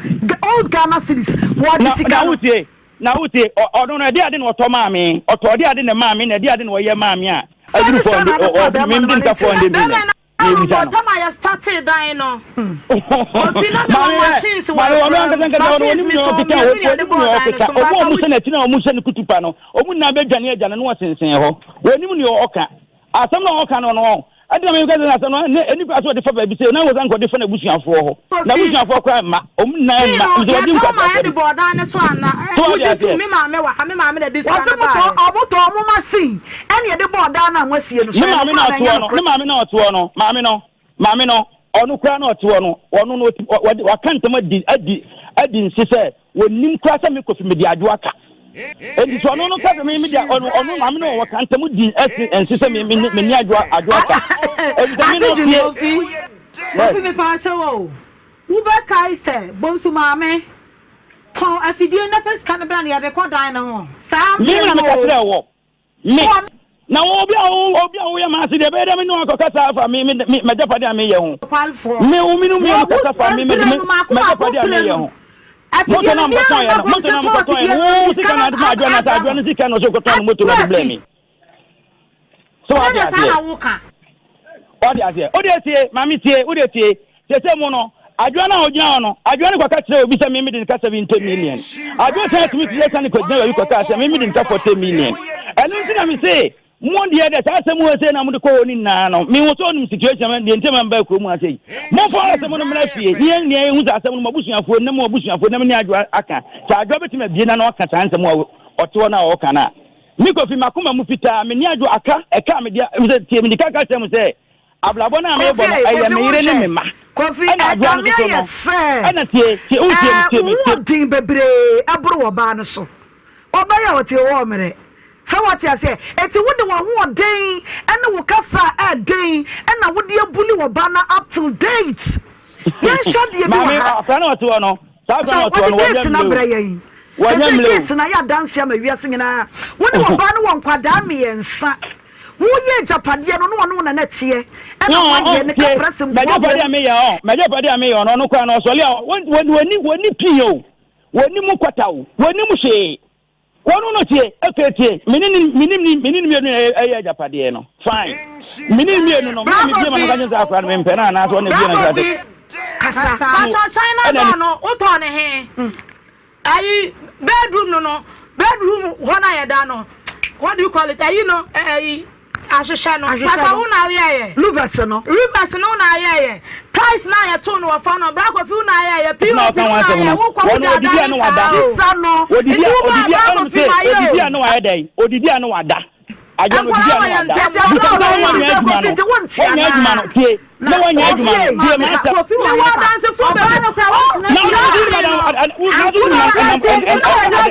old Ghana cedis wɔde Na sika na no. wotie na wotie ɔno no ɛde ade na ɔtɔ maa me ɔtɔ ɔde ade na maa me na ɛde ade na ɔyɛ maa me a Sɛ aduru ne saa na 400 ade boa ɔ ɔ bɛrima me no mede ma ne nka nte. 400 million. Bɛrima na ebisa no. Tam a yɛ startee dan no. Ofi na Maame mewɔ ɛ, machines wɔ maame wɔn akura ankasa mu. ankasa wɔn Machines wɔnim nea metɔn ɔkeka mmienu na yɛde wɔnim bɔɔ nea dan no ɔkeka so. wɔn a Mpakyɛ wɔn hyɛ n'akyi na wɔn hyɛ ne kutupa no wɔn nyinaa bɛdwane agya no na wɔsensɛn hɔ wɔnim nea ɔka asɛm na ɔka no no ɛdi na meka sɛ asɛm no ne nipa so ɔde fa baabi sɛ na wɔsan kɔde fa n'abusuafoɔ hɔ Kofi. n'abusuafoɔ koraa mma wɔn nyinaa Tii mma no, nso wɔdi yɛtɔn ma yɛde nkwaseasɛm bɔɔ dan no so ana? so wɔde Wogye aseɛ tom, me maame wɔ ha, me maame na ɛde sika Wɔse no motɔ baeɛ. ɔmo tɔ ɔmo machine ɛne yɛde bɔɔ dan no a moasie no so ne ɛyɛ maame nokorɛ na anaa ɛnyɛ ɔtoɔ no nokorɛ? ne maame na ɔtoɔ no maame no Maame no, ɔno koraa na ɔte hɔ no, ɔno no, ɔde, waka ntam adi, adi, adi nse sɛ wɔnnim koraa sɛ me Kofi mede adwo aka. Enti sɛ ɔno no ka sɛ me mede, ɔno, ɔno maame no wɔka ntam di ɛse, nse sɛ me, me, me ne adwo, adwo aka. Enti sɛ me no tie. Kofi, Kofi mepaakyɛw o, wobɛkae sɛ Bonsu maame tɔn afidie na fa sika no bra na yɛde kɔ dan no ho saa Me mmerɛ na no meka o. kyerɛɛ wɔ. Me, na wo, obi a wo, obi a woyɛ m'ase deɛ, ɛbɛyɛ dɛ me ne wo akɔkasa afa me, me, me, m'agyapadeɛ a meyɛ ho. Me, wo, me ne wo mmienu kasa fa me, me, me, m'agyapadeɛ a meyɛ ho. Moto no a mokɔtɔn yɛ no, moto no a mokɔtɔn yɛ no, wo sika na ade ma adwoa no asa adwoa no sika na ɔsɛ kɔtɔn no moto no de blɛ me. So wate aseɛ? Wate aseɛ? Wode tie, maame tie, wode tie. Seesei mu no, Adwoa no a ogyina hɔ no, Adwoa no kɔka kyerɛɛ obi sɛ me mede no ka 70 million. Adwoa san tumi sɛ sane kɔgyina baabi kɔkaa sɛ me mede no ka 40 million. Ɛno nti na mese mo deɛ dɛ saa asɛm wɔ sei na mode kɔ hɔ no nyinaa no, mehu sɛ onim situation deɛ nti ma mbaa kurom ha sei. Momfa asɛm no mmra fie ne yɛn nyinaa yɛhu sɛ asɛm no mo abusuafoɔ ne mo abusuafoɔ nam ne Adwoa aka. Sɛ Adwoa bɛtumi abie n'ano aka saa nsɛm a ɔte hɔ no a ɔka no a. Me Kofi, m'akoma mu fitaa, me ne Adwoa aka, ɛka a mede, mesɛ tie, mede ka ka kyerɛ mo sɛ Abrabɔ no a merebɔ Kofi no, ei, ɛyɛ Kofi me yere ne wonhwɛ. me mma. Kofi, Ɛna adwoa no ɛkame soso ayɛ no, sɛ ɛna tie, tie, wotie me, ɛɛ, tie wo me, ho tie. ɔden bebree ɛboro ɔbaa no so. Ɔbaa yi a ɔte hɔ ɔmmerɛ. Sɛ woate aseɛ? Enti wode w'ahoɔden ɛne wo kasa a ɛden ɛna wode abuli ɔbaa no up till date. Yɛnhwɛ adeɛ bi wɔ Maame, ha. akora no a ɔte hɔ no, saa akora no Sɛ a ɔte hɔ wɔde no, wanyɛ case no mmerɛ abrɛ o. yɛn. Wanyɛ Sɛ mmerɛ o. case no ayɛ adanseɛ ama wiase nyinaa. Wo ne ɔbaa no wɔ nkwadaa mmiɛnsa. Woyɛ agyapadeɛ no na ɔne wo nana teɛ ɛna No, woayɛ ɔn, ne tie, kaprɛ se nkoa m'agyapadeɛ a wom. meyɛ, ɔn, m'agyapadeɛ a meyɛ ɔno, ɔno koraa no, ɔsɔle a, wɔn, wɔn, wɔnni, wɔnni pii o, wɔnni mu kwata o, wɔnni mu hwee. Wɔn no tie, okay tie, me ne ne, me ne ne, me ne ne mmienu na ɛyɛ, ɛyɛ agyapadeɛ no, fine. Me ne ne mmienu no, me na mebie ma no ka kyerɛ sɛ akora no mempɛ no anaasɛ ɔna ebie no sɛ ase. Kasa. Pakyɛ China Ɛna door no wotɔɔ ne he? Ayi bedroom no no bedroom hɔ na yɛda no what do you call it ayi no ayi ahwehwɛ no papa wo na woyɛyɛ Louvers no rivers no na ayɛyɛ tiles na yɛto no wɔ fa no bra kofi wo na ayɛyɛ pop wo na ayɛ wo kɔ wo da da ne saa o bisa no odidi a nti wo ba odidi a bra ɛna kofi sɛ ma yɛ odidi o a na wayɛ dɛn odidi a na wada adwa no odidi nkwadaa a wɔ na yɛn wada ntam bisa wɔn sɛ a wɔnyɛ wɔyɛ adwuma no wɔnyɛ adwuma no tie na wɔnyɛ adwuma no tie ma asɛm Kofi wɔ adansefo bebree no kora wɔn na wonim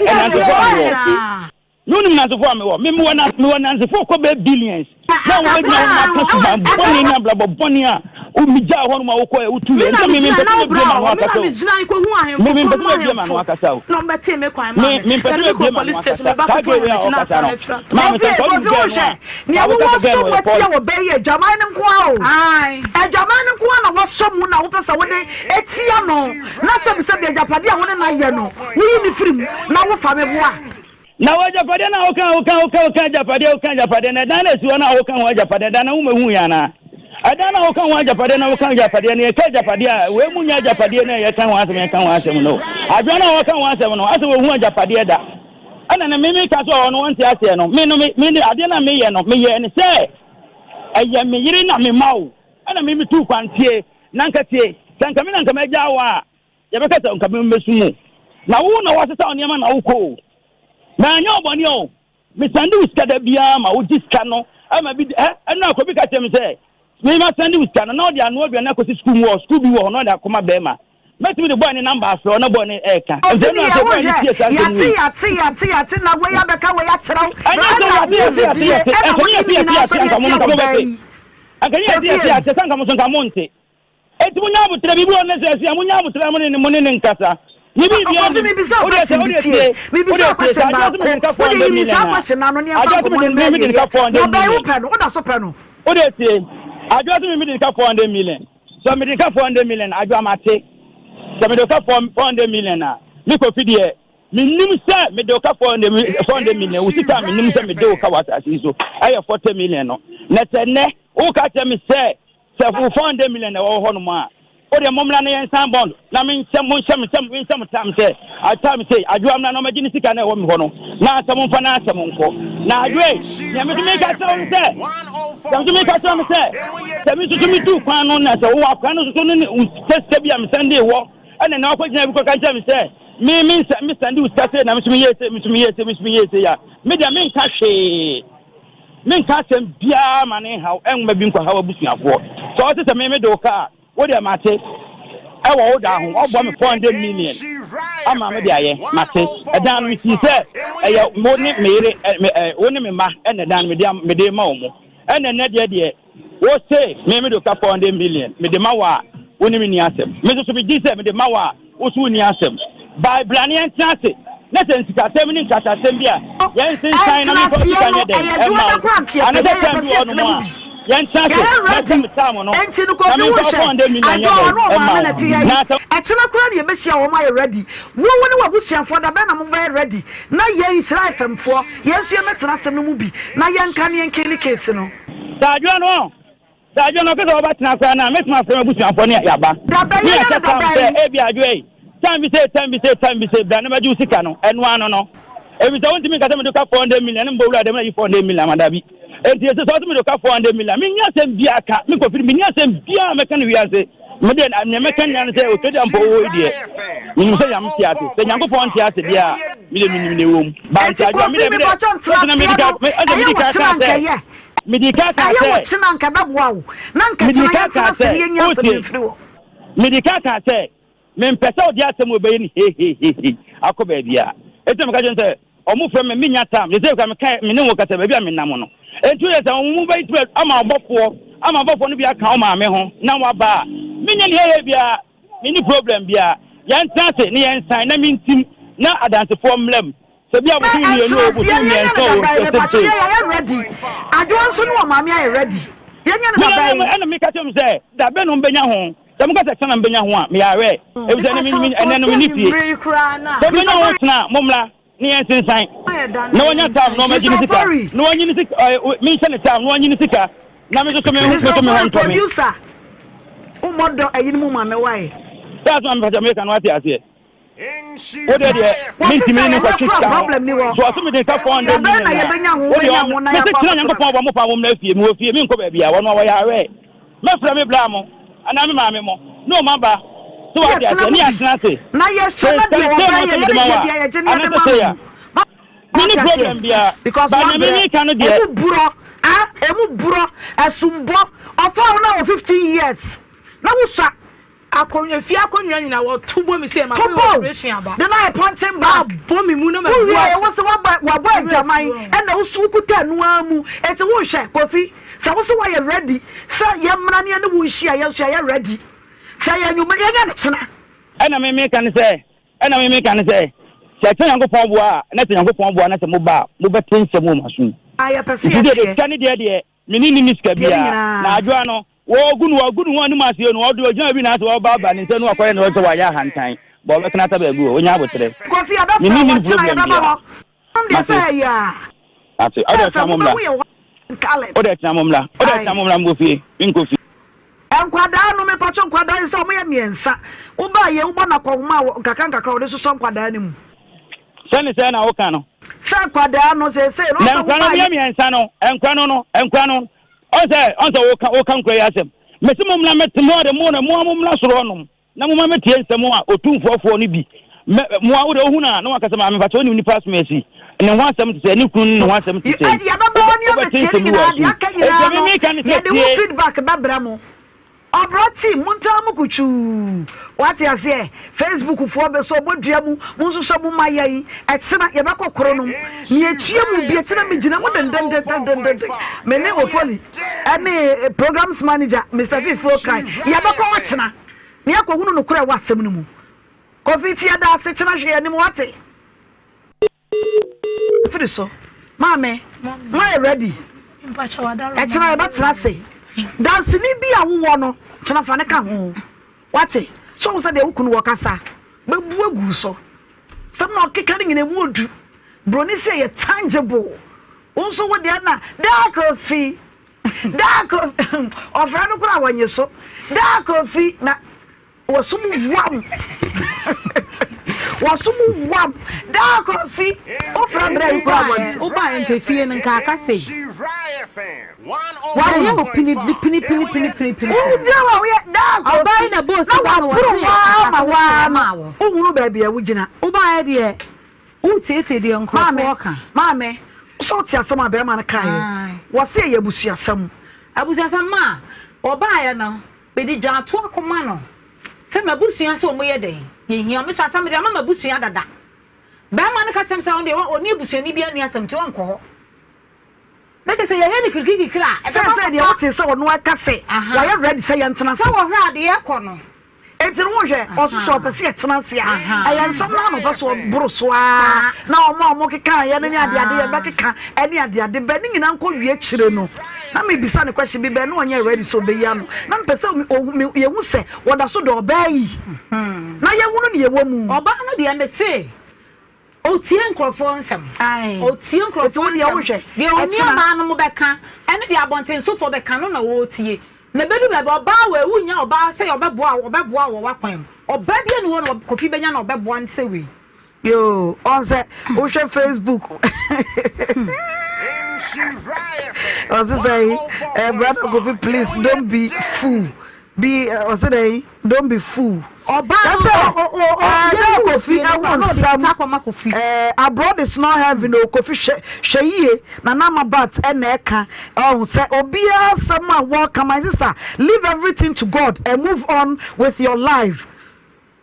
ɛnansefo a mewɔ na wonim nansefo a mewɔ me mewɔ mewɔ nansefo kɔ bɛɛ billions na wɔbɛgyina hɔ na aka suban bɔne ne abrabɔ bɔne a Wo megyaa hɔ nom a wokɔɛ wotu Me yɛ na nti me megyina mempɛ na sɛ wo mebie bra m'ano hɔ. Me na akasa o. megyina kɔhu ahemfo Me mempɛ kurom sɛ mebie m'ano ahemfo akasa o. na ɔmbɛtee me kwan maa Me me. mempɛ Yɛde sɛ me mebie kɔɔ m'ano police station, akasa. me ba Saa ketewa girl na wei a megyina ɔkasa akra no, no afira. maame sɛ Kofi, nka wonim Kofi girl no wohwɛ, a, nea nka wowɔ wobɛka sɛ girl so no ɔyɛ watia poison. wɔ bɛyi adwaman no nko ara o. Ae. Adwaman no nko ara na wɔsɔ mu na wopɛ sɛ wode etia no na sɛbisɛbi agyapadeɛ a wo ne no ayɛ no, woyi no firi mu na wofa me boa. Na wɔ agyapadeɛ no a woka woka woka woka agyapadeɛ woka agyapadeɛ no ɛdan no asi hɔ no a woka ho agyapadeɛ ɛdan no womɛhu yɛ anaa ɛdan no a woka ho agyapadeɛ na woka agyapadeɛ no yɛka agyapadeɛ a wei mu nyɛ agyapadeɛ no a yɛka ho asɛm yɛka ho asɛm no adwene no a wɔka ho asɛm no asɛ wɔhu agyapadeɛ da ɛna na meme ka sɛ ɔno wɔnte aseɛ no me no me me adeɛ no a meyɛ no meyɛ ne sɛ ɛyɛ me yere na mema wo ɛna me metu kwan tie na nka tie sɛ nka me na nka magya wo a Yɛbɛka sɛ nka mebɛsu mu. Na wo na woasesa wo nneɛma na wokɔ o. Manyɛ wo bɔne o. Mesande wo sika da biara ma wogye sika no ma bi ɛ ɛno akɔ bi ka kyerɛ me sɛ me ma sande wo sika no na ɔde anoa aduane akɔsi sukuu mu wɔ sukuu bi wɔ hɔ na ɔde akɔma bɛrima. Mɛtumi de bɔɔ ne namba afrɛ ɔna bɔɔ ne ɛɛka. Ɛsɛ Obi ɛno deɛ asɛ bɔɔ ne wohwɛ tie saa nsɛm yate wei. yate yate yate na wei abɛka wei akyerɛ wo Ɛnyɛ sɛ ɛna yate yate wogye yate die yate ɛna ɛnka wode ne yate ne yate nyinaa yate sɔre anka mo atia nka wo mo baa bɛte. yi. Anka ne yate Kofi yate ei. yate sɛ anka mo so nka mo nte. Enti munya aboterɛ, biribi wɔ hɔ nnɛ sɛ ɛse a, munya aboterɛ na mo ne no nkasa. Ne biribiara Kofi nnim. mebisa wo Wo deɛ sɛ, question wo bi deɛ tie. tie, wo Mebisa deɛ wo tie, sɛ question Adwoa se baako. mede ne ka Wo deɛ 400 yi me million saa a, question no ano ne yɛmfa Adwoa se nkɔmmɔ no mede, mmra me mede ne awieɛ. ka 400 Na ɔbaa yi wo million. pɛ no, woda so pɛ no? Wo deɛ tie, Adwoa se me mede ne ka 400 million. Sɛ mede ne ka 400 million a, Adwoa mate. Sɛ mede wo ka 400 million a, me Kofi deɛ, Mennim sɛ mede wo ka 400 million, wo sika a mennim sɛ mede wo ka wɔ asase yi so ɛyɛ 40 million no. Na sɛ nnɛ woka kyerɛ me sɛ sɛ wo 400 million na ɛwɔ hɔ nom a, wo deɛ mommra na yɛnsan bond na menhyɛ mo nhyɛ me sɛ menhyɛ mo tam sɛ atam sei adwoa mmra na ɔmɛgye ne sika na ɛwɔ me hɔ no na sɛ momfa n'asɛm nkɔ. Na adwoa yi, nea me nso meka kyerɛ wo ne sɛ, sɛ me nso meka kyerɛ wo ne sɛ, sɛ me nso so metu kwan no na sɛ wowɔ akwan no nso so no ne sɛ sika bi a mesan de wɔ Ɛnna na ɔkɔgyina bi kɔka kyerɛ me sɛ, Me, me nsa, me sande wo sika sei, na me nso meyɛɛ sei, me nso meyɛɛ sei, me nso meyɛɛ sei a, me deɛ menka hwee. Menka asɛm biara ma ne nhaw, ɛnwoma bi nkɔhaw abusuafoɔ. Sɛ ɔte sɛ me mede wo ka a, wo deɛ mate. Ɛwɔ wo da ho, ɔbɔ me 400 million ama me de ayɛ, mate. Ɛdan no mesii sɛ ɛyɛ wo ne me yere, wo ne me mma ɛna ɛdan no mede, mede ma wɔn. Ɛna ɛnɛ deɛ deɛ, Wo se me mede wo ka 400 million mede ma wo a, wo ne me nni asɛm. Me nso so megye sɛ mede ma wo a, wo so wonni asɛm. By bra na yɛntena ase na sɛ nsikasɛm ne nkrasasɛm bi a, yɛnsensan na memfa wo Ɛntenaseɛ sika no nyɛ dɛn ɛyɛ adwuma mma da wo. koraa nka yɛpɛ Anasɛ yɛn time yɛpɛ bi sɛ wɔ hɔnom yɛtena mu a, bi. yɛntena ase Yɛyɛ na ready sɛ me time no Enti no na Kofi memfa wo wohwɛ 400 million nyɛ Adwoa dɛn ɔne mma ɔmaame wo. na ɛte ha yi Na sɛ. Ɛkyena koraa na yɛbɛhyia wɔn ayɛ ready Wo wo ne w'abusuafoɔ da bɛn na mobɛyɛ ready na yɛn Nhyira FM foɔ yɛn nso yɛmmɛtena asɛm no mu bi na yɛnka ne yɛnkili case no. Sɛ adwoa no sɛ adwoa no ɔka sɛ ɔbɛtena koraa no a, mɛtumi afrɛ m'abusuafoɔ ne yɛaba. Da bɛn? Ne Yɛnyɛ yɛahyɛ no da tam sɛ bɛn? ebia adwoa yi, tam bi sei, tam bi sei, tam bi sei, bra na bɛgye wo sika no. Ɛno ano no. Efisɛ wontumi nka sɛ mede wo ka 400 million ne mebɔ wura dɛm na yi 400 million ama, dabi. Enti ɛsɛ sɛ ɔse mede wo ka 400 million a, menni asɛm biara ka. Me Kofi no, menni asɛm biara a mɛka no wiase. Me deɛ, nea mɛka nyinaa ne sɛ, Otwedeampɔ wɔ hɔ yi deɛ, menim sɛ Nyame te ase. Sɛ Nyankopɔn nte ase deɛ a, me deɛ menim nea ɛwɔ mu. Ba Enti nti adwoa, me Kofi deɛ, me deɛ, mepatwɔ sɛ na ntenaseɛ medi ka, no me, ɛsɛ ɛyɛ medi wo ka kyena kaa anka sɛ, ɛyɛ medi ka kaa ɛyɛ wo sɛ, kyena anka ɛbɛboa wo na anka medi kyena ka yɛntena kaa ase sɛ, na yɛnyi asɛm no wotie, mfiri hɔ. medi ka kaa sɛ, mempɛ sɛ wode asɛm wei bɛyɛ no hehehehe akɔ baabiara. Enti na meka kyerɛ no sɛ, wɔn frɛ me, menya tam. Sɛ sɛ kura meka me ne wo kasa baabi a menam no. Enti woyɛ sɛ wɔn mu bɛyi ama ɔbɔfoɔ, ama ɔbɔfoɔ no bi aka wo maame ho na waba a, menyɛ ne hehe biara. Menni problem biara. Yɛntena ase na yɛnsan na mentim na adansefoɔ mmra mu. Sɛ bi a bosome mmienu o, Ɛntenaseɛ bosome no yɛnyɛ mmiɛnsa no o, dabɛn sɛ mepatwo sei. yɛ yɛayɛ ready Adwoa nso ne ɔmaame ayɛ ready yɛnyɛ no Me na dabɛn. ɛna meka kyerɛ mo sɛ dabɛn na wɔbɛnya ho. Sɛ moka sɛ kyena na mobɛnya ho a, meyɛ aware. Efisɛ ɛnnɛ me, ɛnnɛ no menni fie. Sɛ mobɛnya ho kyena a, mommra. Ne yɛn nsensan na wɔnya tam na wɔagye ne sika na wɔnyi ne sika ɛɛ menhyɛ ne tam na wɔnyi ne sika na me nso so me ho me so me ho ntɔ me. Producer, wo mɔdɔ ɛyi no mu ma me wae. Sɛ asɛm a mepɛ sɛ meka no wate aseɛ. Wo deɛ deɛ mentumi ne no nkɔtwe sika ho. So ɔse mede nka 400 million a wo deɛ ɔmmra. Mese kyena Nyankopɔn bɔ mo paa mommra fie mewɔ fie menkɔ baabi a wɔn a wɔyɛ aware. Mɛfrɛ me bra mo anaa me maame mo ne wɔn aba, so wate aseɛ, ne yɛatena ase. Sɛ sɛ na ɔsɛ mede ma wo a, anaasɛ sei a, menni problem biara, Because but nea wabrɛ, meka no deɛ. Emu borɔ, ah, emu borɔ, ɛsombɔ, ɔfaa wo na wɔ 15 years, na wosua. Akonnwa, fie akonnwa nyinaa wɔto bɔ mi sɛ ma To kɔ bɔ operation aba. De na ayɛ punching bag. Abɔ mi mu na ma Wowie bu a, ɛwɔ sɛ Wabɔ wabɔ adwaman ɛna woso wokuta ɛno ara mu. Eti wohwɛ Kofi sɛ woso wayɛ ready sɛ yɛmmra ne yɛne wo nhyia yɛn nso yɛayɛ ready. Sɛ yɛ anwummerɛ yɛnyɛ no kyena. Ɛna me meka ne sɛ, ɛna me meka ne sɛ, sɛ ɛkyɛ Nyankopɔn boa a, na sɛ Nyankopɔn boa na sɛ moba a, mobɛte nsɛm wɔ m'aso mu. Ah, yɛpɛ sɛ Nti deɛ yɛteɛ. sika ne deɛ deɛ, me ne nni sika Deɛ ne biara. nyinaa. Na adwoa no, wɔgu no, wɔagu ne ho anim ase o, na ɔde ɔgyina baabi na asɛ ɔrebaabaa ne nsa nu akɔyɛ ne sɛ wayɛ ahantan. Bɔ ɔbɛtena asa baabi o, ɔnya aboterɛ. Kofi, Me yɛbɛfrɛ ne wo nni ɔkyena, problem yɛbɛba biara. hɔ. Nom deɛ Mate. sɛ ɛyɛ a. Mate. Ɔde Sɛ ɔkyena fɛ, mommra. mobɛhu yɛ hɔ colored. Ɔde ɔkyena mommra. Ɔde Aye. ɔkyena mommra mokɔ fie. Menkɔ fie. Nkwadaa no, mepatwɔ nkwadaa yi sɛ wɔn yɛ mmiɛnsa. Wobaa yɛ wobɔ no akɔnhoma a nkakra nkakra wɔde sosɔ nkwadaa no mu. Sɛ ne sɛ na woka no. Sɛ nkwadaa no seesei no Na sɛ nkwa no wobaa yɛ mmiɛnsa no, nkwa no no, nkwa no. Ɔnsɛ ɔnsɛ woka woka nkwa yi asɛm. Mese mo mmra mɛte mo ade mo na mo a mo mmra soro hɔnom. Na momma metie nsɛm a otumfoɔfoɔ no bi mɛ mo a wode wohu no a na waka sɛ maame mpakyɛ wonim nipa asom asi ne ho asɛm te sɛ ne kunu ne ne ho asɛm te sɛ Yɛbɛba hɔ ne wobɛte abɛtie ne nsɛm bi wɔ nyinaa asom deɛ aka nyinaa enti no me meka ne sɛ yɛde wo tie feedback bɛbrɛ mo. Ɔbrɔ team montaa mo kutwuu wate aseɛ Facebook foɔ bɛ so ɔbɔ dua mu mo nso sɛ mo ma yɛn ɛkyena yɛbɛkɔ koro nom ne yɛkyia mu bi ɛkyena megyina mu dendendendendenden me ne Ofoli ɛne programs manager Mister Fifi Okan yɛbɛkɔ hɔ kyena na yɛakɔhunu nokorɛ ɛwɔ asɛm no mu. Kofi nti yɛda ase kyena hwɛ yɛn anim wate. Firi so maame moayɛ ready ɛkyena yɛbɛtena ase danseni bi a wowɔ no kyena fa ne ka ho wate so wo sɛ deɛ wo kunu wɔ kasa bɛbu agu so sɛm na ɔkeka no nyina mu odu broni sɛ yɛ tangible wo nso wo deɛ na daa kofi Daa Kofi, ɔfrɛ no koraa wɔnye so. Daa Kofi na wɔsom wam. Wɔsom wam. Daa Kofi, wofrɛ berɛ yi koraa wɔnte. Wobaeɛ nka efie no nka aka sei. Wɔayɛ wo pini pini pini pini pini pini. Wogyina hɔ a woyɛ daa Kofi. Ɔbaa yi na ɛbɔɔ Na sika ma waboro wɔte waa ma asase no so waa maa no. wo. Wohunu baabi a wogyina. Wobaeɛ deɛ Woretietie deɛ nkurɔfoɔ ka. Maame, sɛ wote asɛm a barima no kaeɛ, wɔse ɛyɛ abusuasɛm. Abusuasɛm ma ɔbaeɛ no, mede dwantoa akɔma no sɛ m'abusua sɛ wɔyɛ dɛn, yɛhia. Me nso asɛm mede ama m'abusua dada. Barima no ka kyerɛɛ me sɛ ɔno deɛ ɔne abusuani biara nni asɛm nti ɔnkɔ hɔ. Na kyerɛ sɛ yɛyɛ no kirikirikiri a, ɛbɛba Sɛ sɛ deɛ wote sɛ ɔno aka sɛ wayɛ ready sɛ yɛntena ase. Sɛ wɔhwɛ a deɛ ɛkɔ no. Enti no wohwɛ, ɔso sɛ ɔpɛ sɛ yɛtena ase a, ɛyɛ nsɛm no ara na ɔpɛ sɛ ɔboro so ara, na wɔn a wɔkekaeɛ no ne adeade yɛbɛkeka ne adeade bɛ ne nyinaa nkɔ wie akyire no, na mebisa no question bi bɛ na ɔnyɛ ready sɛ ɔbɛyi ano, na mepɛ sɛ yɛhu sɛ wɔda so dɔ ɔbaa yi, na yɛhunu ne yɛwɔ mu. Ɔbaa no deɛ mese Otie nkurɔfoɔ nsɛm. Otie nkurɔfoɔ nsɛm. Deɛ onuabaa no mo bɛka ɛne deɛ abɔntensofoɔ bɛka no na ɔretie. Na ɛbɛdu baabi ɔbaa wei wonnya ɔbaa sɛ ɔbɛboa wo ɔbɛboa wo wɔ w'akwan mu. Ɔbaa bi ani hɔ na Kofi bɛnya na ɔbɛboa no sɛ wei. Yoo ɔn sɛ wohwɛ Facebook ɔse sɛ eh, brother Kofi please don't be fool be ɔse dɛn Don't be fool. Ɔbaa no Ɛsɛ o o o ɛɛ yɛn dɛ wɔ Kofi fie no ɛho na ɔde nsɛm sika akɔma Kofi. ɛɛ abroad is not heaven o Kofi hwɛ hwɛ yie Nana Ama Bat ɛna ɛka ɔho sɛ obiara asɛm a wɔka my sister leave everything to God and move on with your life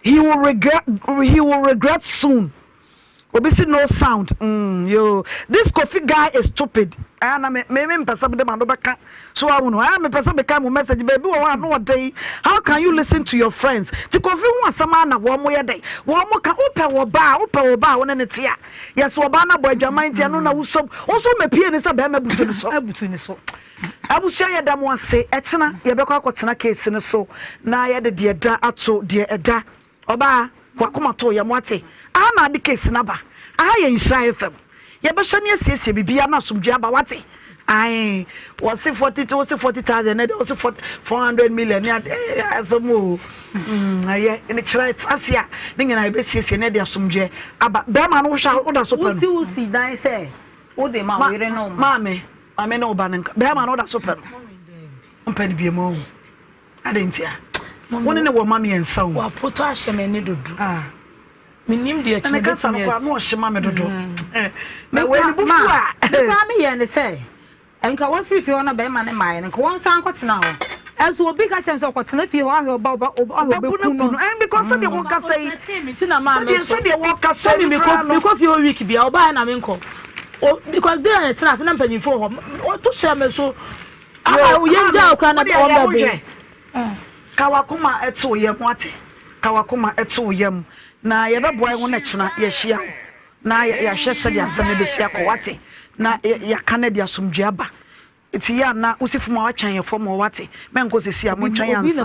he will regret he will regret soon. Obi si no sound mm yoo this Kofi guy is stupid ɛyɛ na me me me mpɛ sɛ mede m'ano bɛka so ahunu ɛyɛ mepɛ sɛ meka mo message baabi wɔ hɔ a no ɔden how can you listen to your friends ti Kofi ho asɛm a na wɔn mo yɛ dɛn wɔn mo ka wopɛ wɔ ba a wopɛ wɔ ba a wo ne ne te a yɛsɛ ɔbaa no abɔ adwaman nti ɛno na wosɔm wo nso mepie ne sɛ bɛrima butu ne so abutu ne so abusua yɛda mo ase ɛkyena yɛbɛkɔ akɔtena case no so na yɛde deɛ ɛda ato deɛ ɛda Ɔbaa, wakoma too yam wate. Aha na ade case no aba. Aha yɛ Nhyira FM. Yɛbɛhwɛ ne asiesie biribiara na asomdwoe aba wate. Ae, wɔse 40, wose 40,000 ɛnɛ deɛ wose 400 million ne ade, eh, asɛm o. Mm, ɛyɛ, ne kyerɛ tena ase a, ne nyinaa yɛbɛsiesie ne de asomdwoe aba. Bɛrima no wohwɛ a woda so pɛ no. Wosi wosi dan sɛ wode ma wo yere ne wo mma. Maame, maame ne wo ba no nka. Bɛrima no woda so pɛ no. Wompɛ no biom o. Adɛn ntia? Wo ne no wɔ mma mmiɛnsa o. Wapotɔ ahyɛ m'ani dodo. Ah. Menim deɛ kyerɛ bɛtumi asi. Kasa no koraa na ɔhye ma me dodo. Mm. Na wei ne bo fu a. Me koraa meyɛ ne sɛ nka wafiri fie hɔ na bɛrima ne mmaeɛ no nka wɔnsan nkɔtena hɔ. Ɛnso obi ka kyerɛ me sɛ ɔkɔtena fie hɔ ahwɛ ɔba ɔba ɔhwɛ ɔbɛku no. Ɛn because sɛdeɛ wɔkasa yi sɛdeɛ sɛdeɛ wɔkasa yi koraa no. Mekɔ fie hɔ week bia ɔbaeɛ na menkɔ. Because de na yɛtena ase na mpanyinfoɔ wɔ hɔ. Ɔto hyɛ me so. Ama yɛn gya okura na wɔn bɛbo. Ka wakoma ɛto yam wate. Ka wakoma ɛto yam na yɛbɛboa yɛn ho na kyena yɛahyia wo na yɛahwɛ sɛdeɛ asɛm no bɛsi akɔ wate na yɛaka no de asomdwoe aba. Nti yɛ a na wosi fam a watwɛn yɛ fam hɔ wate. Mɛnkɔ sisi a montwɛn ansa.